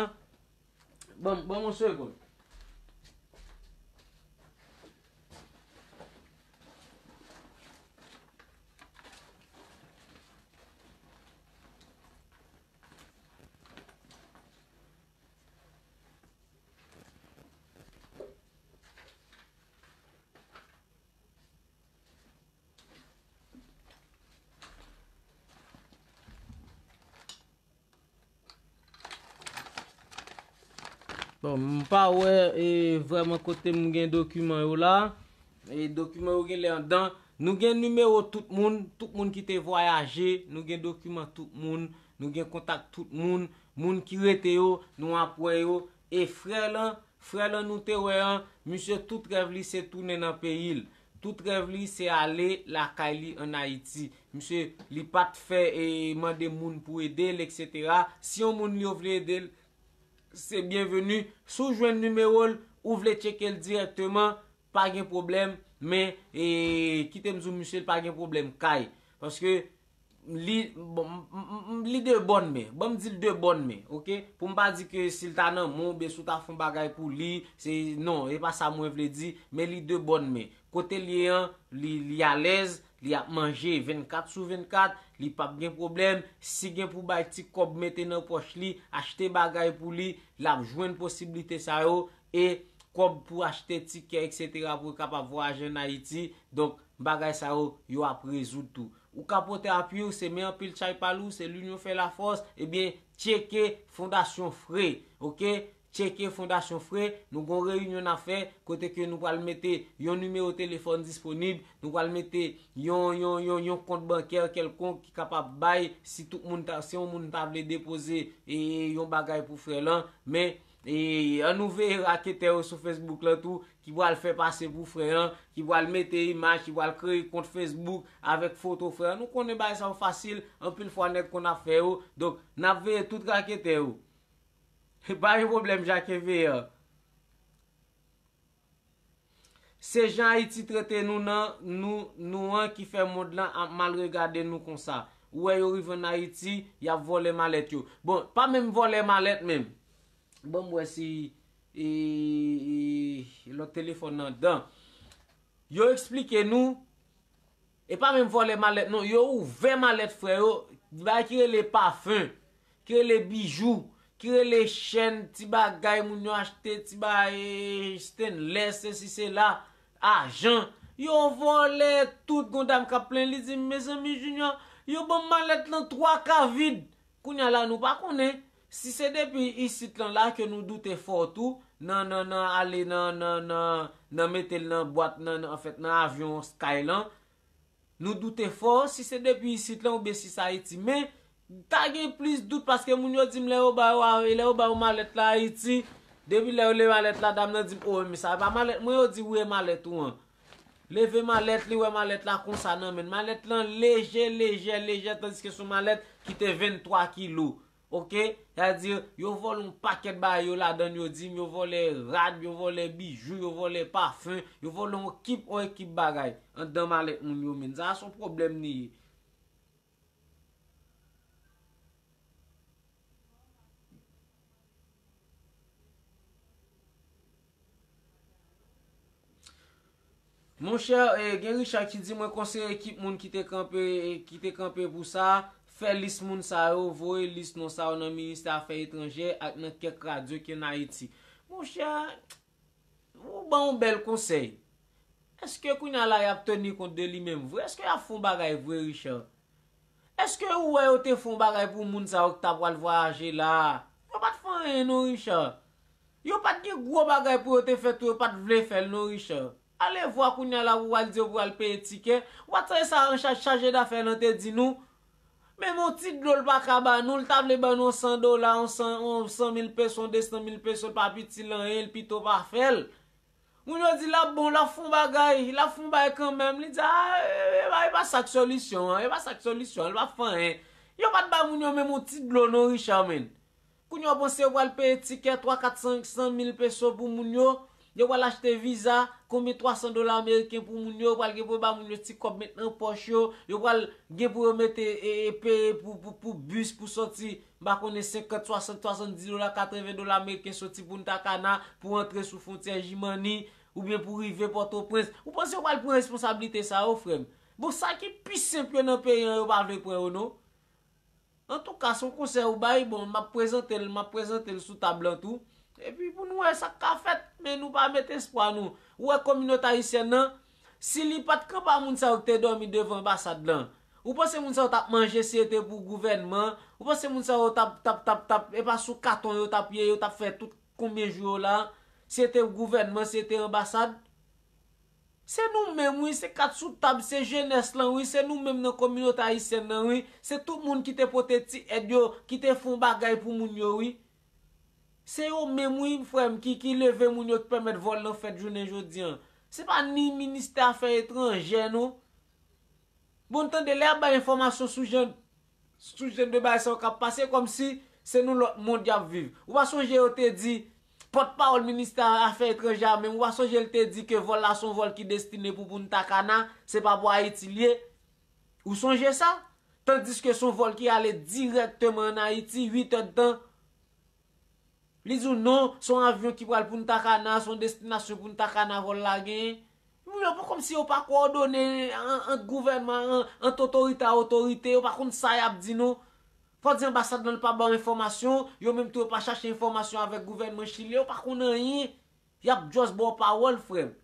Ban, ban m yon segonn. Bon, m pa wè, e, vrèman kote m gen dokiman yo la. E, dokiman yo genlè anndan. Nou gen nimewo tout moun, tout moun ki te vwayaje, nou gen dokiman tout moun, nou gen kontak tout moun, moun ki rete yo, nou ap wè yo. E frè lan, frè lan nou te wè an, misye tout rèv li se tounen nan peyi l. Tout rèv li se ale lakay li ann Ayiti. Misye, li pa t fè, e, mande moun pou ede l, etsetera. Si yon moun li yo vle ede l, se byenveni. Si w jwenn nimewo l, ou vle tcheke l dirèkteman, pa gen pwoblèm. Men, e, kite m di w, misye, l pa gen pwoblèm kay. Paske li, bon, m, m, m, li de bòn men. Ban m di l de bòn men, oke? Pou m pa di ke si l ta nan men w, oubyen si w ta fè yon bagay pou li, se, non, e pa sa mwen vle di, men li de bòn men. Kote l ye an, li, li alèz, li ap manje vennkat sou vennkat, li p ap gen pwoblèm. Si gen pou bay ti kòb mete nan pòch li, achte bagay pou li, l ap jwenn posiblite sa yo, e kòb pou achte tikè, etsetera, pou l kapab vwayaje ann Ayiti. Donk, bagay sa yo, yo ap rezoud tou. Ou ka pote apui w, se men anpil chay pa lou, se l'union fait la force, ebyen, tcheke Fondasyon Fre, oke? Tcheke Fondasyon Fre, nou gon reyinyon n ap fè, kote ke nou pral mete yon nimewo telefòn disponib, nou pral mete yon, yon, yon, yon kont bankè kèlkonk ki kapab bay, si tout moun ta, si yon moun ta vle depoze, e, yon bagay pou frè lan, men, e, an nou veye raketè yo sou Facebook lan tou, ki pral fè pase pou frè an, ki pral mete imaj, ki pral kreye kont Facebook avèk foto frè an. Nou konnen bagay sa yo fasil, anpil fwa nèg konn ap fè yo. Donk, n ap veye tout raketè yo. Pa gen pwoblèm, Jacques Veer. Se jan Ayiti trete nou nan, nou, nou an ki fè mond lan ap mal regade nou konsa. Ou wè yo rive ann Ayiti, y ap vòlè malèt yo. Bon, pa menm vòlè malèt menm. Ban m wè si, e, e, lòt telefòn nan dan. Yo eksplike nou, e pa menm vòlè malèt non, yo ouvè malèt frè yo, bagay ki rele pafen, ki rele bijou, ki rele chèn, ti bagay moun yo achte, ti bagay, e, stainless, sesi sela, ajan. Yo vòlè tout, gon dam k ap plenn, li di m, "Mezanmi, Junior, yo ban m malèt lan twa ka vid." Kounye a la, nou pa konnen si se depi isit lan la ke nou doute fò tou, nan, nan, nan ale nan, nan, nan, nan mete l nan bwat, nan, nan, anfèt, nan avyon Sky lan. Nou doute fò si se depi isit lan oubyen si se Ayiti. Men, ta gen plis dout paske moun yo di m lè yo ba yo, lè yo ba yo malèt la Ayiti, depi lè yo leve malèt la, dam nan di m, "O, men sa pa malèt mwen." Yo di, "Wi, e malèt ou an." Leve malèt, li wè malèt la konsa nan men l. Malèt lan lejè, lejè, lejè, tandiske se yon malèt ki te venntwa kilo. Oke? Sa di, yo vòlè yon pakèt bagay yo ladan l, yo di m, yo vòlè rad, yo vòlè bijou, yo vòlè pafen, yo vòlè yon ekip, yon ekip bagay anndan malèt moun yo, men. Sa se yon pwoblèm li ye. Monchè, e, gen Richard ki di, "Mwen konseye ekip moun ki te kanpe, ki te kanpe pou sa, fè lis moun sa yo, voye lis non sa yo nan ministè afè etranjè ak nan kèk radyo ki ann Ayiti." Monchè, ou ban yon bèl konsèy. Èske kounye a la y ap teni kont de li menm vre? Èske y ap fè yon bagay vre, Richard? Èske ou wè yo te fè yon bagay pou moun sa yo ki ta pral vwayaje la a? Yo pa t fè anyen non, Richard. Yo pa t gen gwo bagay pou yo te fè tou, yo pa t vle fè l non, Richard. Alevwa kounye a la pou w al di yo pou al peye tikè. Ou pa t tande sa an chaj chaje dafè lan te di nou? Menm yon ti dlo l pa ka ba nou, l ta vle ban nou yon san dola, yon san, yon san mil peso, yon de san mil peso, l pa p itil anyen, l pito pa fè l. Moun yo di l ap bon, l ap fè yon bagay, l ap fè yon bagay kanmenm. Li di, a, e, e, e pa sa k solisyon an, e pa sa k solisyon an, l p ap fè anyen. Yo pa t ba moun yo menm yon ti dlo non, Richard, menn. Kounye a w panse yo pral peye tikè twa, kat, senk san mil peso pou moun yo, yo pral achte viza, konbyen twa san dola ameriken pou moun yo, yo pral gen pou yo ba moun yo ti kòb met nan pòch yo, yo pral gen pou yo mete, e, e, peye pou, pou, pou bis, pou sòti, m pa konnen senkant, swasant, swasanndis dola, katreven dola ameriken soti Punta Cana pou antre sou fwontyè Jimani, oubyen pou rive Pòtoprens. Ou panse yo pral pran responsablite sa yo, frè m? Bon, sa ki pi senp yo nan peyi an, yo pa vle pran yo, non. Antouka, se yon konsèy ou bay, bon, m ap prezante l, m ap prezante l sou tab lan tou. Epi pou nou wè sa k ka fèt, men nou pa met espwa nou. Ou wè kominote ayisyèn nan, si li pa t kanpe a moun sa yo ki te dòmi devan anbasad lan, ou panse moun sa yo t ap manje si se te pou gouvènman? Ou panse moun sa yo t ap, t ap, t ap, t ap, e pa sou katon yo t ap ye, yo t ap fè tout konbyen jou yo la? Si se te gouvènman, si se te anbasad? Se nou menm wi, se kat sou tab, se jenès lan wi, se nou menm nan kominote ayisyèn nan wi, se tout moun ki te pote ti èd yo, ki te fè yon bagay pou moun yo wi. Se yo menm wi, frè m, ki, ki leve moun yo, ki pèmèt vòl lan fèt jounen jodi an. Se pa ni ministè afè etranjè non. Bon, tande, lè y ap bay enfòmasyon sou jan, sou jan de bagay sa yo k ap pase, kòmsi se nan lòt mond y ap viv. Ou pa sonje yo te di, pòtpawòl ministè afè etranjè a menm, ou pa sonje l te di ke vòl la se yon vòl ki destine pou Punta Cana, se pa pou Ayiti l ye? Ou sonje sa? Tandiske se yon vòl ki ale dirèkteman ann Ayiti, uit èdtan. Li di w non, se yon avyon ki pral Punta Cana, se yon destinasyon Punta Cana vòl la genyen. Moun yo pa kòmsi yo pa kowòdone an, ant gouvènman, an, ant otorite a otorite, yo pa konn sa y ap di non. Fò di anbasad lan li pa ba w enfòmasyon, yo menm tou yo pa chache enfòmasyon avèk gouvènman Chili, yo pa konn anyen. Y ap just ba w pawòl, frè m.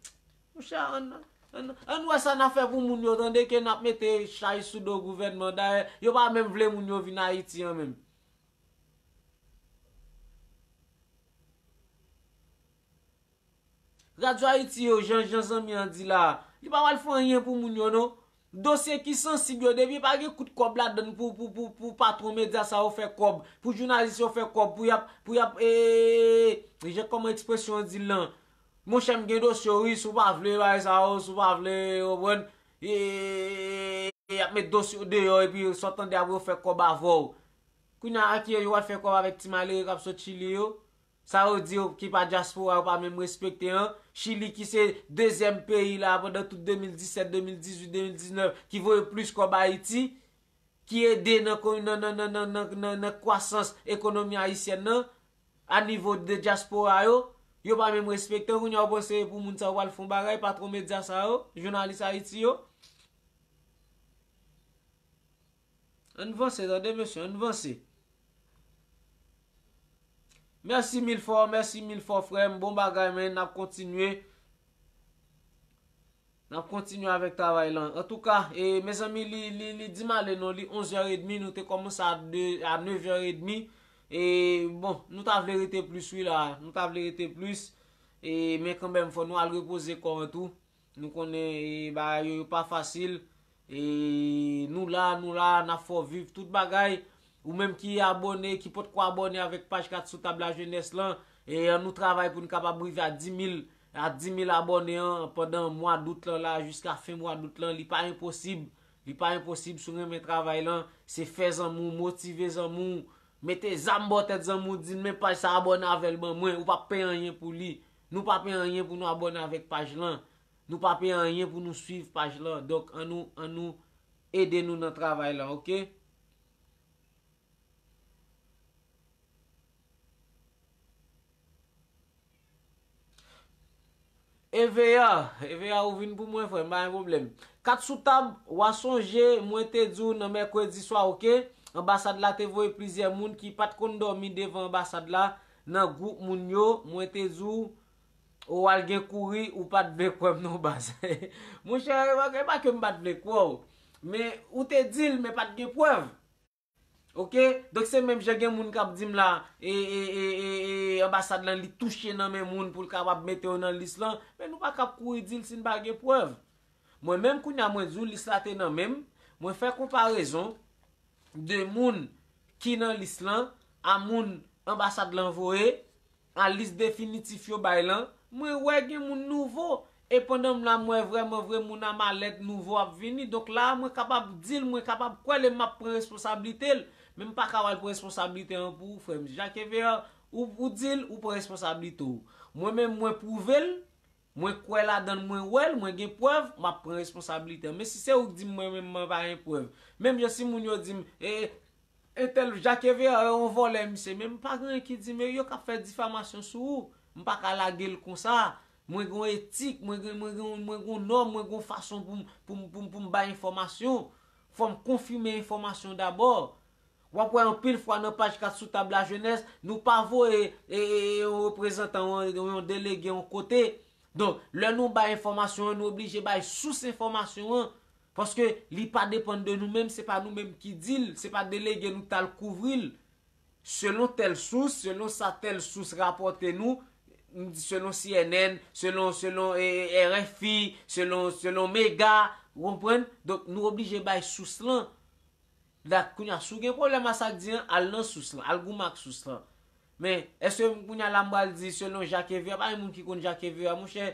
Monchè, ann, ann, ann wè sa n a fè pou moun yo, tande, ke n ap mete chay sou do gouvènman. Dayè, yo pa menm vle moun yo vin Ayiti an menm. Radyo Ayiti yo, jan, jan zanmi an di la, li pa pral fè anyen pou moun yo, non. Dosye ki sansib yo, depi pa gen kout kòb ladann pou, pou, pou, pou patwon medya sa yo fè kòb, pou jounalis yo fè kòb, pou y ap, pou y ap, e, jan kòman ekspresyon an di l lan. Monchè, m gen dosye w, wi, si w pa vle bagay sa yo, si w pa vle, w konprann, e, y ap met dosye w deyò, epi sa w tande apre yo fè kòb avè w. Kounye a, ak yo, yo pral fè kòb avèk ti malere k ap sot Chili yo. Sa yo di yo ki pa dyaspora yo pa menm respekte an. Chili ki se dezyèm peyi la pandan tout de mil disèt, de mil dizuit, de mil diznèf ki voye plis kòb Ayiti, ki ede nan, nan, nan, nan, nan, nan, nan, nan kwasans ekonomi ayisyèn nan, a nivo de dyaspora yo, yo pa menm respekte an. Kounye a ou panse pou moun sa yo pral fè yon bagay, patwon medya sa yo, jounalis Ayiti yo? Ann vanse, tande mesye, ann vanse. Mèsi mil fwa, mèsi mil fwa, frè m. Bon bagay, men n ap kontinye. N ap kontinye avèk travay lan. Antouka, e, mezanmi, li, li, li di m ale non, li onz è edmi, nou te kòmanse a de, a nèf è edmi. E, bon, nou ta vle rete plis, wi, la. Nou ta vle rete plis. E, men kanmenm, fò nou al repoze kò an tou. Nou konnen, e, bagay yo, yo pa fasil. E, nou la, nou la, n ap fè w viv tout bagay. Ou menm ki abòne, ki potko abòne avèk paj Kat Sou Tab Lajenès lan, e, ann nou travay pou n kapab rive a dis mil, a dis mil abòne an pandan mwa dout lan la, jiska fen mwa dout lan. Li pa enposib. Li pa enposib si w renmen travay lan. Se fè zanmi w, motive zanmi w, mete zam bò tèt zanmi w, di l men paj sa, abòne avè l ban mwen. Ou p ap peye anyen pou li. Nou pa peye anyen pou nou abòne avèk paj lan. Nou pa peye anyen pou nou swiv paj lan. Donk, ann nou, ann nou ede nou nan travay lan, oke? Eveya, Eveya, ou vin pou mwen, frè m, pa gen pwoblèm. Kat Sou Tab, w a sonje, mwen te di w nan mèkredi swa, oke? Anbasad la te voye plizyè moun ki pa t konn dòmi devan anbasad la nan gwoup moun yo. Mwen te di w, ou al gen kouri, ou pa t vle kwè m non, baz. Monchè, e pa, e pa ke m pa t vle kwè w. Men ou te di l, men pa t gen prèv. Oke? Donk se menm jan gen moun k ap di m la, e, e, e, e, e, anbasad lan li touche nan men moun pou l kapab mete yo nan lis lan. Men nou pa kab kouri di l si n pa gen prèv. Mwen menm kounye a mwen di w lis la te nan men m, mwen fè konparezon de moun ki nan lis lan a moun anbasad lan voye, a lis definitif yo bay lan, mwen wè gen moun nouvo. E pandan m la, m wè vrèman vre moun a malèt nouvo ap vini. Donk la, mwen kapab di l, mwen kapab kwè l e m ap pran responsablite l. Men m pa ka al pran responsablite an pou ou, frè m. Jacques Evert, ou, ou di l, ou pran responsablite w. Mwen menm, mwen pwouve l, mwen kwè ladan l, mwen wè l, mwen gen prèv, m ap pran responsablite an. Men si se ou k di m mwen menm mwen pa gen prèv. Menm jan si moun yo di m, e, entèl Jacques Evert, yon vòlè misye, men m pa gen anyen ki di m, e yo k ap fè difamasyon sou ou. M pa ka lage l konsa. Mwen gen yon etik, mwen gen, mwen gen, mwen gen yon nòm, mwen gen yon fason pou m, pou m, pou m, pou m bay enfòmasyon. Fò m konfime enfòmasyon dabò. W ap wè anpil fwa nan paj Kat Sou Tab Lajenès, nou pa voye, e, e, e, yon reprezantan, yon, yon delege yon kote. Donk, lè nou bay enfòmasyon an, nou oblije bay sous enfòmasyon an. Paske li pa depann de nou menm, se pa nou menm ki di l, se pa delege nou k t al kouvri l. Selon tèl sous, selon sa tèl sous rapòte nou, selon C N N, selon, selon, e, e, R F I, selon, selon Mega, ou konprann? Donk, nou oblije bay sous lan. Dat, kounye a, si w gen pwoblèm a sa k di an, al nan sous lan, al goumen ak sous lan. Men, èske kounye a la m pral di selon Jacques Evert, pa gen moun ki konn Jacques Evert, monchè,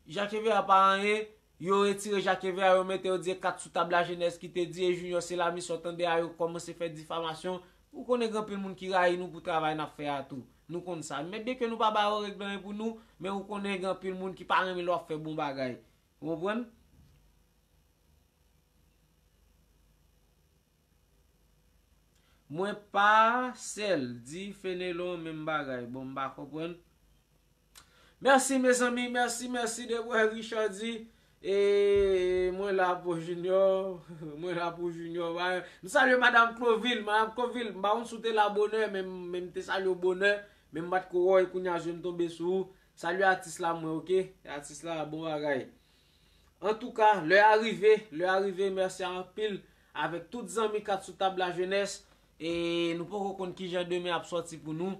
Jacques Evert pa anyen, yo retire Jacques Evert, yo mete, yo di e Kat Sou Tab Lajenès ki te di, e Junior Selami sa w tande a, yo kòmanse fè difamasyon. Ou konnen gen anpil moun ki rayi nou pou travay n ap fè a tou. Nou konn sa. Men byenke nou pa ba yo règle anyen pou nou, men ou konnen gen anpil moun ki pa renmen lè w ap fè bon bagay. Ou konprann? Mwen pa sèl, di Fenelon menm bagay. Bon, m pa konprann. Mèsi, mezanmi, mèsi, mèsi de vrè Richard di. E mwen la pou Junior, mwen la pou Junior. M salye Madam Cloville, Madam Cloville, m pa konn si w te la bonè, men, men m te salye w bonè, men m pa t ko wè w, e kounye a je m tonbe sou ou. Salye atis la mwen, oke? Atis la, bon bagay. Antouka, lè a rive, lè a rive, mèsi anpil avèk tout zanmi Kat Sou Tab Lajenès. E nou poko konn kijan demen ap sòti pou nou.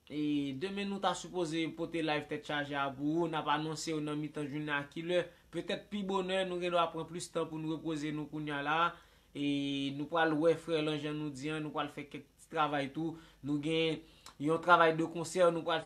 E demen nou ta sipoze pote live tèt chaje a pou ou, n ap anonse yo nan mitan jounen a kilè. Petèt pi bonè, nou gen dwa pran plis tan pou n repoze nou kounye a la. E nou pral wè frè lan jan nou di an, nou pral fè kèk ti travay tou. Nou gen yon travay de konsè, nou pral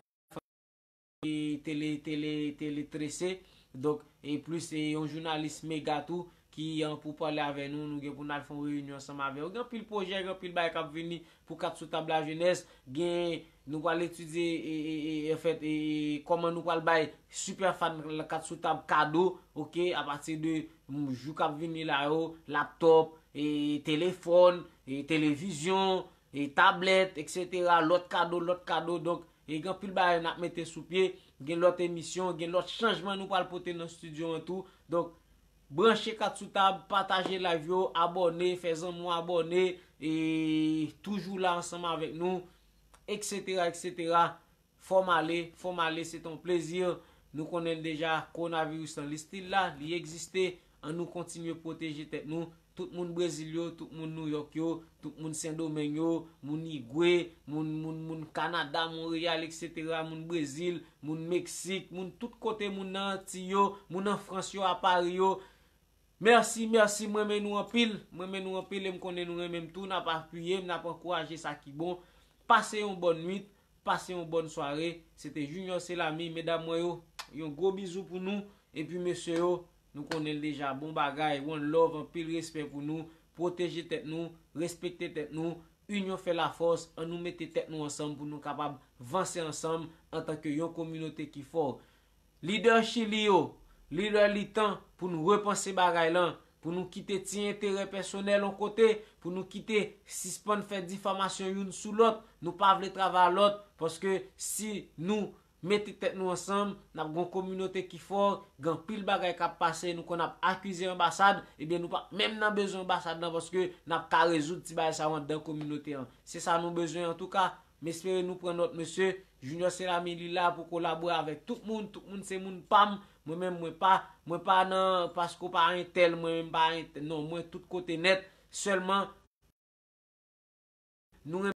e tele, tele, tele trese. Donk, e plis e yon jounalis Mega tou ki an pou pale avè nou. Nou gen pou n al fè yon reyinyon ansanm avè yo. Gen anpil pwojè, gen anpil bagay k ap vini pou Kat Sou Tab Lajenès. Gen, nou pral etidye, e, e, e, anfèt, e, e, kòman nou pral bay sipè fan Kat Sou Tab kado, oke, apati de, mm, jou k ap vini la yo, laptòp, e, telefòn, e, televizyon, e, tablèt, etsetera, lòt kado, lòt kado. Donk, e gen anpil bagay n ap mete sou pye, gen lòt emisyon, gen lòt chanjman nou pral pote nan estidyo an tou. Donk, branche Kat Sou Tab, pataje live yo, abòne, fè zanmi w abòne, e toujou la ansanm avèk nou, etsetera, etsetera. Fò m ale, fò m ale, se te yon plezi. Nou konnen l deja, kowonaviris lan, li still la, li egziste. Ann nou kontinye pwoteje tèt nou. Tout moun Brezil yo, tout moun Nouyòk yo, tout moun Sendomeng yo, moun Igwe, moun, moun, moun Kanada, Monreyal, etsetera, moun Brezil, moun Meksik, moun tout kote, moun nan Antiy yo, moun an Frans yo, a Pari yo. Mèsi, mèsi, m renmen nou anpil, m renmen nou anpil e m konnen nou renmen m tou, n ap apiye m, n ap ankouraje sa ki bon. Pase yon bòn nwit, pase yon bòn sware. Se te Junior Selami, medam mwen yo, yon gwo bizou pou nou. Epi mesye yo, nou konnen l deja, bon bagay, one love, anpil respè pou nou. Pwoteje tèt nou, respekte tèt nou, inyon fè lafòs, ann nou mete tèt nou ansanm pou nou kapab vanse ansanm antanke yon kominote ki fò. Lidè Chili yo, li lè li tan pou nou repanse bagay lan, pou nou kite ti enterè pèsonèl yon kote, pou nou kite sispann fè difamasyon youn sou lòt. Nou pa vle travay a lòt, paske si nou mete tèt nou ansanm, n ap gen yon kominote ki fò, gen anpil bagay k ap pase, nou konn ap akize anbasad, ebyen nou pa menm nan bezwen anbasad lan, paske n ap ka rezoud ti bagay sa yo anndan kominote an. Se sa nou bezwen antouka. M espere nou pran nòt, mesye. Junior Selami, li la pou kolabore avèk tout moun. Tout moun se moun pa m. Mwen menm, mwen pa, mwen pa nan, paske w pa entèl, mwen menm pa entèl. Non, mwen tout kote nèt. Sèlman, nou